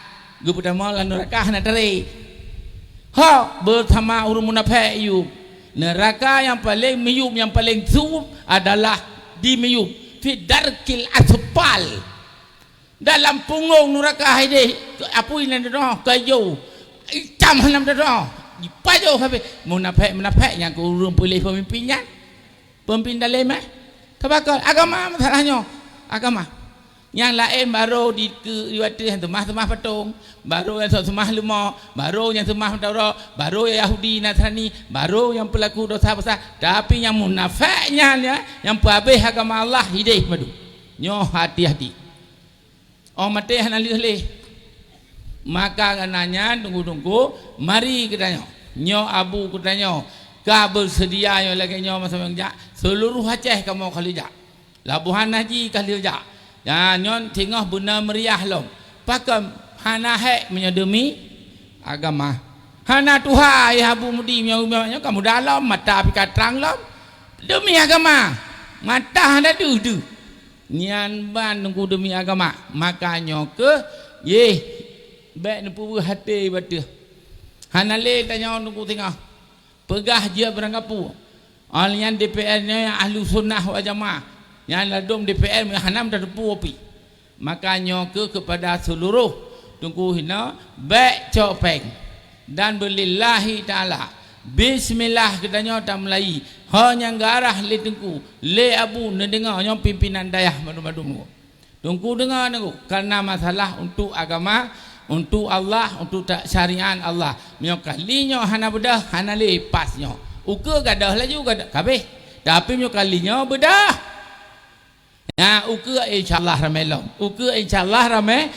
geupeutamong lam neuraka hana tarek. Ho, beusama ureuëng munafék yub. Neuraka nyang paleng miyub, nyang paleng suet adalah di miyub, fi darkil asfal. Dalam punggong neuraka hai deh, apui nan teudoh, kayu, itam hanam teudoh, dipajoh habéh. Munafék-munafék nyang keu ureuëng puléh peumimpin nyan. Peumimpin dalem, eh? Tabakal, agama masalah nyoe. Agama. Nyang laén barô di keu iwati seumah-seumah patong, barô nyang seumah leumô, barô nyang seumah Taurat, barô Yahudi Nasrani, barô nyang peulaku dosa besar. Tapi nyang munafék nyan, ya, nyang peuhabéh agama Allah, hideh madu. Nyoe hati-hati. Oh maté hana lheueh lé. Maka kana nyan teungku-teungku, mari geutanyoe. Nyoe abu geutanyoe ka beuseudia nyoe lagée nyoe masa nyang jak. Seuluruh Aceh kamoe ka lheueh jak. Labuhan Haji ka lheueh jak. Nyan nyoe singoh beuna meuriah lom. Pakon Hana hék meunyoe deumi agama. Hana tuha ayah Abu Mudi meunyoe, meunyoe kamoe dalam mata pih ka trang lom. Deumi agama. Mata hana deuh-deuh. Nyan ban Teungku deumi agama. Maka nyoe keuh, yeh, bék neupeubuet até bateuh. Hana lé tanyoe Teungku singoh. Peugah jeuet beurangkapeue. Awak nyan D P R nyoe nyang ahlu sunnah wal jamaah. Nyang ladom D P R meuhana meutateupeue pih. Maka nyoe keuh keupada seuluroh Teungku hinoe, bék cok péng. Dan beulillahi ta'ala. Bismillah geutanyoe tameulayi. Ho nyang geuarah lé Teungku, lé Abu neudeungoe nyoe pimpinan dayah mandum-mandum. Teungku deungoe, Teungku, kareuna masalah untuk agama, untuk Allah, untuk ta-, syariat Allah. Meunyoe kali nyoe hana beudôh, hana lé pas nyoe. Ukeue gadôh laju, gadôh, kabeh. Tapi meunyoe kali nyoe beudôh, na ukeue insya Allah ramé lom. Ukeue insya Allah ramé,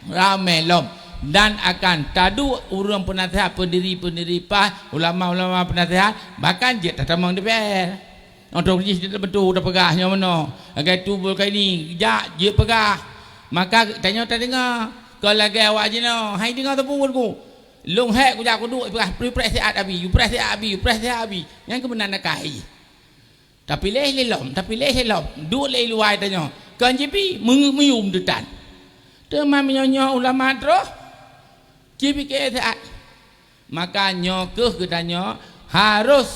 ramé lom. Dan akan taduek ureuëng peunasihat, pendiri-pendiri pas, ulama-ulama peunasihat, bahkan jeuet tatamong D P R. Óh trok jih teubeutôi tapeugah nyoe meunoe. Lagée tu buleuen kali ni, jak jeuet peugah. Maka tanyoe tadeungoe. Kon lagée awak jinoe, hai deungoe teupeu ku. Lôn hék kujak kuduek peugah, "Preh, preh siat Abi, preh siat Abi, preh siat Abi." Nyan keuh meunan akai. Tapiléh lé lom, tapiléh lé lom. Duek lé luwa tanyoe. Kon jibi, meungeut meuyum teutan. Teuma meunyoe nyoe ulama troh, jipike siat. Maka nyoe keuh geutanyoe harôh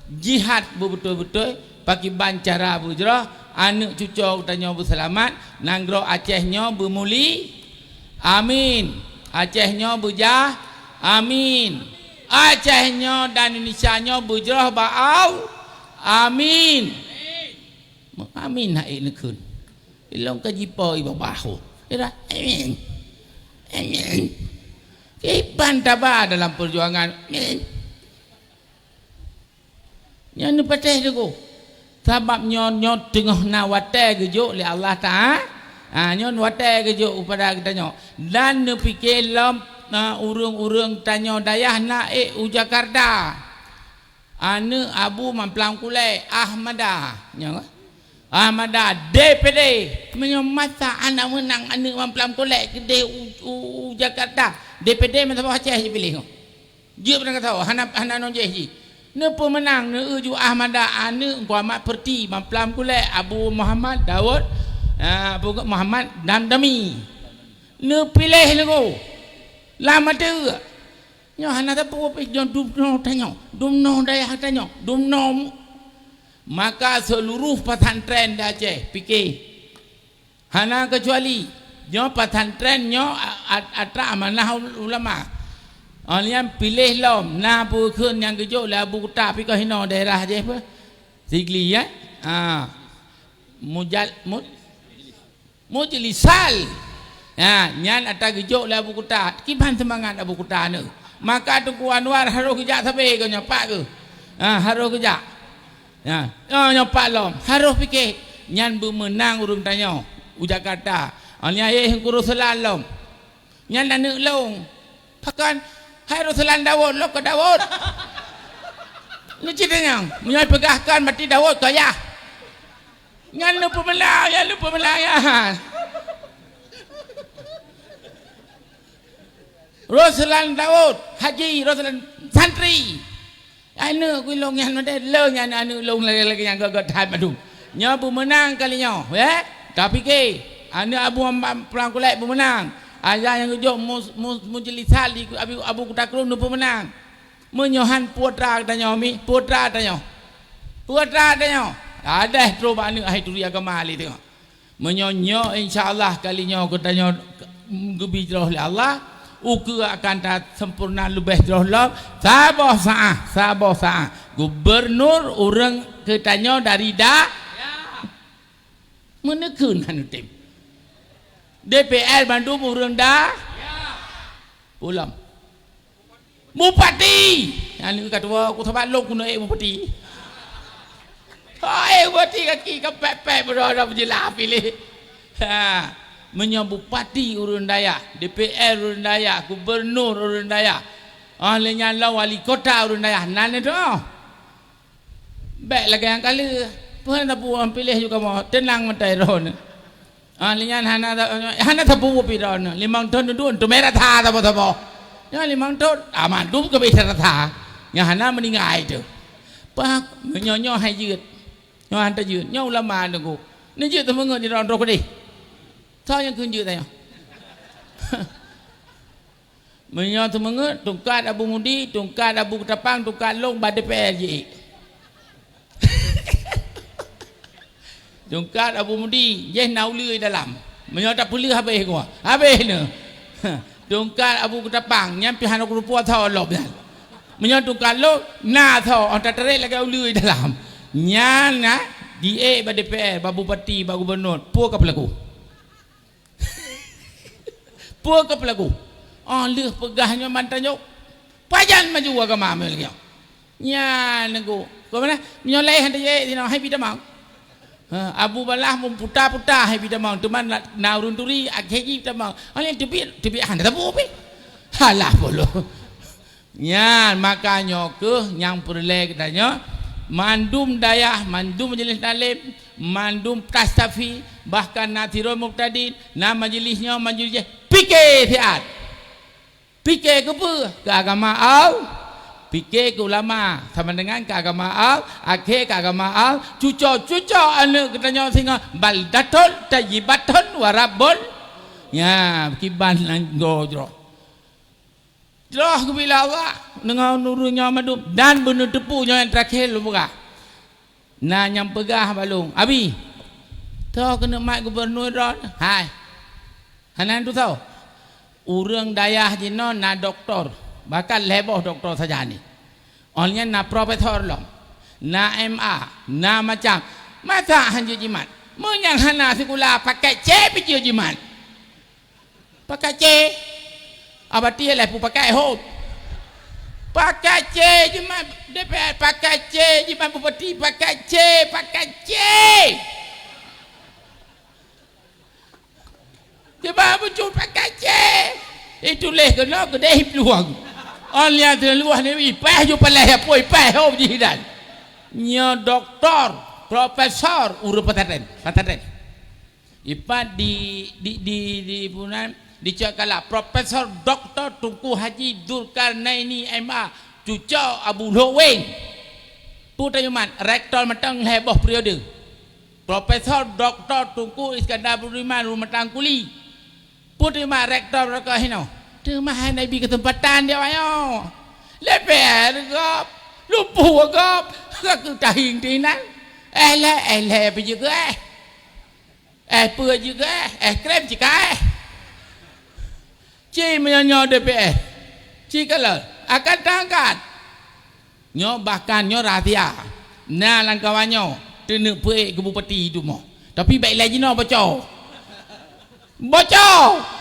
jihad beubeutôi-beutôi, pakiban cara beujroh, aneuëk cucoe geutanyoe beuseulamat, nanggroe Aceh nyoe beumuli. Amin. Aceh nyoe beujah. Amin. Aceh nyoe dan Indonesia nyoe beujroh bak Allah. Amin. Amin hai neukheun. Ilong ka jipo ié babah. Ira, amin. Amin. Kiban taba dalam perjuangan. Amin. Nyan neupatéh Teungku. Sabab nyoe, nyoe teungoh na watée geujok lé Allah Taala. Ha, nyoe watée geujok kepada geutanyoe. Dan neupike lom, na ureuëng-ureuëng tanyoe dayah na ék u Jakarta. Aneuëk Abu Mamplam Kulek, Ahmada. Nyoe, Ahmada, D P D. Meunyoe masa hana meunang aneuëk Mamplam Kulek keudeh u, u, u Jakarta, D P D meusaboh Aceh jipiléh nyoe. Jeuet beurangkasoe, hana, hana nojeh jih. Neupeumeunang, neuuju Ahmada aneuëk Teungku Ahmad Perti, Mamplam Kulek, Abu Muhammad Daud, ah, Abu Muhammad Damdami. Neupiléh Teungku. Lam ateueh. Nyoe hana sapeue pih, nyoe dumnoe tanyoe, dumnoe dayah tanyoe, dumnoe mu-, maka seuluruh pesantren di Aceh, pike. Hana keucuali, nyoe pesantren nyoe a-, a-, atra amanah ul-, ulama. Awak nyan piléh lom, na peue kheun nyang geujok lé Abu Kuta, pike hinoe daerah jih pih. Sigli, ya? Ha. Mujal-, mu-, Mujlisal. Ha, nyan atra geujok lé Abu Kuta. Kiban seumangat Abu Kuta nyoe. Maka Teungku Anwar harôh geujak sabe keu nyoe pat keuh. Ha, harôh geujak. Ha, nyoe, nyoe pat lom. Harôh pike. Nyan beumeunang ureuëng tanyoe u Jakarta. Ha, nyan yeh Teungku Ruslan lom. Nyan aneuëk lôn. Pakon, hai Ruslan Daud, lôn keu Daud. Neucit nyang, meunyoe peugah kon mati Daud, keu yah. Nyan neupeumeunang, nyan neupeumeunang, nyan. Ruslan Daud, Haji Ruslan Santri. Aneuëk ku ilong nyan, lôn nyan aneuëk lôn lagée-lagée nyang gét-gét that mandum. Nyoe beumeunang kali nyoe, ya. Tapike, aneuëk Abu Mamplam Kulek beumeunang. Ayah nyang geujok mus-, mus-, mujlisal di Abu, Abu Kuta Krueng neupeumeunang. Meunyoe han putra tanyoe mi, putra tanyoe. Putra tanyoe. Adeh trok bak aneuëk hai turi agama lé teungoh. Meunyoe nyoe, insya Allah, kali nyoe geutanyoe geubi jroh lé Allah, ukeue akan tasempurna leubeh jroh lom. Saboh saah, saboh saah. Gubernur ureuëng geutanyoe dari da-, meuneukeun han tem. D P R bandum ureuëng da-, pulang. Bupati! Nyan ka tuwo, ku sabat lôn keuneuk ék bupati. Hai, bupati kaki ka pek-pek beudôh-dôh beujeulaih piléh. Ha, meunyoe bupati ureuëng dayah, D P R ureuëng dayah, gubernur ureuëng dayah, ah, lé nyan lom wali kota ureuëng dayah, nan itu. Bék lagée nyang ka lheueh. Peue na buah piléh ju kamoe, teunang meutai droeneuh. Ah, lé nyan hana, hana sapeue pih droeneuh. Limong thon dudoe, teumé rasa saboh-saboh. Nyan limong thon, ah, mandum keubiet rasa. Nyan hana meuninggai teuh. Pak, meunyoe nyoe hai jeuet. Nyoe han tajeuet. Nyoe ulama Teungku. Neujeuet teumeungeut di droe keudeh. Soe nyang kheun jeuet tanyoe? Meunyoe teumeungeut, tungkat Abu Mudi, tungkat Abu Keutapang, tungkat lôn bak D P R jih. Tungkat Abu Mudi, jih na uleue dalam. Meunyoe tapeuleueh habéh gua. Habéh nyoe. Tungkat Abu Keutapang, nyan pih hana kurumpok tho lom nyan. Meunyoe tungkat lôn, na tho, oh tatarek lagèe uleue dalam. Nyan na, diék bak D P R, bak bupati, bak gubernur, peue ka peulaku? Peue ka peulaku? Oh, lheueh peugah nyoe mantong nyoe. Pajan maju agama meuleueh nyoe. Nyan Teungku. Keu mana? Meunyoe laén han tajak sinoe, hai pih tamong. Ha, Abu Balah mun puta-puta hai pih tamong. Teuma na, na ureueng turi, akhé jih tamong. Oh, laén teubiet, teubiet han tabu pih. Halah polo. Nyan, maka nyoe kheueh nyang peureulée geutanyoe, mandum dayah, mandum majeulih taklim, mandum tastafi, bahkan na sidroe mubtadi, na majeulih nyoe, majeulih jih, pike siat. Pike keu peue? Keu agama Allah. Pike keu ulama, sama dengan keu agama Allah, akhé keu agama Allah, cuco-cuco aneuëk geutanyoe singoh baldatun thayyibatun wa rabbun. Nya, kiban nan go jroh. Troh geubila Allah deungon ureuëng nyoe mandum dan beuneuteupeu nyoe nyang terakhir lôn peugah. Na nyang peugah bak lôn, "Abi, toh keuneuk mat gubernur droe?" Hai. Hana tutoe. Ureuëng dayah jinoe na doktor, bahkan lhée boh doktor saja ni. Oh nyan na profesor lom, na M A, na macam. Masa han jeuet jimat? Meunyan hana sikula pakai C pih jeuet jimat. Pakai C. Abati lé pu pakai hom. Pakai C jimat D P R, pakai C jimat bupati, pakai C, pakai C. Jimat bucu pakai C. Itu leh kena kedeh peluang. Alia luah ni ipeh ju palah ya poi peh hom jihidan. Nyo doktor, profesor, ureuëng pesantren, pesantren. Ipat di, di, di, di punan, dicok kala Profesor Doktor Teungku Haji Zulkarnaini M A, cuco Abu Lhok Weng. Pu tayumat, rektor mantong lhée boh periode. Profesor Doktor Teungku Iskandar Abdul Rahman, Rumatang Kuli. Pu tayumat rektor raka hino. Teuma hai nabi kesempatan dia ayo. Leper gop, lupu gop, ka keutahing tinan. Eh leh, eh leh apa juga eh. Eh, peue jeuet keu eh? Eh, krem cika eh. Ci meunyoe nyoe D P R. Ci kalon. Akan tangkat. Nyoe bahkan nyoe rahsia. Na lam kawan nyoe. Teuneuk peuék keu bupati dumoh. Tapi bèk ilèe jinoe bocor. Bocor!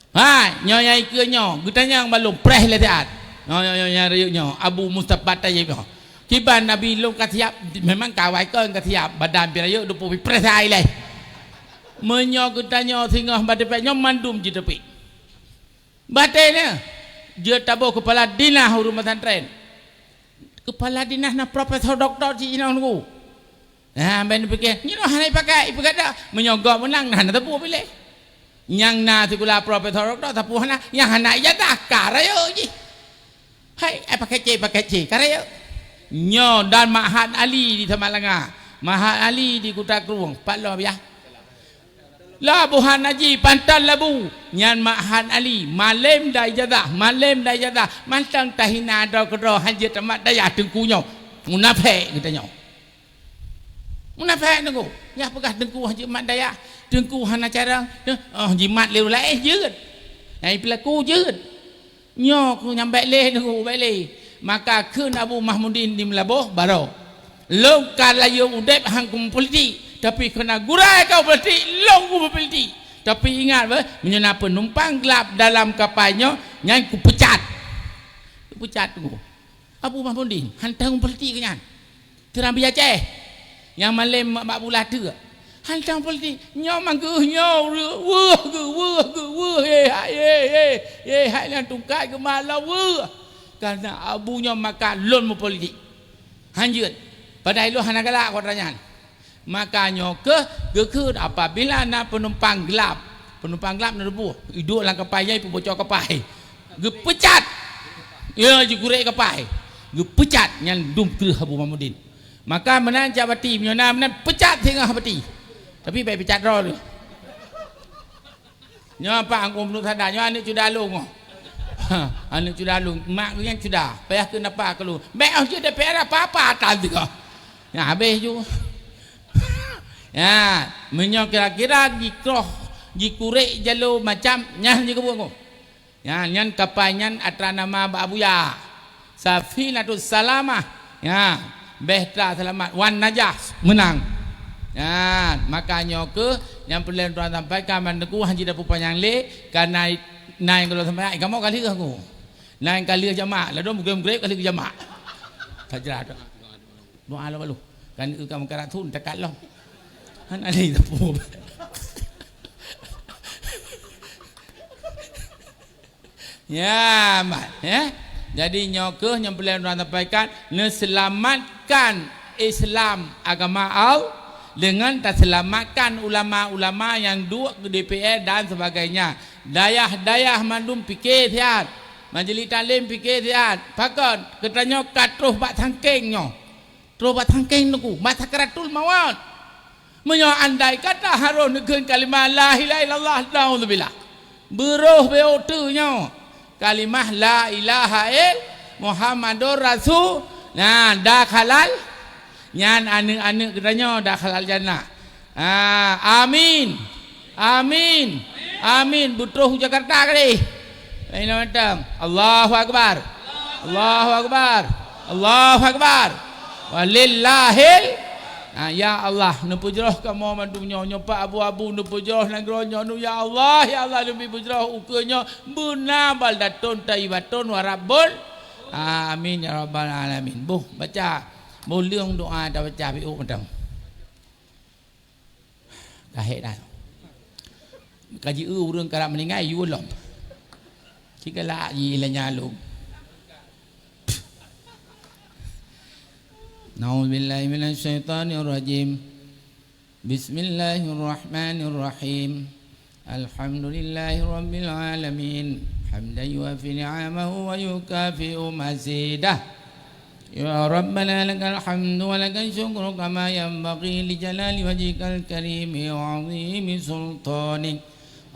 Hai, nyoe nyang ikeue nyoe, geutanyong bak lôn, preh lé siat. Nyoe, nyoe, nyoe, nyang rayeuk nyoe, Abu Mustafa Tayyib nyoe. Kiban Nabi lôn ka siap, memang kawai kon ka siap, badan pih rayeuk, dupo pih preh sai lé. Meunyoe geutanyoe singoh bak teupék nyoe mandum jiteupeue. Batée nyoe, jeuet taboh keupala dinas ureuëng pesantren. Keupala dinas na profesor doktor cit jinoe nunggu. Nah, ben pike, nyoe hana ipakai, ipeugah dak. Meunyoe gob meunang, nah, hana teupeu piléh. Nyang na sikula profesor doktor, tapi hana, nyang hana ijazah, ka rayeuk jih. Hai, eh, pakai C, pakai C, ka rayeuk. Nyoe dan Ma'had Ali di Samalanga, Ma'had Ali di Kuta Krueng, pat lom yah. Labuhan Haji, Panton Labu, nyan Ma'had Ali, malém dan ijazah, malém dan ijazah, mantong tahina droe keudroe, hanjeuet tamat dayah teungku nyoe. Munafék geutanyoe. Munafék teungku. Yah peugah teungku hana jimat dayah. Teungku hana carông. Oh, jimat lé ureuëng laén jeuet. Nyang peulaku jeuet. Nyoe ku nyang bèk lé teungku, bèk lé. Maka kheun Abu Mahmudin di Meulaboh baroe. Lôn ka laju udép han keu politik, tapi keu na gurée ka politik, lôn ku politik. Tapi ingat beh, meunyoe na penumpang glab dalam kapai nyoe, nyan ku pecat. Ku pecat teungku. Abu Mahmudin, hantom politik nyan. Teurang bri Aceh. Nyang malém mak, mak bula teuk. Hantom politik. Nyoe manggeuh nyoe, weueh geuh, weueh geuh, weueh, he, hai, he, he, he, hai nyang tungkai geumalom, weueh. Karena Abu nyoe maka lôn meupolitik. Hanjeuet. Padahai lôn hana galak kota nyan. Maka nyoe keuh geukheun apabila na penumpang glab, penumpang glab na leuboh, iduek lam kapai nyan ipeuboco kapai, geupeucat, ya jigurek kapai, geupeucat, nyan dum kreueh Abu Mamudin. Maka meunan cak bati, meunyoe na meunan peucat singoh bati. Tapi bèk peucat droe lé. Nyoe Pak Angku Menu Sada, nyoe aneuk cuda lôn nyoe. Ha, aneuk cuda lôn, mak geuh nyan cuda. Payah keu napa keu lôn. Bèk oh jeuet D P R apa-apa atan teuka. Nyan habéh ju. Ya, meunyoe kira-kira jikroh, jikurek jaloe macam nyan jikeubeuet nyoe. Nyan, nyan kapai nyan atra nama bak Abuya. Safinatus Salamah. Ya, bahtera seulamat, wan najah, meunang. Ya, maka nyoe keuh nyang peureulèe droeneuh sampaikan, ban teungku hana jitapeu panyang lé, ka na nyang gohlom sampaikan, kamoe ka lheueh ku. Na nyang ka lheueh jamak, ladôm meugreb-greb ka lheueh jamak. Ka jeulaih. Doa lom balu. Kan eu ka meukarat thon takat lom. Hana lé teupeu. Ya, mat, ya. Jadi nyoe keuh nyang peureulèe droeneuh sampaikan, neuseulamatkan Islam agama Allah dengan taseulamatkan ulama-ulama nyang duek di D P R dan sebagainya. Dayah-dayah mandum pike siat. Majlis taklim pike siat. Pakon? Geutanyoe ka troh bak sangkeng nyoe. Troh bak sangkeng teungku, bak sakaratul maut. Meunyoe andai kata harôh neukheun kalimah la ilaha illallah, naudzubillah. Beurôh beu teunyoe kalimah la ilaha ill Muhammadur Rasul. Nah, dakhalal, nyan aneuk-aneuk geutanyoe dakhalal jannah. Ah, amin. Amin. Amin. Beutroh u Jakarta kali. Lain macam. Allahu Akbar. Allahu Akbar. Allahu Akbar. Walillahil. Ha, ya Allah, neupeujroh kamoe mandum nyoe, nyoe Pak Abu-Abu neupeujroh nanggroe nyoe, nu ya Allah, ya Allah, neubi peujroh ukeue nyoe beuna baldatun taibatun warabbun. Amin ya rabbal alamin. Boh baca, boh leueng doa tabaca piôh mantong. Ka hék dah. Ka jieu ureueng karab meuninggai, yue lom. Cit galak jih lé nyan lom. Nauzubillahi minasyaitonirrajim. Bismillahirrahmanirrahim. Alhamdulillahi rabbil alamin. Hamdan yuwafi ni'amahu wa yukafi'u mazidah. Ya Rabbana lakal hamdu wa lakal syukru kama yanbaghi li jalali wajhikal karimi wa azimi sultanik.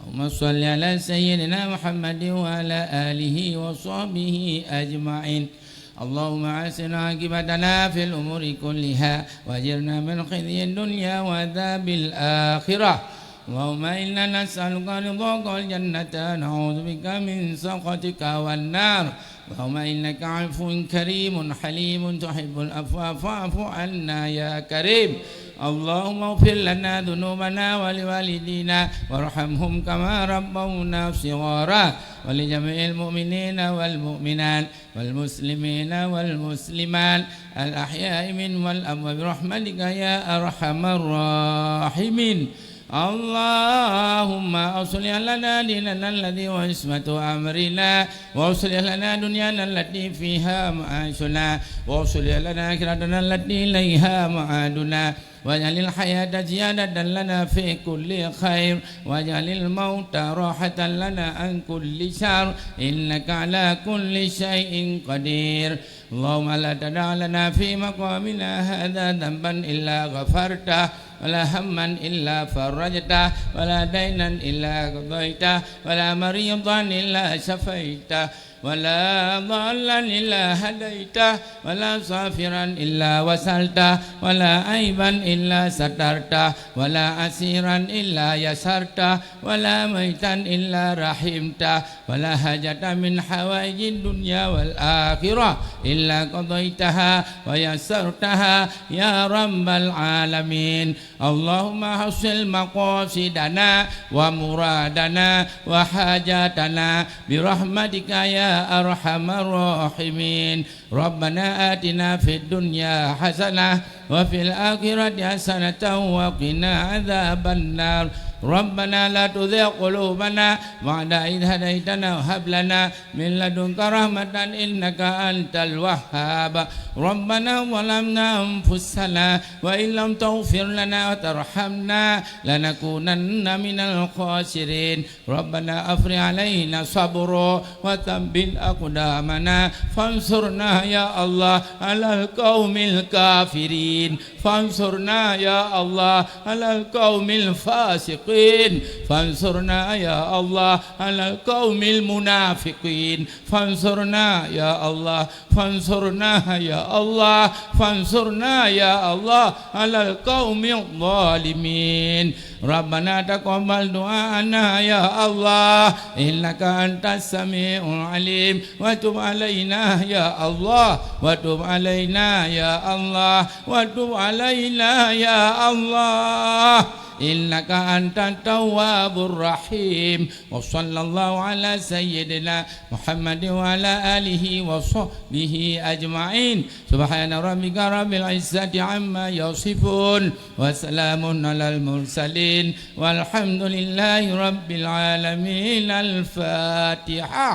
Allahumma shalli ala sayyidina Muhammadin wa ala alihi wa sahbihi ajma'in. Allahumma ahsin aqibatana fil umuri kulliha wa ajirna min khizyid dunya wa adzabil akhirah. Allahumma inna nas'aluka ridhaka wal jannata, na'udzubika min sakhatika wan nar. Allahumma innaka afuwun karimun halimun tuhibbul afwa fa'fu anna ya karim. Allahumma ighfir lana dzunubana wa liwalidina warhamhum kama rabbawna shighara, wa li jami'il mu'minina wal mu'minat wal muslimina wal muslimat al ahya'i minhum wal amwat bi rahmatika ya arhamar rahimin. Allahumma aslih lana dinana alladzi huwa ismatu amrina, wa aslih lana dunyana allati fiha ma'ashuna, wa aslih lana akhiratana allati ilaiha ma'aduna, waj'alil hayata ziyadatan lana fi kulli khair, waj'alil mauta rahatan lana an kulli syarr, innaka ala kulli syai'in qadir. Allahumma la tada' lana fi maqamina hadza dzanban illa ghafartah, wa la hamman illa farajtah, wa la dainan illa qadaitah, wa la maridan illa syafaitah, wa la dhallan illa hadaitah, wa la safiran illa wasaltah, wa la aiban illa satartah, wa la asiran illa yasartah, wa la maitan illa rahimtah, wa la hajatan min hawaijid dunya wal akhirah illa qadaitaha wa yassartaha ya rabbal alamin. Allahumma hassil maqasidana wa muradana wa hajatana bi rahmatika ya arhamar rahimin. Rabbana atina fid dunya hasanah wa fil akhirati hasanatan wa qina adzabannar. ربنا لا تزغ قلوبنا بعد إذ هديتنا وهب لنا من لدنك رحمة إنك أنت الوهاب. ربنا ظلمنا أنفسنا وإن لم تغفر لنا وترحمنا لنكونن من الخاسرين. ربنا أفرغ علينا صبرا وثبت أقدامنا فانصرنا يا الله على القوم الكافرين. فانصرنا يا الله على القوم الفاسقين. فانصرنا يا الله على القوم المنافقين. فانصرنا يا الله، فانصرنا يا الله، فانصرنا يا الله على القوم الظالمين. ربنا تقبل دعاءنا يا الله، إنك أنت السميع العليم، وتب علينا يا الله، وتب علينا يا الله، وتب علينا يا الله، إنك أنت التواب الرحيم. وصلى الله على سيدنا محمد وعلى آله وصحبه أجمعين. سبحان ربك رب العزة عما يصفون. وسلام على المرسلين. والحمد لله رب العالمين. الفاتحة.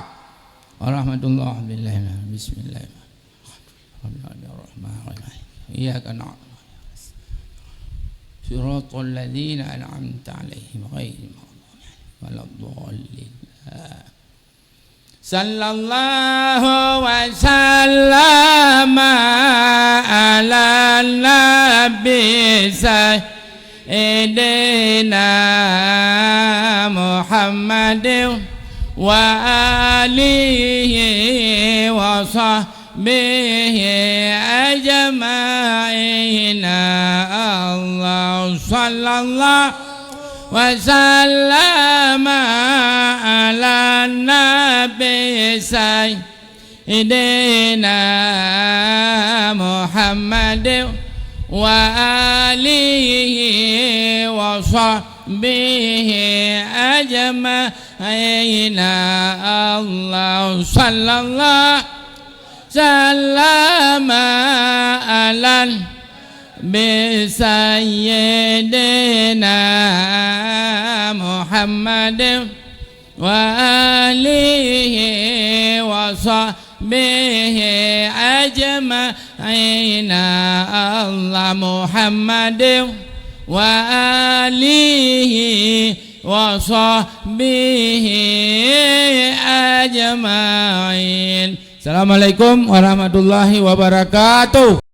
ورحمة الله بالله. بسم الله الرحمن الرحيم. إياك نعبد. صراط الذين أنعمت عليهم غير المغضوب عليهم ولا الضالين. صلى الله وسلم على النبي سيدنا محمد وآله وصحبه أجمعين. الله صلى الله وسلم على النبي سيدنا محمد وآله وصحبه أجمعين. الله صلى الله سلم على بسيدنا محمد وآله وصحبه أجمعين. الله محمد وآله وصحبه أجمعين. السلام عليكم ورحمة الله وبركاته.